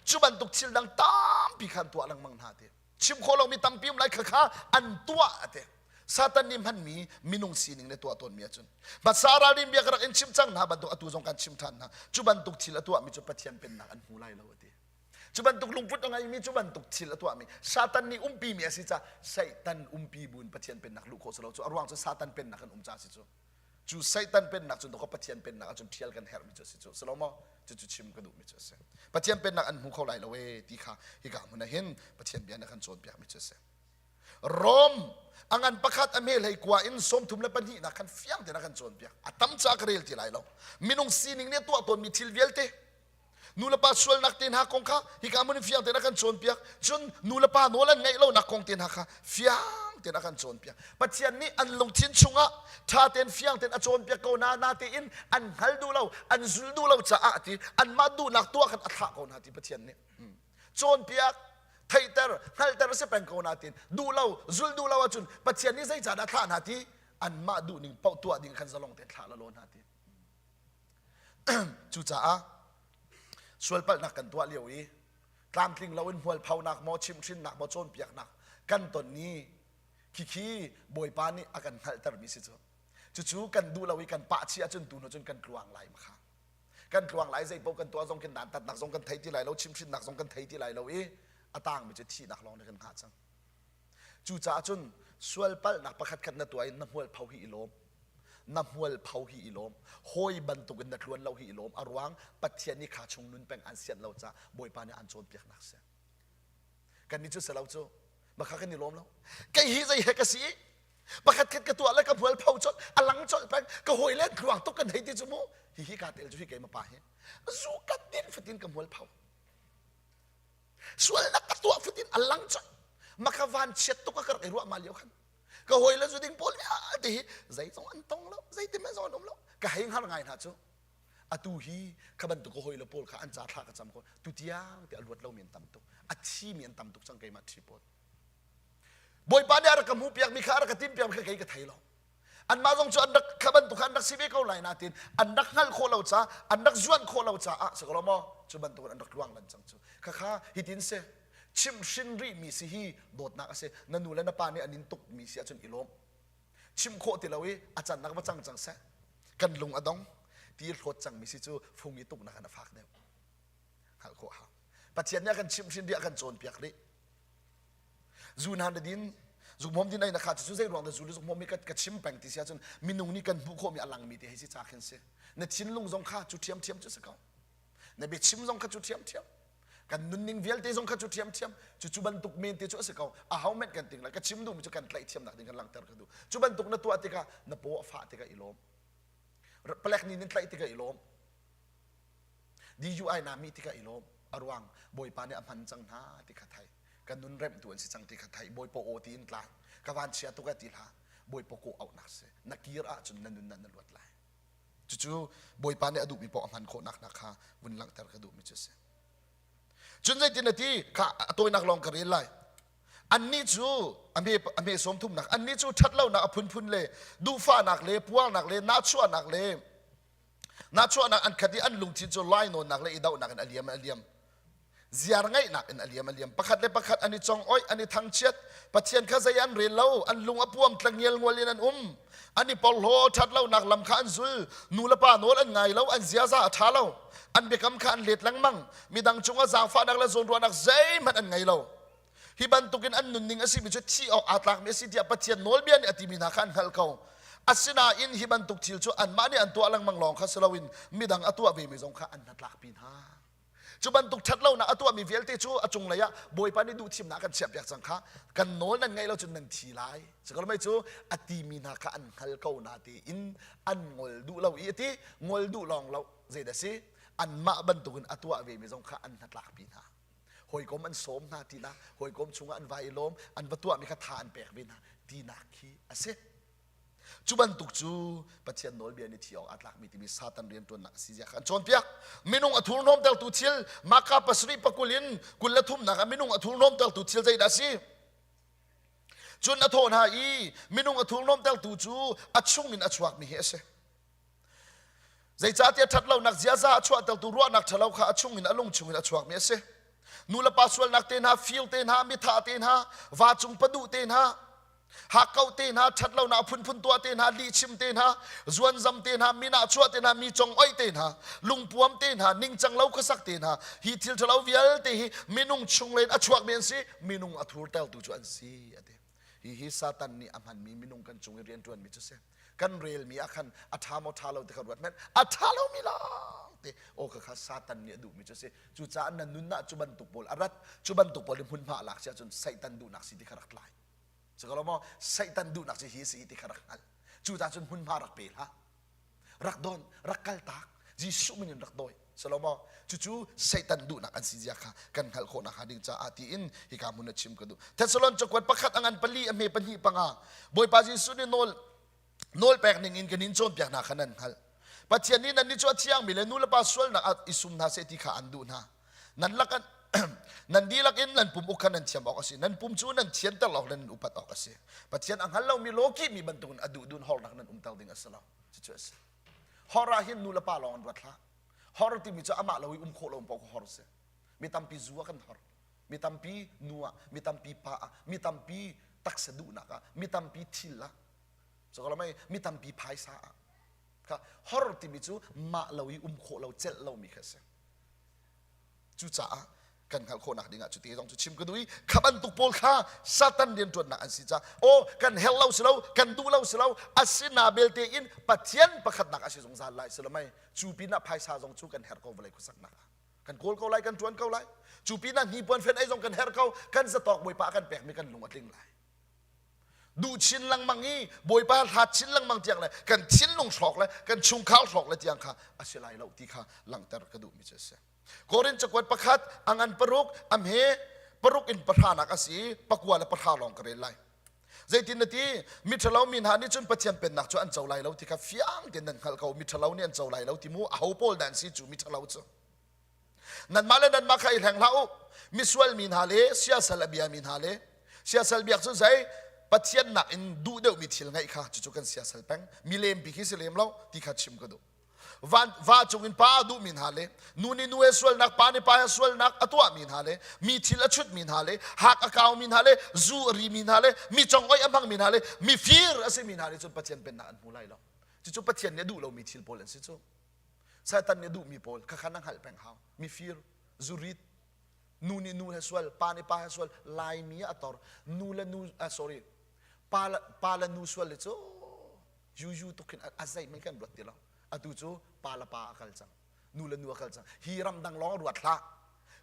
cu bantuk thil dang tampi kha an tuah lengmang hna ti. Chim khawh lomi tampi um lai kha kha an tuah a ti. Satan nih hmanmi minung sining le tuah tawnmi ahcun hmasa ralrin bia ka rak in chim cang hna bantuk atu zong kan chim ṭhan hna cu bantuk thil a tuahmi cu Pathian pennak an hmu lai lo a ti cu bantuk lungput a ngeimi cu bantuk thil a tuahmi Satan nih umpimi a si ca Satan umpi buin Pathian pennak luh khawh si lo cu a ruang cu Satan pennak an um ca si cu cu Satan pennak cu ka Pathian pennak ahcun ṭhial kan herhmi cu a si cu si lo maw cucu chim ka duhmi cu a si Pathian pennak an hmu kho lai lo ee ti kha hika hmun ah hin Pathian bia na kan cawnpiakmi cu a si Rom a ngan pakhat a hme hlei kua in 32 nak khan fiang tein a kan cawnpiak. A tam caah ka rel ti lai lo. Minung sining nih a tuah tawnmi thil vialte nulepa sualnak te hna kong kha hika hmun in fiang tein a kan cawnpiak. Cun nulepa nawl an ngaih lonak kong te hna kha fiang tein a kan cawnpiak. Pathian nih an lungthin chungah ṭha tein fiang tein a cawnpiak ko hna natein an hngal duh lo, an zul duh lo caah ti anmah duhnak tuah khan a thlah ko hna ti Pathian nih. Cawnpiak theihter hngalhter a si peng ko nain duh lo zul duh lo ahcun Pathian nih zeicahdah thlah hna ti anmah duhning paoh tuah ding khan zalong tein thlah lalaw hna ti cucaah sualpalhnak kan tuah lio i tlamtling loin hmualphonak maw chimhhrinnak maw cawnpiaknak kan ton ni khikhi Bawipa nih a kan hngalhtermi si cu cucu kan duh lo i kan pah chih ahcun tu hnu cun kan tluang lai ma kha kan tluang lai zei paoh kan tuah zong kan dantatnak zong kan thei ti lai lo chimhhrinnak zong kan thei ti lai lo i a tangmi cu thihnak lawng nih kan hngah cang cucaah cun sualpalhnak pakhat khat na tuah in na hmualpho hi i lawm na hmualpho hi i lawm hawi bantukin na tluan lo hi i lawm a ruang Pathian nih kha chung nun peng an sianh lo caah Bawipa nih an cawnpiaknak si kannih cu si lo cu makha kan i lawm lo kei hi zei he ka si pakhat khat ka tuah le ka hmual pho colh a lang colh peng ka hawi le tluang tuk kan hei ti cu mu hi hi ka tel cu hi keima pa hi zu ka din fatin ka hmual pho sualnak ka tuah fatin a lang colh maka van chiat tuk a ka rak i ruah ma lio khan ka hawi le zu ding pawl vialte hi zei zong an tong lo zei ti zong an um lo ka hei hngar ngai hna cu atu hi kha bantuk ka hawi le pawl kha an ca thla ka cam ko tu tiang te a luat lo mi an tam tuk a thi mi an tam tuk cang keimah thi pawl Bawipa nih a rak ka hmuhpiakmi kha a rak ka timhpiakmi kha kei ka thei lo. Anmah zong cu an rak kha bantuk kha an rak si ve ko lai nain an rak hngalh khawh lo caah an rak zuan khawh lo caah si ko lo maw cu bantuk an rak luang lan cang cu khakha hitin si chimhhrin rihmi si hi dawtnak a si na nu le na pa nih an in tukmi si ahcun i lawm chim khawh ti lo i a cannak va cang cang seh kan lung a dong ti hlawt cangmi si cu fung i tuknak in a fak deuh hngalh khawh hau Pathian nih a kan chimhhrin rih a kan cawnpiak rih Zu hna na din zukhmawm din ei na kha cu zei ruang dah zu le zukhmawm hi ka chim peng ti si ahcun minung nih kan hmuh khawhmi a langmi te hei si ca khin si na thinlung zong kha cu ṭhiamṭhiam cu si ko na biachim zong kha cu ṭhiamṭhiam kan nunning vialte zong kha cu ṭhiamṭhiam cu cu bantuk men te cu a si ko a ho men kan ting lai ka chim duhmi cu kan tlaih thiamnak ding kan langhter ka duh cu bantuk na tuah tikah na paw a fah tikah i lawm palek nih nan tlaih tikah i lawm. DUI naa mih tikah i lawm. A ruang Bawipa nih a hman cang hna ti kha thei. Ka nun remhtu an si cang ti kha thei. Bawipa aw tiin tlan. Ka van chia tuk eh ti hlah. Bawipa kawh auhnak si. Na kir ahcun na nun ah na luat lai. Cucu Bawipa nih a duhmi paoh a hman khawhnak hna kha vun langhter ka duhmi cu a si. Cun zeitin a ti? Kha a tawinak lawng ka rel lai. Annih cu a hme a hme sawm thumnak annih cu ṭhatlonak a phunphun le duhfahnak le puarnak le nahchuahnak le nahchuahnak an khat i an lungthin cu lainawnnak le i dohnak in a liam a liam. Ziar ngeihnak in a liam a liam. Pakhat le pakhat an i congoih, an i thangchiat. Pathian kha zei an rel lo, an lung a puam tlangial ngual in an um. An i porhlaw, ṭhatlonak lam kha an zul. Nu le pa nawl an ngai lo, an ziaza a ṭha lo. An biakam kha an let lengmang. Midang cungah zaangfahnak le zawnruahnak zeihmanh an ngei lo. Hi bantukin an nunning a simi cu thih awk aa tlakmi a si tiah Pathian nawlbia nih a timi hna kha an hngalh ko. Asinain hi bantuk thil cu anmah nih an tuah lengmang lawng kha si loin midang a tuah vemi zong kha an hnatlakpi hna. Cu bantuk ṭhatlonak a tuahmi vialte cu a cunglei ah Bawipa nih duhthimnak a kan chiahpiak cang kha kan nawl nan ngaih lo cun nan thi lai. Cukalmei cu a timi hna kha an hngal ko na tiin an ngol duh lo i a ti ngol duh lawng lo zeidah si anmah bantukin a tuah vemi zong kha an hnatlakpi hna. Hawikom an sawm hna tinak, hawikom chungah an va i lawm, an va tuahmi kha tha an pek ve hna tinak khi a si. Cu bantuk cu Pathian nawlbia nih thi awk aa tlakmi timi Satan rianṭuannak a si zia kha an cawnpiak. Minung a thurhnawmtertu thil Maka pasarih pakul in 23nak ah minung a thurhnawmtertu thil zeidah a si? Cun a thawh hna i minung a thurhnawmtertu cu a chungin a chuakmi hi a si. Zeicahtiah ṭhatlonak ziaza a chuahtertu ruahnak ṭhalo kha a chungin a lung chungin a chuakmi a si. Nu le pa sualnak te hna, fir te hna, mithah te hna, va cung paduh te hna, hakkauh te hna, ṭhatlonak a phunphun tuah te hna, lihchim te hna, zuanzam te hna, minah chuah te hna, mi congoih te hna, lungpuam te hna, ningcang lo khuasak te hna, hi thil ṭhalo vialte hi minung chung in a chuakmi an si, minung a thurtertu cu an si, a ti. Hihi Satan nih a hmanmi minung kan cung i rianṭuanmi cu si. Kan relmi ah khan a ṭha maw ṭha lo ti kha ruat hmanh. A ṭha lomi lawng te aw kha kha Satan nih a duhmi cu si. Cucaah na nun ah cu bantuk pawl a rat, cu bantuk pawl i hmunhma a lak si ahcun Satan duhnak si ti kha rak tlai. Cu maw Satan duhnak cu hi si ti kha rak hngal. Cucaah cun hmunhma rak pe hlah. Rak don, rak kaltak. Jesuh min in rak dawi. Salomo cucu Satan duhnak an si zia kha kan hngalh khawh nakhnga ding caah tiin hika hmun a chim ka duh. Thessalon cakuat pakhat a ngan pali a hme pahnih panga Bawipa Jesuh nih nawl nawl pek ning in kan in cawnpiak hna kha nan hngalh. Pathian nih nannih cu a thiangmi le nu le pa sualnak ah i sum hna seh ti kha an duh hna. Nan lak nan dihlak in nan pum uk kha nan thiam awk a si. Nan pum cu nan thianter awk le nan upat awk a si. Pathian a hngal lomi lawkihmi bantukin a duh dun hornak nan umter ding a si lo. Cucu a si. Hor ah hin nu le pa lawng an ruat hlah. Hor timi cu amah lo i um khawh lo paoh kha hor a si. Mi tampi zu ah kan hor. Mi tampi nu ah, mi tampi pa ah, mi tampi taksa duhnak ah, mi tampi thil ah. So mi tampi phaisa ah. Kha hor timi cu mah lo i um khawh lo, celh lomi kha a si. Cucaah kan hngalh khawhnak dingah cu te zong cu chim ka duh i kha bantuk pawl kha Satan rianṭuannak an si caah aw kan herh lo si lo kan duh lo si lo asina belte in Pathian pakhatnak a si zungzal lai si lo mei cu pinah phaisa zong cu kan herh ko vawlei khuasaknak ah kan kawl ko lai kan ṭuan ko lai cu pinah hnipuan fen ei zong kan herh ko kan zatawk Bawipa kan pekmi kan lung a tling lai duh chin lengmang i Bawipa hlat chin lengmang tiang le kan thinlung hrawk le kan chungkhar hrawk le tiang kha a si lai lo ti kha langhter ka duhmi cu a si. Korin cakuat pakhat a ngan paruk a hme paruk in pahranak a si i pakua le pahra lawng ka rel lai. Zeitin na ti miṭhalo mi hna nih cun Pathian pennak cu an co lai lo ti kha fiang tein nan hngalh ko miṭhalo nih an co lai lo ti mu aho pawl dah an si cu miṭhalo cu. Nanmah le nanmah kha i hleng hlah u. Misual mi hna le siasal a biami hna le siasal biak cu zei Pathian nakin duh deuhmi thil ngeih kha cucu kan siasal peng. Mi lempi khi si lem lo ti kha chim ka duh. Van, va cungin pa a duhmi hna le nu nih nu he sualnak pa nih pa he sualnak a tuahmi hna le mi thil a chutmi hna le hak a kaumi hna le zu a rimi hna le mi congoih a hmangmi hna le mi fir a simi hna nih cun Pathian pennak an hmu lai lo. Cucu Pathian nih a duh lomi thil pawl an si cu. Satan nih duhmi pawl khakha na hngalh peng hau mifir zurit nu nih nu he sual pa nih pa he sual laimi a tor nu le nu uh, sorry pa le, pa le nu sual le cu yuyu tuk khin a zei mei kan ruat ti lo atu cu pa le pa a kal cang nu le nu a kal cang hi ramdang lawng ruat hlah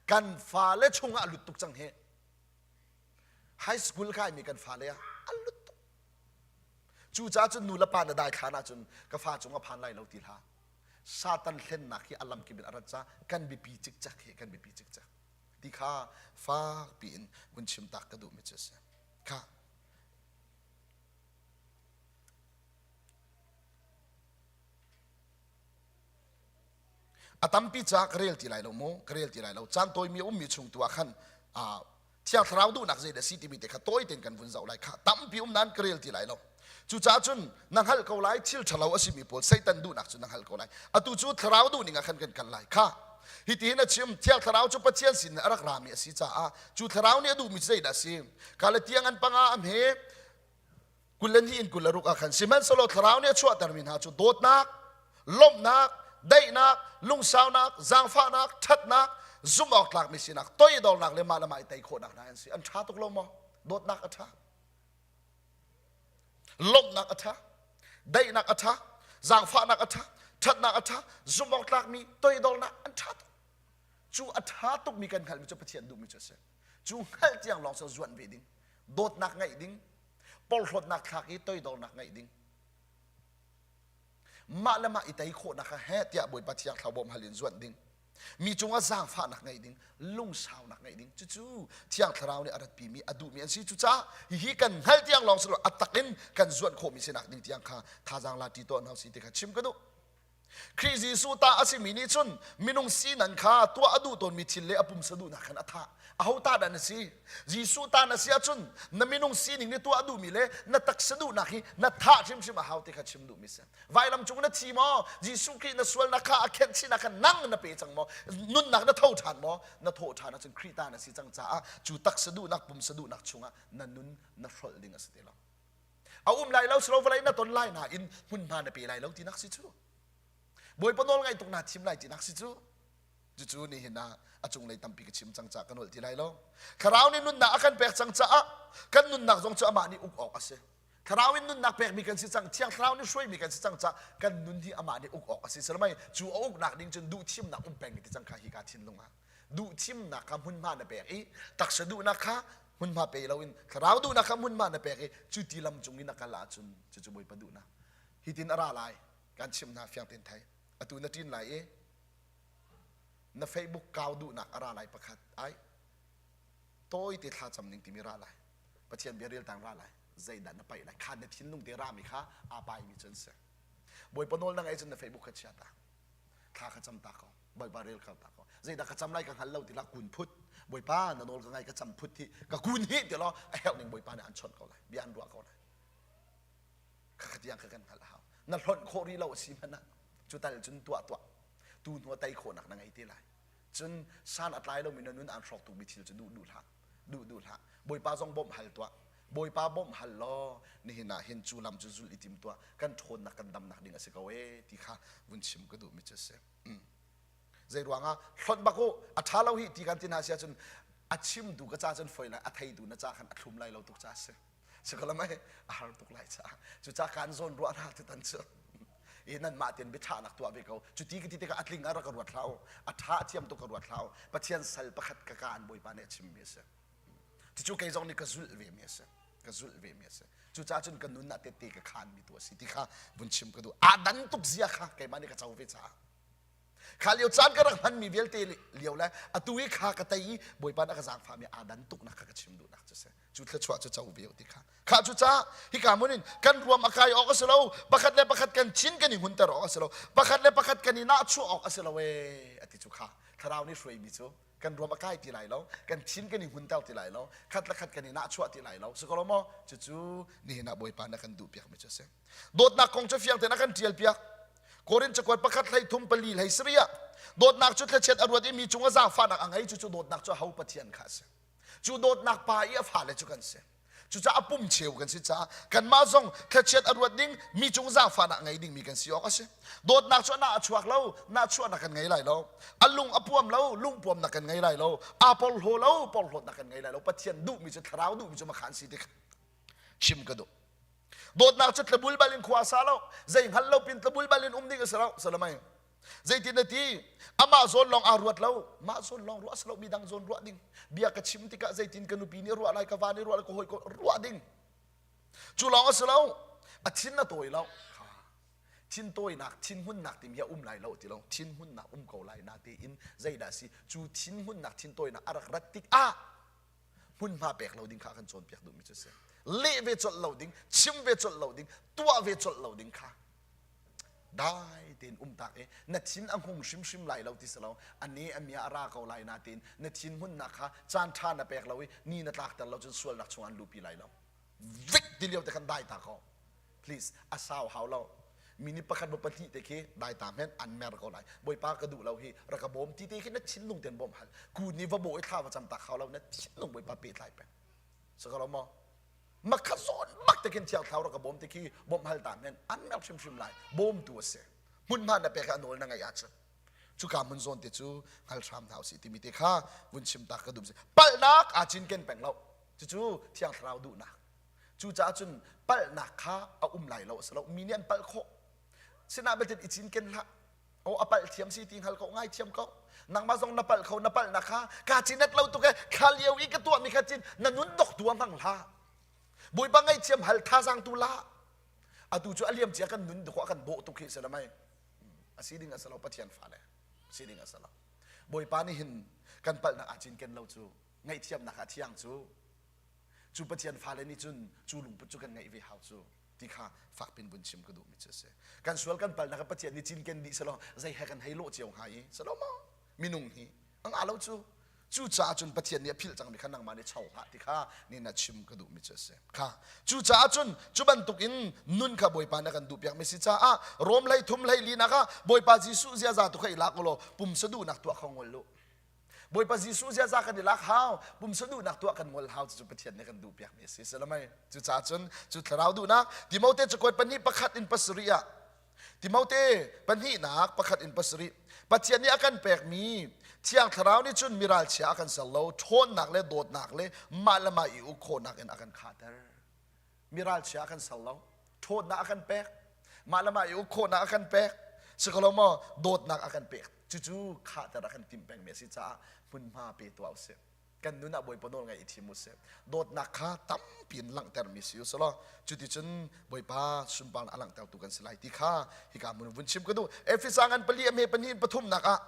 kan fale chungah a lut tuk cang hi high school kai mi kan fale ah a lut tuk Cucaah cun nu le pa na daithlan ahcun ka fa cung a phan lai lo ti hlah. Satan hlennak hi a lamkip in a rat ca kan biapi cikcek hi kan biapi cikcek ti kha fak piin vun chim tak ka duhmi cu a si. Kha A tampi ca ka rel ti lai lo mu, ka rel ti lai lo. Caan tawimi a ummi chung tu ah khan Thiang Thlarau duhnak zei dah si timi te kha tawi tein kan vun zoh lai kha. Tampi um nain ka rel ti lai lo. Cucaah cun na hngalh ko lai thil ṭhalo a simi pawl Satan duhnak cu na hngalh ko lai. Atu cu Thlarau duhning ah khan kan kal lai kha. Hitihin a chim, Thiang Thlarau cu Pathian sin a rak rami a si caah cu Thlarau nih a duhmi cu zeidah a si? Galatia ngan panga a hme 22 in 26 ah khan sihmanhsehlaw thlarau nih a chuahtermi hna cu dawtnak lawmhnak daihnak lungsaunak zaangfahnak ṭhatnak zumh awk tlakmi sinak toidornak le mah le mah i tei khawhnak hna an si an ṭha tuk lo maw dawtnak a ṭha lawmhnak a ṭha daihnak a ṭha zaangfahnak a ṭha ṭhatnak a ṭha zumh awk tlakmi toidornak an ṭha tuk cu a ṭha tukmi kan hngalhmi cu Pathian duhmi cu a si cu hngalh tiang lawng cu zuanh ve ding dawtnak ngeih ding porhlawtnak thlak i toidornak ngeih ding mah le mah i tei khawhnak kha he tiah Bawipa Thiang Thlarau bawm hal in zuanh ding mi cungah zaangfahnak ngeih ding lungsaunak ngeih ding cucu Thiang Thlarau nih a ratpimi a duhmi an si cucaah hihi kan hngalh tiang lawng si lo a tak in kan zuanh khawhmi sinak ding tiang kha thazaang la ṭi tuah hna usih ti kha chim ka duh Khrih Jesuh ta a simi nih cun minung sinan kha tuah a duh tawnmi thil le a pumsa duhnak khan a thah. Aho ta dah na si? Jesuh ta na si ahcun na minung sining nih tuah a duhmi le na taksa duhnak hi na thah hrimhrim a hau ti kha chim duhmi si. Vailam cung na thi maw? Jesuh Khrih na sualnak kha a khenh chihnak kha nang na pe cang maw? Nunnak na tho ṭhan maw? Na thawh ṭhan ahcun Khrih ta na si cang caah cu taksa duhnak pumsa duhnak chungah na nun na hrolh ding a si ti lo. A um lai lo silo vawlei na ton lai nain hmunhma na pe lai lo tinak si cu. Bawipa nawl ngaih tuk naa thim lai tinak si cu. Cucu nihin ah a cunglei tampi ka chim cang caah ka nolh ti lai lo. Thlarau nih nunnak a kan pek cang caah kan nunnak zong cu amah nih uk awk a si. Thlarau in nunnak pekmi kan si cang, Thiang Thlarau nih hruaimi kan si cang caah kan nun hi amah nih uk awk a si. Salamai cu a uknak ding cun duhthimnak um peng ti cang kha hi ka thinlung ah. Duhthimnak kha hmunhma na pek i taksa duhnak kha hmunhma pe loin thlarau duhnak kha hmunhma na pek i cu ti lam cung in na kal ahcun cucu Bawipa duhnak hitin a ra lai kan chimh hna fiang tein thei atu na ṭin lai i na Facebook kau duhnak a ra lai pakhat ai tawite thla cam ning timi ra lai Pathian bia rel tang ra lai zeidah na paih lai kha na thinlung te rami kha aa paimi cu an si Bawipa nawl na ngaih cun na Facebook kha chia ta thla kha cam ta ko Bawipa rel kho ta ko zeidah ka cam lai ka hngal lo ti la kun phut Bawipa na nawl ka ngai ka cam phut hi ka kun hi ti law a herh ning Bawipa nih an chawnh ko lai bia an ruah ko lai kha tiang kha kan hngalh a hau na hlonh khawh rih lo a si hmanh ah cu tal cun tuah tuah tu hnu tei khawhnak na ngei te lai cun san a tlai lomi na nun aan hrawk tukmi thil cu duh duh hlah duh duh hlah Bawipa zong bawmh hal tuah Bawipa bawmh hal law nihin ah hin cu lam cu zulh i tim tuah kan ṭhawnnak kan damnak ding a si ko ee ti kha vun chim ka duhmi cu a si. Zei ruangah hlonh bak u a ṭha lo hi ti kan ti hna si ahcun a chimtu ka ca cun foi lai a theitu na ca khan a thlum lai lo tuk ca a si. Sikalamai a har tuk lai caah cucaah kaan zawn ruah hna tutan cu i nanmah tein biaṭhahnak tuah ve ko cuti ka ti tikah a tling ah rak ka ruat hlah u a ṭha a thiam tuk ka ruat hlah u Pathian sal pakhat ka ka an Bawipa nih a chimmi a si cucu kei zong nih ka zulh ve mi a si ka zulh ve mi a si cucaah cun ka nun ah tette ka khaan mi tu a si ti kha vun chim ka duh aa dan tuk zia kha keimah nih ka co ve caah kha lio caan ka rak hmanmi vialte lio le atu i kha ka tei i Bawipa nih a ka zaangfahmi aa dan tuknak kha ka chim duhnak cu si cu thluachuah cu co ve ti kha kha cu ca hika hmun in kan ruam a kai awk a si lo pakhat le pakhat kan thin kan i hunter awk a si lo pakhat le pakhat kan i nahchuah awk a si lo ee a ti cu kha thlarau nih hruaimi cu kan ruam a kai ti lai lo kan thin kan i hunter ti lai lo khat le khat kan i nahchuah ti lai lo si ko lo maw cucu nihin ah Bawipa na kan duh piakmi cu a si dawtnak kong cu fiang tein a kan ṭial piak Korin cakuat pakhat hlei thum pali hlei sarih ah dawtnak cu thlachiat a ruat i mi cung a zaangfahnak a ngei cu cu dawtnak cu ho Pathian kha a si cu dawtnak pa i a fale cu kan si cucaah a pum cheu kan si caah kanmah zong thlachiat a ruat ding mi cung zaangfahnak ngei dingmi kan si awk a si dawtnak cu a nah a chuak lo nahchuahnak kan ngei lai lo a lung a puam lo lungpuamnak kan ngei lai lo aa porhlaw lo porhlawtnak kan ngei lai lo Pathian duhmi cu thlarau duhmi cu makhan si ti chim ka duh dawtnak cu tlabul bal in khua sa lo zei hngal lo pin tlabul bal in um ding a si lo salamai zeitin na ti amah zawn lawng aa ruat lo mah zawn lawng ruah si lo midang zawn ruah ding bia ka chim tikah zeitin ka nupi nih ruah lai ka va nih ruah lai ka hawi ko ruah ding cu lawng a si lo a thin a tawi lo. Thintawinak, thinhunnak timi hi a um lai lo ti lo. Thinhunnak um ko lai na tein zeidah si cu thinhunnak, thintawinak a rak rat tikah hmunhma pek lo ding kha kan cawnpiak duhmi cu a si. Leh ve colh lo ding, chim ve colh lo ding, tuah ve colh lo ding kha dai tein um tak i na thin a hung hrimhrim lai lo ti si lo a ne a mia a ra ko lai na tein na thin hunnak kha caan ṭha na pek lo i ni na tlakter lo cun sualnak chungah an luhpi lai lo vik ti lio te khan dai ta ko please a sau hau lo minute pakhat ba pahnih te khi dai ta men an mer ko lai bawipa ka duh lo hi rak ka bawm ti te khi na thinlung ten bawm hal ku ni va bo i thla va cam tak hau lo na thinlung bawipa pe tlai peng so ka lo mo makha zawn bak te khin thiang thlau rak ka bawm te khi bawmh hal ta men an mer hrimhrim lai bawmtu a si hmunhma na pek a nawl na ngaih ahcun cuka hmun zawn te cu hngal hram hna usih timi te kha vun chim ta ka duh palhnak aa cinken peng lo cucu thiang thlarau duhnak cucaah cun palhnak kha a um lai lo a si lo mi nih an palh khawh sinah belte i cinken hlah o a palh thiam si ti hngal ko ngai thiam ko nangmah zong na palh kho na palhnak kha ka cinat lo tuk e kha lio i ka tuahmi kha cin na nun dok tu a hmang hlah bawipa ngaihthiam hal thazaang tu la atu cu a liam cia kan nun duk kan bawh tuk hi si lamai a si ding a si lo pathian fale si ding a si lo bawipa nih hin kan palhnak aa cinken lo cu ngaihthiamnak a thiang cu cu pathian fale nih cun cu lungput cu kan ngeih ve hau cu ti kha fakpin vun chim ka duhmi cu a si kan sual kan palnak ah pathian nih cinken dih selaw zei he kan hei lawh cio hnga i selaw maw minung hi a ngah lo cu cucaah cun pathian nih a philh cangmi kha nangmah nih cho hlah ti kha ni na chim ka duhmi cu a si kha cucaah cun cu bantukin nun kha bawipa nih a kan duhpiakmi si caah Rom hlei thum hlei linak ah bawipa Jesuh ziaza tu kha i lak ulaw pumsa duhnak tuah kho ngol lu Bawipa Jesuh ziaza kan i lak hau, pumsa duhnak tuah kan ngol hau cu Pathian nih kan duhpiakmi a si. Silamai cucaah cun cu thlarau duhnak Timote cakuat pahnih pakhat in pasarih ah Timote pahnihnak pakhat in pasarih Pathian nih a kan pekmi Thiang Thlarau nih cun miralchia a kan ser lo, ṭhawnnak le dawtnak le mah le mah i uk khawhnak in a kan khahter. Miralchia a kan ser lo, ṭhawnnak a kan pek, mah le mah i uk khawhnak a kan pek, si ko lo maw dawtnak a kan pek. Cucu khahter a kan timh pengmi a si caah hmunhma pe tuah usih. Kan nun ah Bawipa nawl ngaih i thim usih. Dawtnak kha tampi in langhtermi si usih law cuticun Bawipa sunparnak a langhtertu kan si lai ti kha hika hmun vun chim ka duh. Efesa ngan pali a hme pahnih in pathumnak ah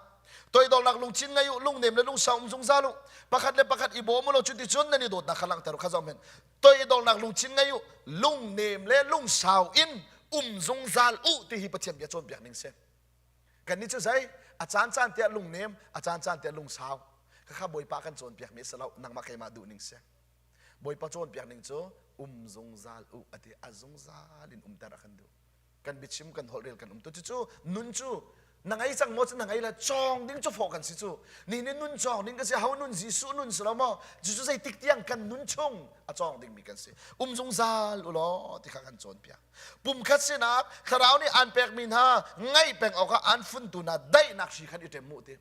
toidornak lungthin ngei u lungnem le lungsau um zungzal u pakhat le pakhat i bawm u law cuticun nan i dawtnak kha langhter u kha zoh hmenh toidornak lungthin ngei u lungnem le lungsau in um zungzal u ti hi Pathian bia cawnpiak ning si. Kannih cu zei a caan caan tiah lungnem, a caan caan tiah lungsau. Khakha Bawipa kan cawnpiak mi a si lo, nangmah keimah duh ning si. Bawipa cawnpiak ning cu um zungzal u a ti, a zungzal in umter a kan duh. Kan biachim kan holhrel kan um tu cucu nun cu na ngei cang maw cu na ngei la cawng ding cu fawh kan si cu ni ni nun cawng ding ka si ho nun Jesuh nun si lo maw cucu zeitik tiang kan nun chung a cawng ding mi kan si um zungzal u law ti kha kan cawnpiak Pumkhat sinak thlarau nih aan pekmi hna ngaih peng awkah aan funtu hna daihnak hri khan i ṭem mu ti.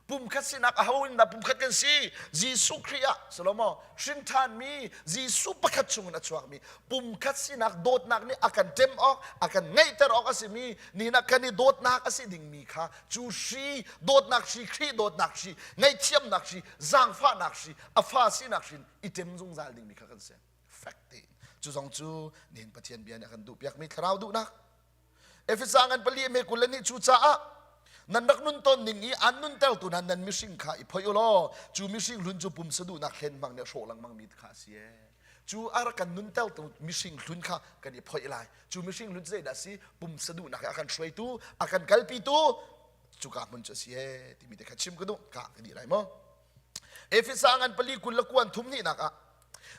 Pumkhat sinak aho in dah pumkhat kan si? Jesuh Khrih ah Salomo hrin ṭhanmi Jesuh pakhat chungin a chuakmi pumkhat sinak dawtnak nih a kan ṭem awk a kan ngeihter awk a simi nihin ah kan i dawtnak a si dingmi kha cu hri dawtnak hri Khrih dawtnak hri ngaihthiamnak hri zaangfahnak hri a fa sinak hri in i ṭem zungzal dingmi kha kan si. fek tein cu zong cu nihin Pathian bia nih a kan duhpiakmi thlarau duhnak Efesa ngan pali me kul le nih cu caah nan rak nun tawn ning i an nuntertu hna nan mihring kha i phoih u law cu mihring hlun cu pumsa duhnak hlen hmang nih a hrawh lengmang mi kha a si ee cu a rak kan nuntertu mihring hlun kha kan i phoih lai cu mihring hlun cu zeidah a si pumsa duhnak he a kan hruaitu a kan kalpitu cuka hmun cu a si ee timi te kha chim ka duh ka ka dih lai maw Efesa ngan pali kul le kuan thum hnihnak ah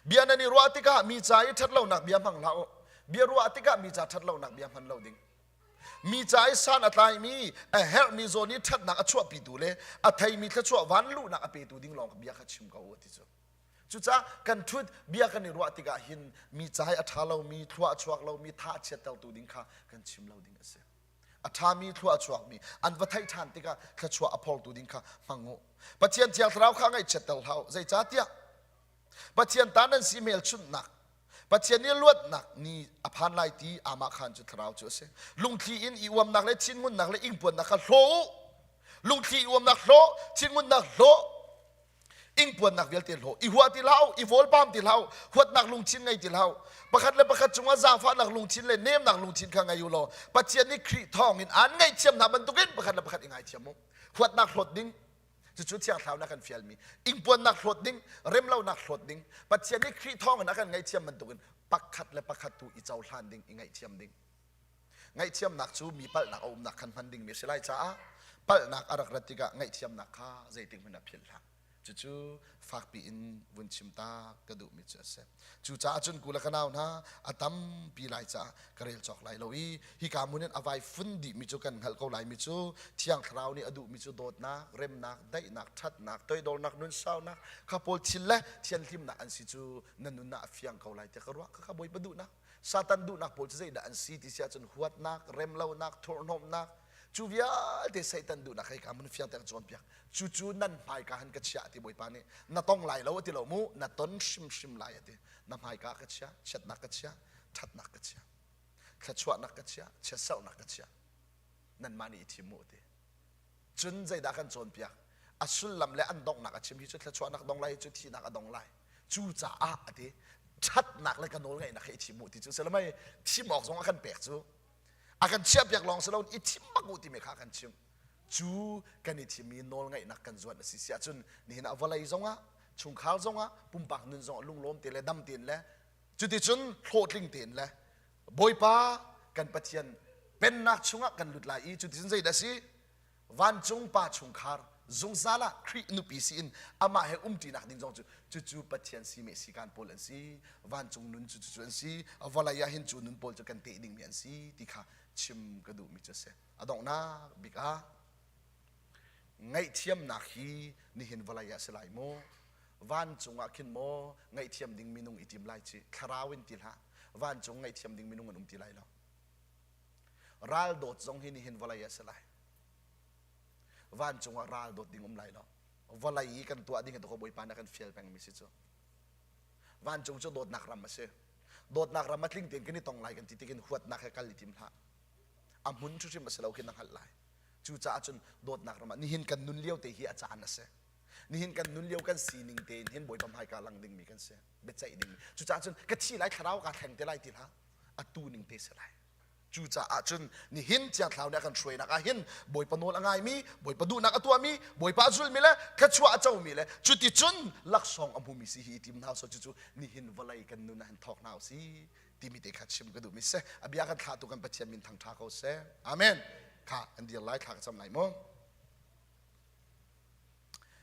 Bia nan i ruah tikah mi ca i ṭhatlonak bia hmang hlah u. Bia ruah tikah mi ca ṭhatlonak bia hman lo ding. Mi ca i san a tlaimi, a herhmi zawn i ṭhatnak a chuahpitu le a theimi thluachuah van luhnak a petu ding lawng bia kha chim ko u ti cu. Cucaah kan ṭhut bia kan i ruah tikah hin mi ca i a ṭha lomi, thlua a chuak lomi, tha a chiattertu ding kha kan chim lo ding a si. A ṭhami thlua a chuakmi an va theih ṭhan tikah thluachuah a phortu ding kha hmang u. Pathian Thiang Thlarau kha ngaihchiatter hlah u. Zeicahtiah Pathian ta nan si hmelchunhnak Pathian nih luatnak ni a phan lai ti amah khan cu thlarau cu a si. Lungthli in i uamnak le thingunnak le ingpuannak kha hlaw u. Lungthli i uamnak hlaw, thingunnak hlaw. Ingpuannak vialte hlaw, i hua ti hlah u, i vawlpam ti hlah u, huatnak lungthin ngei ti hlah u. Pakhat le pakhat cungah zaangfahnak lungthin le nemnak lungthin kha ngei u law Pathian nih Khrih thawngin aan ngaihthiam hna bantukin pakhat le pakhat i ngaithiam u. Huatnak hlawt ding, cucu Thiang Thlarau nih a kan fialmi. Ingpuannak hlawt ding, remlonak hlawt ding, Pathian nih Khrih thawngin a kan ngaihthiam bantukin pakhat le pakhat tu i cohlan ding, i ngaihthiam ding. Ngaihthiamnak cu mi palhnak a umnak khan hman dingmi a si lai caah palhnak a rak rat tikah ngaihthiamnak kha zeitik hmanh ah philh hlah. Cucu fakpi in vun chim ta ka duhmi cu a si. Cucaah cun ku le ka nau hna a tampi lai caah ka rel cawk lai lo i hika hmun in a vai fun dihmi cu kan hngalh ko laimi cu Thiang Thlarau nih a duhmi cu dawtnak, remnak, daihnak, ṭhatnak, toidornak, nunsaunak kha pawl thil le thianhlimnak an si cu na nun ah a fiang ko lai tiah ka ruah. Khakha Bawipa duhnak. Satan duhnak pawl cu zeidah an si ti si ahcun huatnak, remlonak, thurhhnawmhnak, cu vialte Satan duhnak hei ka mun fiang te cawnpiak. Cucu nan hmaika han ka chiah ti Bawipa nih. Na tong lai lo a ti lo mu, na ton hrimhrim lai a ti. Na hmaika ka chia, chiatnak ka chia, ṭhatnak ka chia, thluachuahnak ka chia, chiatserhnak ka chia. Nanmah nih i thim mu a ti. Cun zeidah kan cawnpiak? A sullam le an donghnak a chim hi cu thluachuahnak dong lai hi cu thihnak a dong lai. Cucaah a ti ṭhatnak le ka nawlngaihnak he i thim u ti cu silamai thim awk zong a kan pek cu a kan chiahpiak lawng si loin i thim bak u timi kha a kan chimh. Cu kan i thimmi nawlngaihnak kan zuan a si si ahcun nihin ah vawlei zongah chungkhar zongah pumpak nun zongah lunglawm te le dam tein le cuticun hlawhtling tein le Bawipa kan Pathian pennak chungah kan lut lai i cuticun zeidah a si? Vancung pa chungkhar zungzal ah Khrih nupi si in amah he umṭinak ding zong cu cucu Pathian si meh sikan pawl an si vancung nun cu cucu an si vawlei ah hin cu nun pawl cu kan teh dingmi an si ti kha chim ka duhmi cu a si a donghnak bik ah ngaihthiamnak hi nihin vawlei ah si lai maw vancung ah khin maw ngaihthiam ding minung i tim lai ci thlarau in ti hlah vancung ngaihthiam ding minung an um ti lai lo Ral dawt zong hi nihin vawlei ah si lai. Vancung ah ral dawt ding um lai lo. Vawlei i kan tuah ding hi Bawipa nih a kan fial pengmi si cu. Vancung cu dawtnak ram a si. Dawtnak ram a tling tein kan i tong lai kan ti tikin huatnak he kal i tim hlah. A hmun hrimhrim a si lo khi na hngalh lai. Cucaah cun dawtnak ram ah nihin kan nun lio te hi a caan a si. Nihin kan nun lio kan sining tein hin Bawipa hmaika lang dingmi kan si. Biaceih dingmi. Cucaah cun ka thi lai thlarau kaa thleng te lai ti hlah. Atu ning te si lai. Cucaah cun nihin Thiang Thlarau nih a kan hruainak ah hin Bawipa nawl a ngaimi, Bawipa duhnak a tuahmi, Bawipa a zulmi le thluachuah a comi le cuticun laksawng a hmumi si hi i tim hna usih cucu nihin vawlei kan nun ah hin thawk hna usih timi te kha chim ka duhmi si. A bia kan thlahtu kan Pathian min thangṭha ko seh. Amen. Kha kan dir lai thla ka cam lai mu.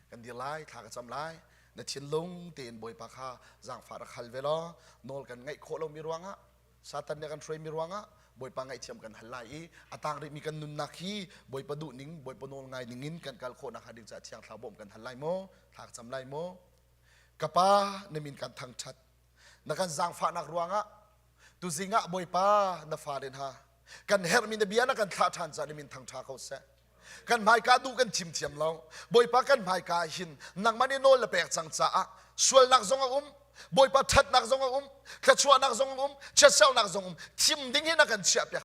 Kan dir lai thla ka cam lai. Na thinlung tein Bawipa kha zaangfah rak hal ve law nawl kan ngaih khawh lomi ruangah Satan nih a kan hruaimi ruangah Bawipa ngaihthiam kan hal lai i a tang rihmi kan nunnak hi Bawipa duhning, Bawipa nawl ngai ningin kan kal khawh nakhnga ding caah Thiang Thlarau bawmh kan hal lai maw? Thla ka cam lai maw? Ka Pa, na min kan thangṭhat. Na kan zaangfahnak ruangah tuzing ah Bawipa na fale hna kan herhmi na bia na kan thlah ṭhan caah na min thangṭha ko seh. Kan hmaika duh kan thim thiam lo. Bawipa kan hmaika hin nangmah nih nawl na pek cang caah sualnak zong a um, Bawipa ṭhatnak zong a um, thluachuahnak zong a um, chiatserhnak zong um, thim ding hi na kan chiahpiak.